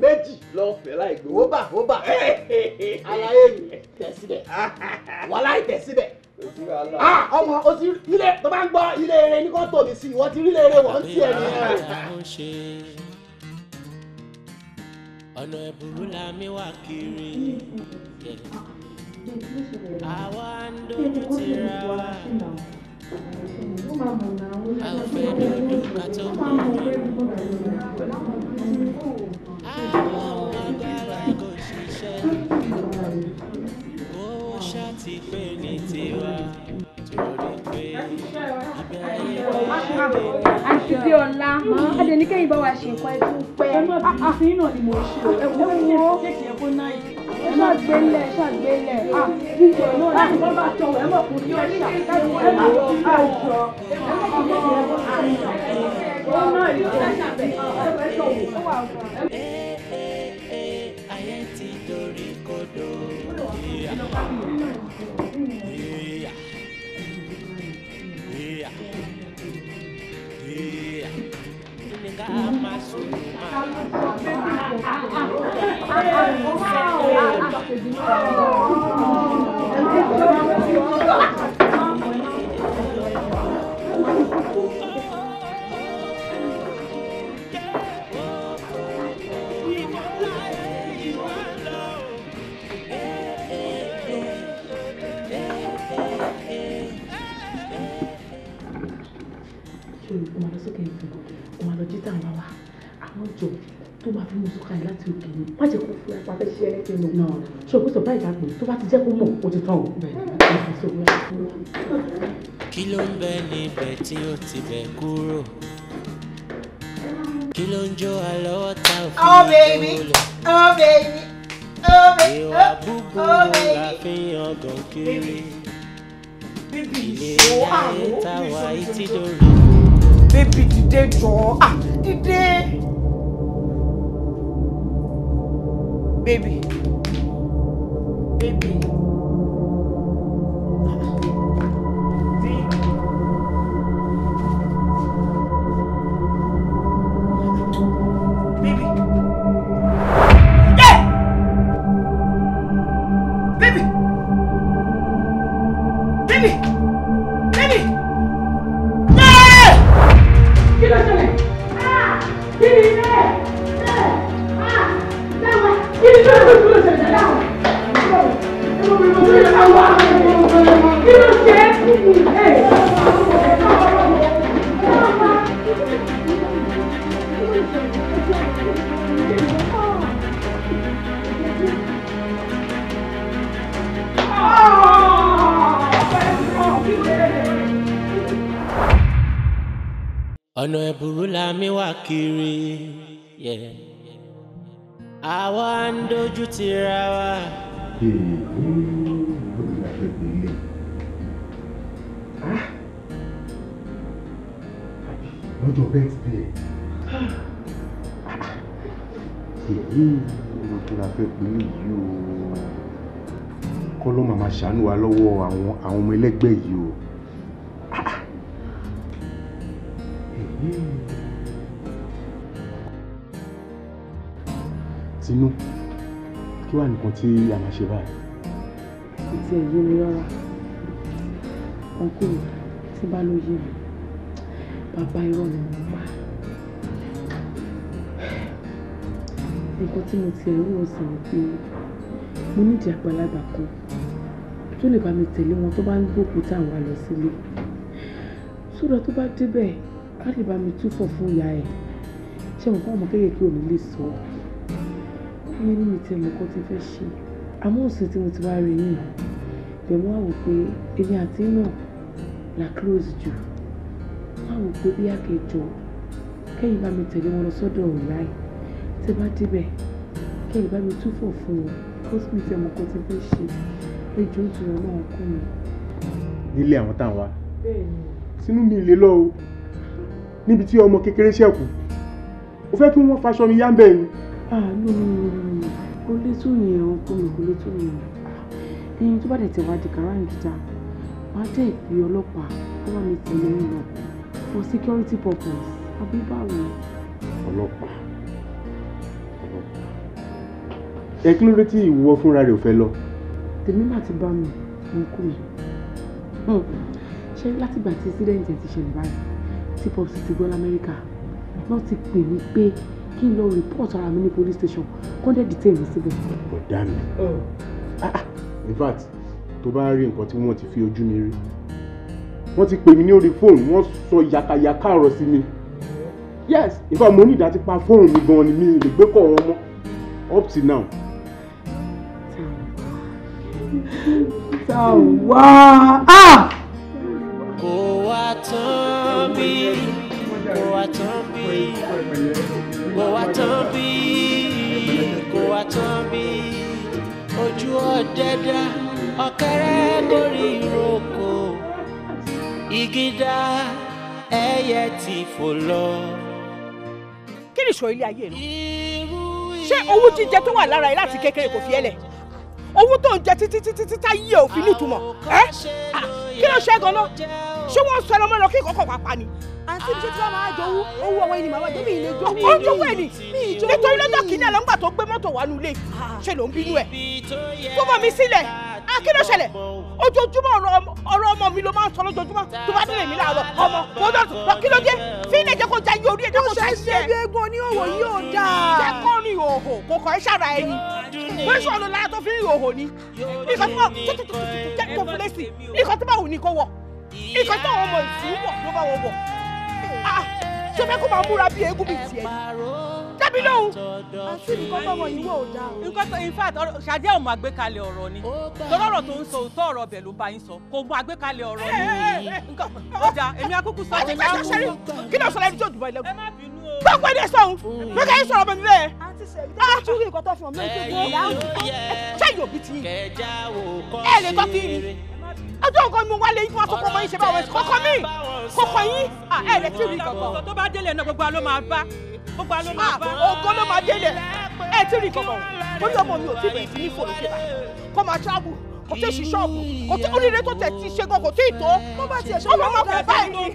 Méjì lọ́fẹ̀ẹ́ láì gbowó. Ó bà ó bà aláyé mi tẹ̀ síbẹ̀ wàhálà tẹ̀ síbẹ̀. Ọmọ o ti ilé tó bá ń gbọ́ ilé eré ní kò tóbi sí ìwọ ti rí ilé eré wọ́n ti ẹ̀ nìyẹn. Ọ̀nà ẹ̀bùrú la mi wá kiri. Àwa ń dojú tira wa. A ò fẹ́ dojú ká tó mọ̀. Àwọn agbára kò ṣiṣẹ́. Ó ṣáàtì pé ní tiwa. Torí pé ibẹ̀ ayé bá dé. Àti bí ọ̀la, adé ní kẹ́yìn bá wa ṣe nǹkan ẹtú pẹ́. Ẹ má bí sí náà ni mo ṣe o. Ẹ wọ́n ní kéèkì ẹ̀ kó náà yìí. Ẹ ṣàgbélẹ̀, ṣàgbélẹ̀. Jíjọ náà ni wọ́n bá tọ̀ ẹ mọ̀ kó ní ọ̀ṣà. Ẹ má fi àjọ. Ẹ má fi Ayé ti dorí kodò. Tó máa fi mú sọ́kà yìí láti òkè ni má jẹ́ kó fún ẹ pàtẹ́ ṣe ẹni tí mo ṣe òkú sọ̀bá ìjà pé tó bá ti jẹ́ kó mọ̀ ó ti tán o. Kí ló ń bẹ níbẹ̀ tí ó ti bẹ̀ kúrò? Kí ló ń jó àlọ́wọ́ tá ò fi Oh baby, oh baby, oh baby, Ìwà búburú oh la baby. fi ń yangàn kiri. Baby, Ilé ṣó ayé àwọn tá wà yìí ti dorí. Baby, dìde jọ̀ọ́, ah dìde. Baby, baby. Baby. Yeah! Baby! Baby! Baby! Yeah! Kí ló ṣẹlẹ̀? Kí ni bẹ́ẹ̀? Bẹ́ẹ̀! Dáwà! Kí ni tó ló kí ló ṣẹlẹ̀ dáwà? Kí ló ṣe é? Ọ̀nà ẹ̀bùrú la mi wá kiri. Yeah. Àwa ń dojú tira wa. Bó ti la fẹ́ pè é lé? Lọ́jọ́ birthday ẹ̀. Èyí kí la fẹ́ pè é yìí o. Kọ́ ló máa ṣàánú wa lọ́wọ́ àwọn ọmọ ẹlẹ́gbẹ́ yìí o. Tinú, kí wàá nìkan tí a máa ṣe báyìí? Kò tiẹ̀ yé mi rárá. Ọkọ mi tí bá ló yé mi, bàbá irọ́ ni mo pa. Nǹkan tí mo tiẹ̀ ń rò sí ni pé mo nídìí àgbàlagbà kan tó lè bá mi tẹ̀lé wọn tó bá ń gbókúta wa lọ sílé. Sódà tó bá débẹ̀, á lè bá mi túfọ̀ fún ìyá ẹ̀. Ṣé mo kọ́ ọmọ kéékèèké ò ní lè sọ? Ìyẹn ní mi tiẹ̀ mọ̀ kọ́ ti fẹ́ ṣe. Àmọ́ òsì tí mo ti wá rí yìí, bẹ̀ mo wá wò pé èmi àti náà la close jù. Wọ́n á wò pé bí àkẹjọ kẹ́yìn bá mi tẹ̀lé wọn lọ sọ́dọ̀ ìyá ẹ̀. Tẹ́ bá débẹ̀, kẹ́yìn bá mi túfọ̀ fún wọn. Because mi tiẹ̀ mọ̀ kọ́ ti fẹ́ ṣe. Ẹ jọ̀ọ́ nítorí Ọlọ́run kún mi. Nílé àwọn táwọn wá. Bẹ́ẹ̀ni. Sínú mi lè lọ o. Níbi tí ọmọ kékeré ṣẹ̀kù. O fẹ́ kí wọ́n faṣọ mi yá ń bẹ̀ ni. Ah, no, no, no, no, no. Kò lè tó yẹn o, kò mi kò lè tó yẹn. Ẹyin tó bá dẹ̀ tẹ̀ wá di kàráǹgídá, wàá dẹ̀ ìpè ọlọ́pàá kó bá mi tẹ̀lé yín lọ for security purpose. Àbí báwo? Ọlọ́pàá. Ọlọ́pàá. Ẹ kí ló dé tí ìwọ fúnra rẹ̀ ò fẹ́ lọ? Tèmi má ti bá mi, mo kú mi. Ṣé látìgbà tí incident ẹ̀ ti ṣẹlẹ̀ báyìí, tí Popsi ti gbọ́ l'Amẹ́ríkà, náà ti pè mí pé kí n lọ report ara mi ní police station, kó dẹ̀ detain mi síbẹ̀. Bọ̀dá mi. In fact, tó bá rí nǹkan tí wọ́n ti fi ojú mi rí. Wọ́n ti pè mí ní orí fóònù, wọ́n sọ yakayaka ọ̀rọ̀ sí mi. Yes, in fact, mo ní ìdá ti pa fóònù mi gan-an ni mi lè gbé kọ̀ wọn mọ́. Up till now. Tàwa! Ah! Kò wá tán bí, kò wá tán bí, kò wá tán bí, kò wá tán bí. Ojú ọ̀dẹ̀dá ọ̀kẹ́rẹ́ gorí ìrókò. Igi dá ẹyẹ ti fò lọ. Kí ni ìṣòro ilé ayé rẹ? Ṣé owó jíjẹ tó wà lára ẹ láti kékeré kò fi ẹ́ lẹ̀? Owó tó ń jẹ títí títí títí táyé òfin nítumọ̀ ẹ́? Kí ló ṣe gan-an? Ṣé wọ́n sọ ẹlọmọ lọ kí ìkọ̀kọ̀ wà pa ni? Àǹtí mi ṣe tí wọ́n máa jowú owó ọwọ́ ẹni màmá jẹ́ mi ìlé jowú. Ó ń jowú ẹ̀ ni nítorí lọ́jọ́ kìíní àlọ́ ńgbà tó gbé mọ́tò wá nulẹ̀ ṣe ló ń bínú ẹ̀. Tó bọ́ mi sílẹ̀, kí ló ṣẹlẹ̀? Ojoojúmọ́ ọ̀rọ̀ ọmọ mi ló máa ń sọ lójoojúmọ́ tó bá délé mi láàárọ̀ ọmọ mo dọ̀tún kí ló dé? Fi ilé jẹ́ kó jẹ́ iye orí ẹ̀ jẹ́ kó ṣe é ṣe bí eégún oníhòòhò yìí ò dáa. Jẹ́ kó rìn òhò kò kàn ẹ́ ṣàrà ẹni. Bó ṣe ọ̀nà lára tó fi rìn òhò ni. Nǹkan tó bá jẹ́ kó fún lẹ́sìn. Nǹkan tó bá wù ní kó wọ̀. Nǹkan tó àwọn ọmọ ìsìn wọ̀ ló bá wọ̀ wọ̀. Ṣé fẹ́ kó máa múra bí eégún bíi tiẹ̀ ni? Dábì lóhùn. Àǹtí mi kọ́ tọmọ yìí wò ó dáa. Nǹkan tó in fact Ṣadé ò mọ àgbékalẹ̀ ọ̀rọ̀ ni. Torí ọ̀rọ̀ tó ń sọ òótọ́ ọ̀rọ̀ ọbẹ̀ ló bá yín sọ. Kò mọ àgbékalẹ̀ ọ̀rọ̀ ni. Ó dáa, èmi akúkú sọ tèmi á kú. Kí ló sọ lẹ́nu tí ò dùbọ̀ ilé? Gbogbo ẹni sọ̀hún. Bí kò yín sọ̀rọ̀ ọmọ mi bẹ́ẹ̀. Àǹtí sẹ́yìn tó tún rí nǹkan tó fi hàn mí lójú ìgbà. Ṣé yóò bí ti yín? Ẹ lè tọ́ sí yín. Ọjọ́ nǹkan mi wálé yín wọ́n sọ pé ọmọ yín ṣe báwọn ẹ̀sìn kọ́kọ́ mi kọ́kọ́ yín ẹ̀ lè tí ì rí kankan. Tó bá délé náà gbogbo wa ló máa bá. Gbogbo wa ló máa bá. Ògo ló máa délé ẹ̀ tí ì rí kankan. Torí ọmọ mi ò tí ì bẹ̀rẹ̀ sí ní fò lókè báyìí. Kó máa travel, kò tí ì ṣí ṣọ́ọ̀bù, kò tí oríire tó tẹ̀ ti ṣe gan kò tí ì tó. Tó bá tiẹ̀ ṣe ọmọ máa fò báyìí.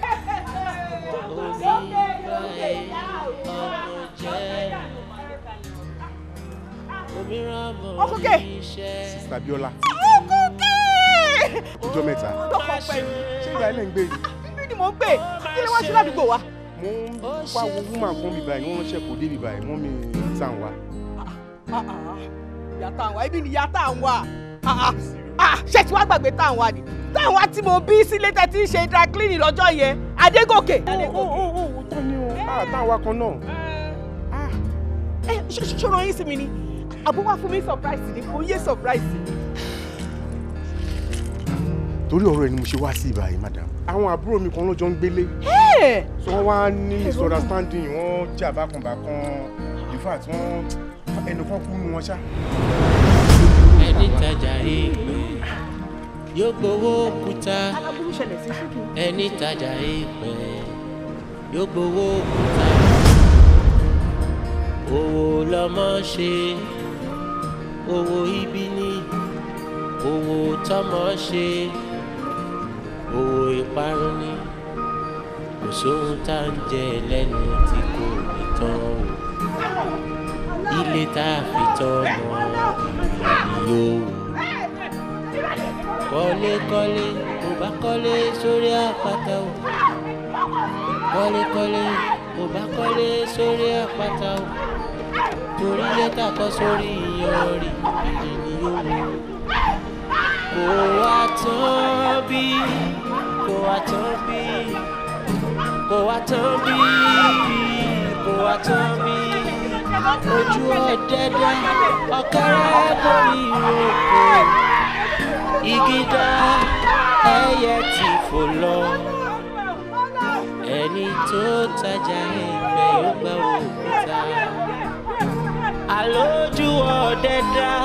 Ọkùnkè. Sista Biola. Ọkùnkè. Ọjọ́ mẹ́ta. Lọ́kọ̀ pẹ̀lú. Ṣé ìyá ilé ń gbé yìí? Ibi ni mò ń gbé. Kí ni wọ́n ṣe ládùúgbò wa? Mo ń wá wo woman kan bíbá yìí, wọ́n ránṣẹ́ kò dé bíbá yìí, wọ́n mi tà ń wá. Ìyá tá à ń wá, ibi ni ìyá tá à ń wá. Ṣé tí wàá gbàgbé tá à ń wá ni? Tá à ń wá tí mo bí sílé tẹ́ ti ń ṣe dry cleaning lọ́jọ́ yẹn, Adégòkè. Ó tọ́ ni o, tá à ń wá kan náà. Ṣòro yín sí mi ni, àbúrò wá fún mi surprise ni, kò yé surprise. Torí ọ̀rọ̀ ẹ̀ ni mo ṣe wá sí ibà yìí, madam. Àwọn àbúrò mi kan ló jọ ń gbélé. So wọ́n wá ní misunderstanding, wọ́n jà bákanbákan. In fact, wọ́n ẹnìkan kú nu wọn ṣá. Ẹni tajà ìpè yóò gbowó òkúta. Ẹni tajà ìpè yóò gbowó òkúta. Owó lọmọ ṣe, owó ibi ni, owó tọmọ ṣe, owó ìparun ni. Kò sóhun tá ń jẹ lẹ́nu tí kò ní tán o. Ilé tá a fi tọ́mọ ni yóò wò. Kọ́lékọ́lé kò bá kọ́lé sórí àpáta o. Kọ́lékọ́lé kò bá kọ́lé sórí àpáta o. Torí lẹ́tà kọ́ sórí iyanrìn ilé ni yóò wò. Kò wá tán bí, kò wá tán bí, kò wá tán bí, kò wá tán bí. Ojú ọ̀dẹ̀dẹ̀ ọ̀kẹ́rẹ́ borí ìrókò. Igi dá ẹyẹ tí fò lọ. Ẹni tó tajà ẹgbẹ́ yóò gbà òkúta. Àlójú ọ̀dẹ̀dẹ̀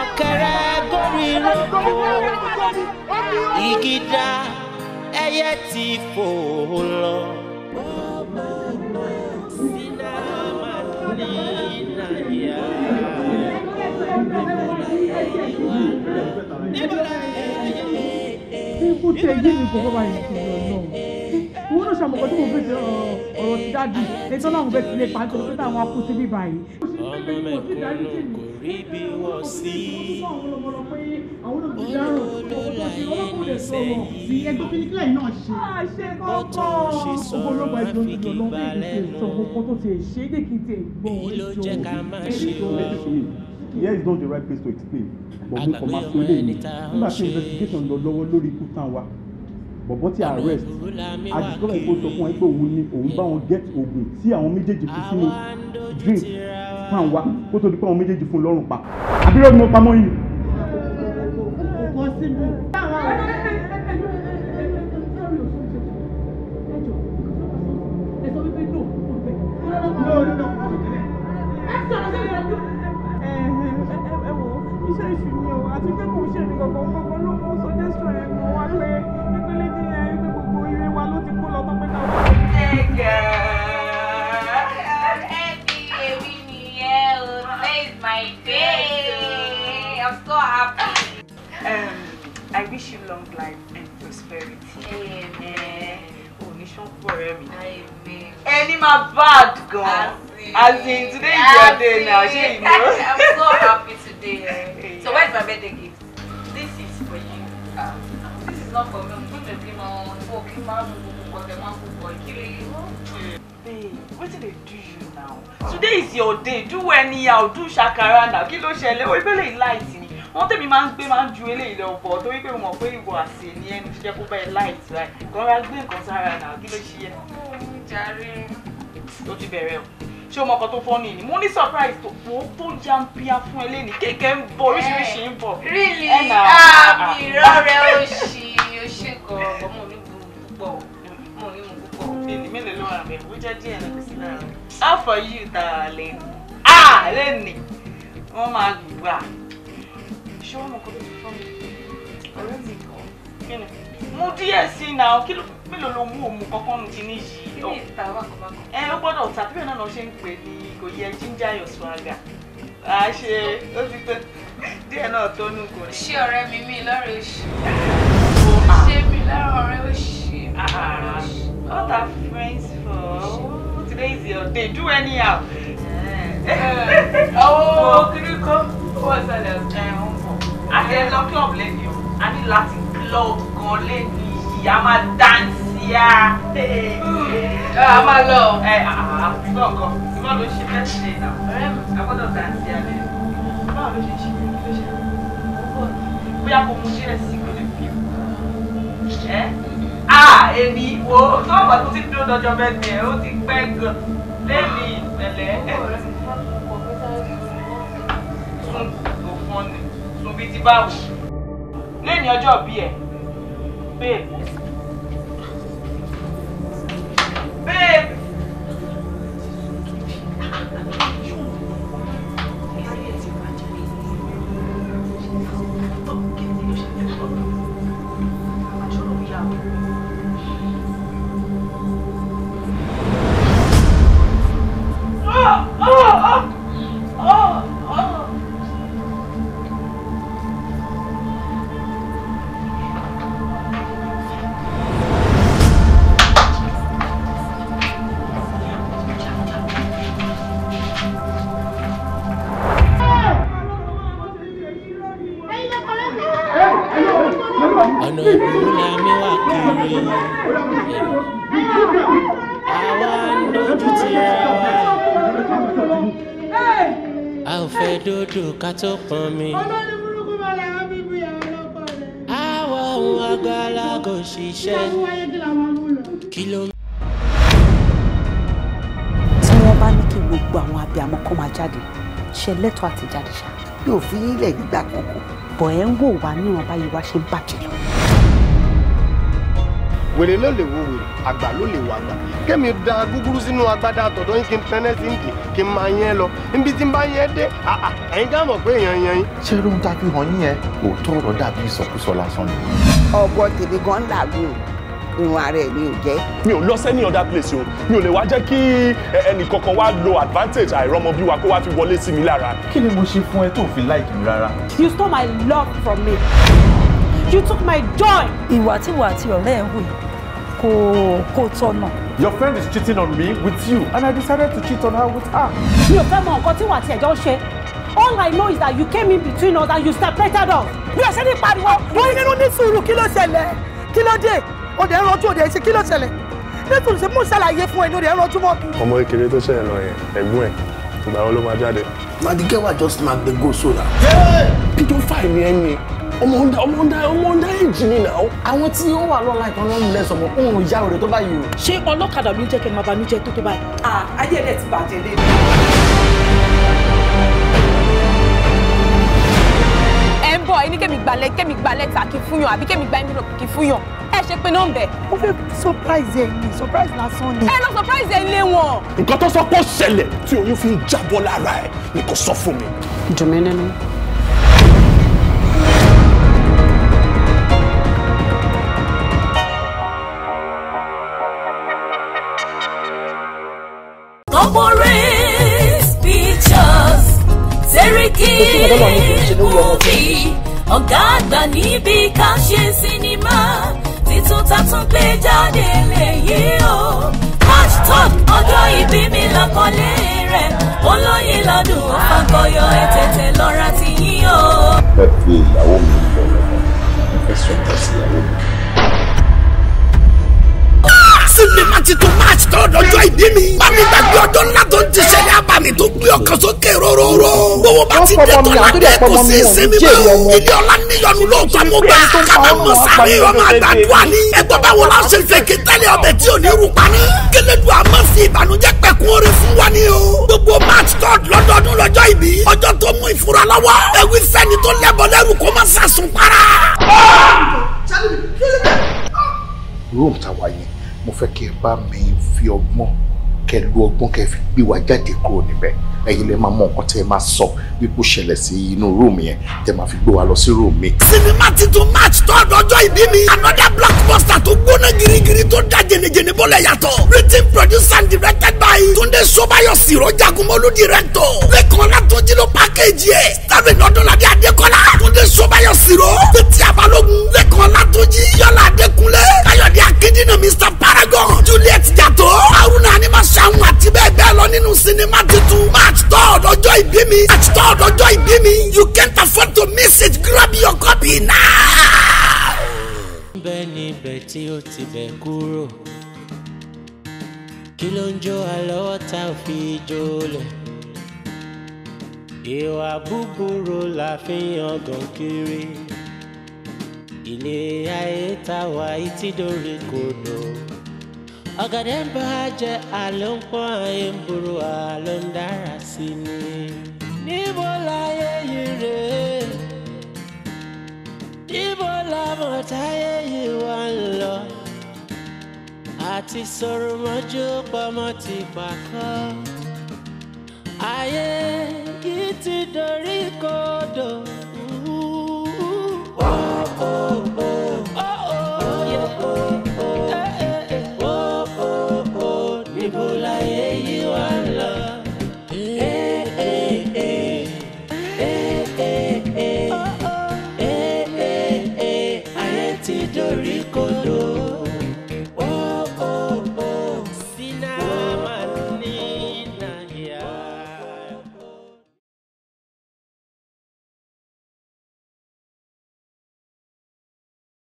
ọ̀kẹ́rẹ́ gorí ìrókò. Igi dá ẹyẹ tí fò lọ. Bó tiẹ̀ yé mi kò bá yìí kìlọ̀ náà. Wọ́n náà ṣàmùkọ́ tí mo fẹ́ ṣe ọ̀rọ̀ ti dájú. Ètò náà mo fẹ́ tilé pa nítorí pé táwọn akú sí bíbá yìí. Ọmọ mẹ̀kúnnù kò rí bí wọ́n sí. Ẹgbẹ́ kíníkílẹ̀ yìí náà ṣe. Ó tó ṣe sọ àfikì balẹ̀ nù. Èyí ló jẹ́ ká máa ṣe wọ́n. Here is not the right place to explain. But mo kàn máa sọ eléyìí nígbà tí investigation lọ lọ́wọ́ lórí ikú tán wa. Bọ̀bọ̀ tí arrest, a discover pé ó sọ fún wọn pé òun ni òun bá wọn get oògùn tí àwọn méjèèjì fi sínú drink tán wa kó tó di pé àwọn méjèèjì fún un lọ́rùn pa. Àbí lọ́dún mo pamọ́ yìí. Iṣẹ́ ìṣù ni o, àti pé kò ṣe mi kankan kankan ló mú suggestion yẹn mọ́ wá pé ìpele ní ẹ pé gbogbo ire wa ló ti kó lọ tán pé ká wá. Hey girl. wish you long life and prosperity. Amen. Oníṣọ́pọ̀ ọ̀rẹ́ mi. Amen. Ẹni máa bad gan. As in today is your day now, ṣé you know? I'm so happy today. Yeah. So where's my birthday gift? This is for you. This is not for me. I'm going to be my own. Babe, wetin dey do you now? Today is your day. Do anyhow, do shakara now. Kí ló ṣẹlẹ̀? O ìbéèrè light ni. Wọ́n tèmi máa ń gbé máa ń ju eléyìí lọ bọ̀ torí pé mo mọ̀ pé ìwọ àsè ni ẹnu ṣiṣẹ́ kó bẹ́ẹ̀ light right. Kàn ra gbé nǹkan sára náà. Kí ló ṣe yẹ? Jàre. Ó ti bẹ̀rẹ̀ o. Ṣé o mọ ọkọ tó fọ́ ni? Mo ní surprise tó jàǹpíà fún ẹ lénìí. Kéèké ń bọ̀, oríṣiríṣi ń bọ̀. Really? Àmì ìrọ̀rẹ́ ó ṣe gan-an. Mo ní púpọ̀. Mo ní mu púpọ̀. Mélòó ló wà bẹ́ẹ̀? Ó jẹ́ díẹ̀ náà kò sí lára. How for you, darling? Ah! Lénìí, wọ́n máa gbà. Ṣé wọ́n mọ ọkọ tó ti fọ́ mi? Ọ̀rẹ́ mi kan. Kí ni? Mú díẹ̀ sí i náà. Kí ló mélòó ló mú òmù kankan nù kíní yìí? Kí ni ìta wákọ̀wákọ̀? Ẹ ó gbọ́dọ̀ ta bí náà ṣe ń pè ní kò yẹ ginger your swagger. À á ṣe ó ti tó díẹ̀ náà tó nù kò ní. Ṣé ọ̀rẹ́ mi mi lọ́rẹ̀ oṣù? Ṣé mi lọ́rẹ̀ ọ̀rẹ́ oṣù? What are friends for? Today is your day. Do anyhow. Oh, kiri kan. Ó wà sálẹ̀ ẹ̀ ń bọ̀. A ti lọ club lẹ́nu o. A ní láti club gan lẹ́nu yìí. A máa dance ya. A máa lọ. Ẹ ìgbọ́ nǹkan. Ìgbọ́ ló ṣe birthday náà. Ọ̀rẹ́ mi, a gbọ́dọ̀ dance ya lẹ́nu. Báwo ló ṣe ń ṣe? Kí ló ṣe? Bóyá kò mú díẹ̀ sí kò lè fi. Ẹ́ èmi wo tó ọ̀pọ̀ tó ti dúró dọjọ́ bẹ́ẹ̀ ni ó ti pẹ́ gan lẹ́ni ìpẹ̀lẹ́. Sùn kò fún ni sùn bíi ti báwo lẹ́ni ọjọ́ bí ẹ̀ babe babe. Ọ̀nà ìlú la mi wà kiri. Àwa ń dojú ti ra wa. A ò fẹ́ dòdò ká tó pọn mi. Àwa ohun agbára kò ṣiṣẹ́. Kí ló ń. Tí wọ́n bá ní kí gbogbo àwọn abiyamọ kan máa jáde, ṣe lẹ́tọ̀ọ́ àti jáde ṣá. Yóò fi ilẹ̀ gbígbà kankan. Bọ̀ ẹ́ ń wò wá níwọ̀n báyìí wá ṣe ń bàjẹ́ lọ. Wèrè ló lè wo wèrè, àgbà ló lè wo àgbà. Kémi da gúgúrú sínú agbádá àtọ̀dọ́ yín kí n tẹ́lẹ̀ sí ndì kí n máa yẹn lọ. Níbi tí n bá yẹn dé, ẹ̀yin ká mọ̀ pé èèyàn yẹn yín. Ṣé irú ta fi hàn yín yẹn òótọ́ ọ̀rọ̀ dàbí ìsọkúsọ lásán ni. Ọ̀bọ tèmi gan làágùn irun ara ẹ̀ mi ò jẹ́. Mi ò lọ sẹ́ni other place o, mi ò lè wá jẹ́ kí ẹnì kankan wá lo advantage àìrọ́mọbí wa kó wá fi wọlé sí mi lára. Kí ni mo ṣe fún ẹ tó fi like mi rárá? You stole my love from me. You took my joy. Ìwà tí wà àti ọ̀rẹ́ ẹ̀ ń hù kò tọ̀nà. Your friend is cheating on me with you and I decided to cheat on her with her. Mi ò fẹ́ mọ nǹkan tí wà àti ẹ̀jọ́ ń ṣe. All I know is that you came in between us and you separated us. Bí o ṣe ní pariwo, wọ́n nínú ní sùúrù kí ló ṣẹlẹ̀? Kí ló dé? O dẹ̀ ń rọjú o dẹ̀ ṣe kí ló ṣẹlẹ̀? Nítorí ṣe mú ṣàlàyé fún ẹ ní o dẹ̀ ń rọjú mọ́. Ọmọ kékeré tó ṣẹlẹ̀ lọ yẹn, ẹ̀gbọ́n ẹ̀, ìgbà wo ló máa jáde? Na the girl I just smack dey go so na. Pedophile ni ẹ ni. Ọmọ ọ̀ndà èjì ni náà. Àwọn tí ó wà lọ́la ìtàn náà ń lẹ̀ sọ̀mọ́ òun ìyá rẹ̀ tó báyìí o. Ṣé ọlọ́kadà ló ń jẹ́ kí ẹ máa banújẹ́ tó báyìí? Ayé rẹ̀ ti bàjẹ́ lé. Ẹ ń bọ̀, ẹni kémi gba lẹ́tà kí fún yàn àbí kémi gba envelope kí fún yàn. Ẹ ṣe pé nọ́mbẹ̀. Mo fẹ́ surprise ẹ ní surprise lásán ni. Ẹ lọ surprise ẹ lé wọn. Nǹkan tó sọ pé ó ṣẹlẹ̀ tí oyún fi ń jábọ́ lára ẹ̀ ni kò sọ fún mi. Dùn mí nínú. Corporate Pictures, Seriki Movie, Ọ̀gá àgbà níbi ká ṣe sinimá títún tátún gbé jáde lèyí o. March 3rd ọjọ́ ìbí mi lákọlé rẹ̀, olóyin ládùn ó fàkọyọ, ẹ tètè lọ́ra ti yín o. Fẹ́ fi ìyàwó mi lọ lọ́wọ́, mo fẹ́ sọ̀tọ̀ sí ìyàwó mi. Sinimá titun March 3rd ọjọ́ ìbí mi. Bámi gbàgbé ọjọ́ ńlá tó ń ti ṣẹlẹ̀ abàmì tó gbé ọkàn sókè róróró. Gbogbo bá ti dé tọ́lá dé kò sí ìsinmi mọ́. Ilé ọlá níyọnu lóòótọ́ mo gbà. Kábà mọ̀ sáré ọmọ àgbàdua ni. Ẹgbọ́n báwo la ṣe fẹ́ kí tẹ́lẹ̀ ọbẹ̀ tí ò ní rú pa ní. Kélédùn àmọ́ fi ìbànújẹ́ pẹ̀kun oore fún wa ni o. Gbogbo March 3rd lọ́dọọdún lọ́jọ́ ìbí. Ọjọ́ tó mú ìfura lọ́wọ́. Ewì fẹ́ni tó lẹ́bọ lẹ́rù kó má sàsùn para. Room tàwa yẹn, mo fẹ́ kí ẹ bá mi fi ọgbọ́n kẹ lu ọgbọ́n kẹ fi gbé wa jáde kúrò níbẹ̀. Ẹ̀yin lè máa mọ nǹkan tẹ́ ẹ máa sọ wípé ó ṣẹlẹ̀ sí inú rúùmù yẹn tẹ́ máa fi gbé wa lọ sí rúùmù mi. Sinimá titun March 3rd ọjọ́ ìbí mi. Another blockbuster tó gbóná girigiri tó da jẹnijẹni bọ́lẹ̀ yàtọ̀. Written, produced and directed by Tunde Sobayo Siro Jagunmolu director. Lẹ́kàn Ọlátúnjí ló package yẹ. Starring Ọdúnladé Adékọ́lá. Tunde Sobayo Siro. Tètè Abalógun. Lẹ́kàn Ọlátúnjí. Yọlá Adékúnlé. Káyọ̀dé Akíndínà Mr Paragon. Juliet Jàtó. Haruna Animasahun àti bẹ́ẹ̀ bẹ́ẹ̀ lọ nínú sinimá titun March 3rd ọjọ́ ìbí mi. March 3rd ọjọ́ ìbí mi. You can't afford to miss it. Grab your copy now. Bẹ́ẹ̀ níbẹ̀ tí ó ti bẹ̀ kúrò, kí ló ń jó àlọ́wọ́ tá ò fi jólẹ̀? Ìwà búburú la fi ń yangàn kiri, ilé ayé tá wà yìí ti dórí kodò. Ọ̀gẹ̀dẹ̀ ń bá jẹ́ àló ń pọ́n, ayé ń burú, àló ń dára sí ni. Níbo láyé yìí rèé? Níbo làmọ̀ táyé yìí wá ń lọ? Àti sọ̀rọ̀ mọ́jú pamọ́ ti pàkọ́. Ayé yìí ti dorí kodò.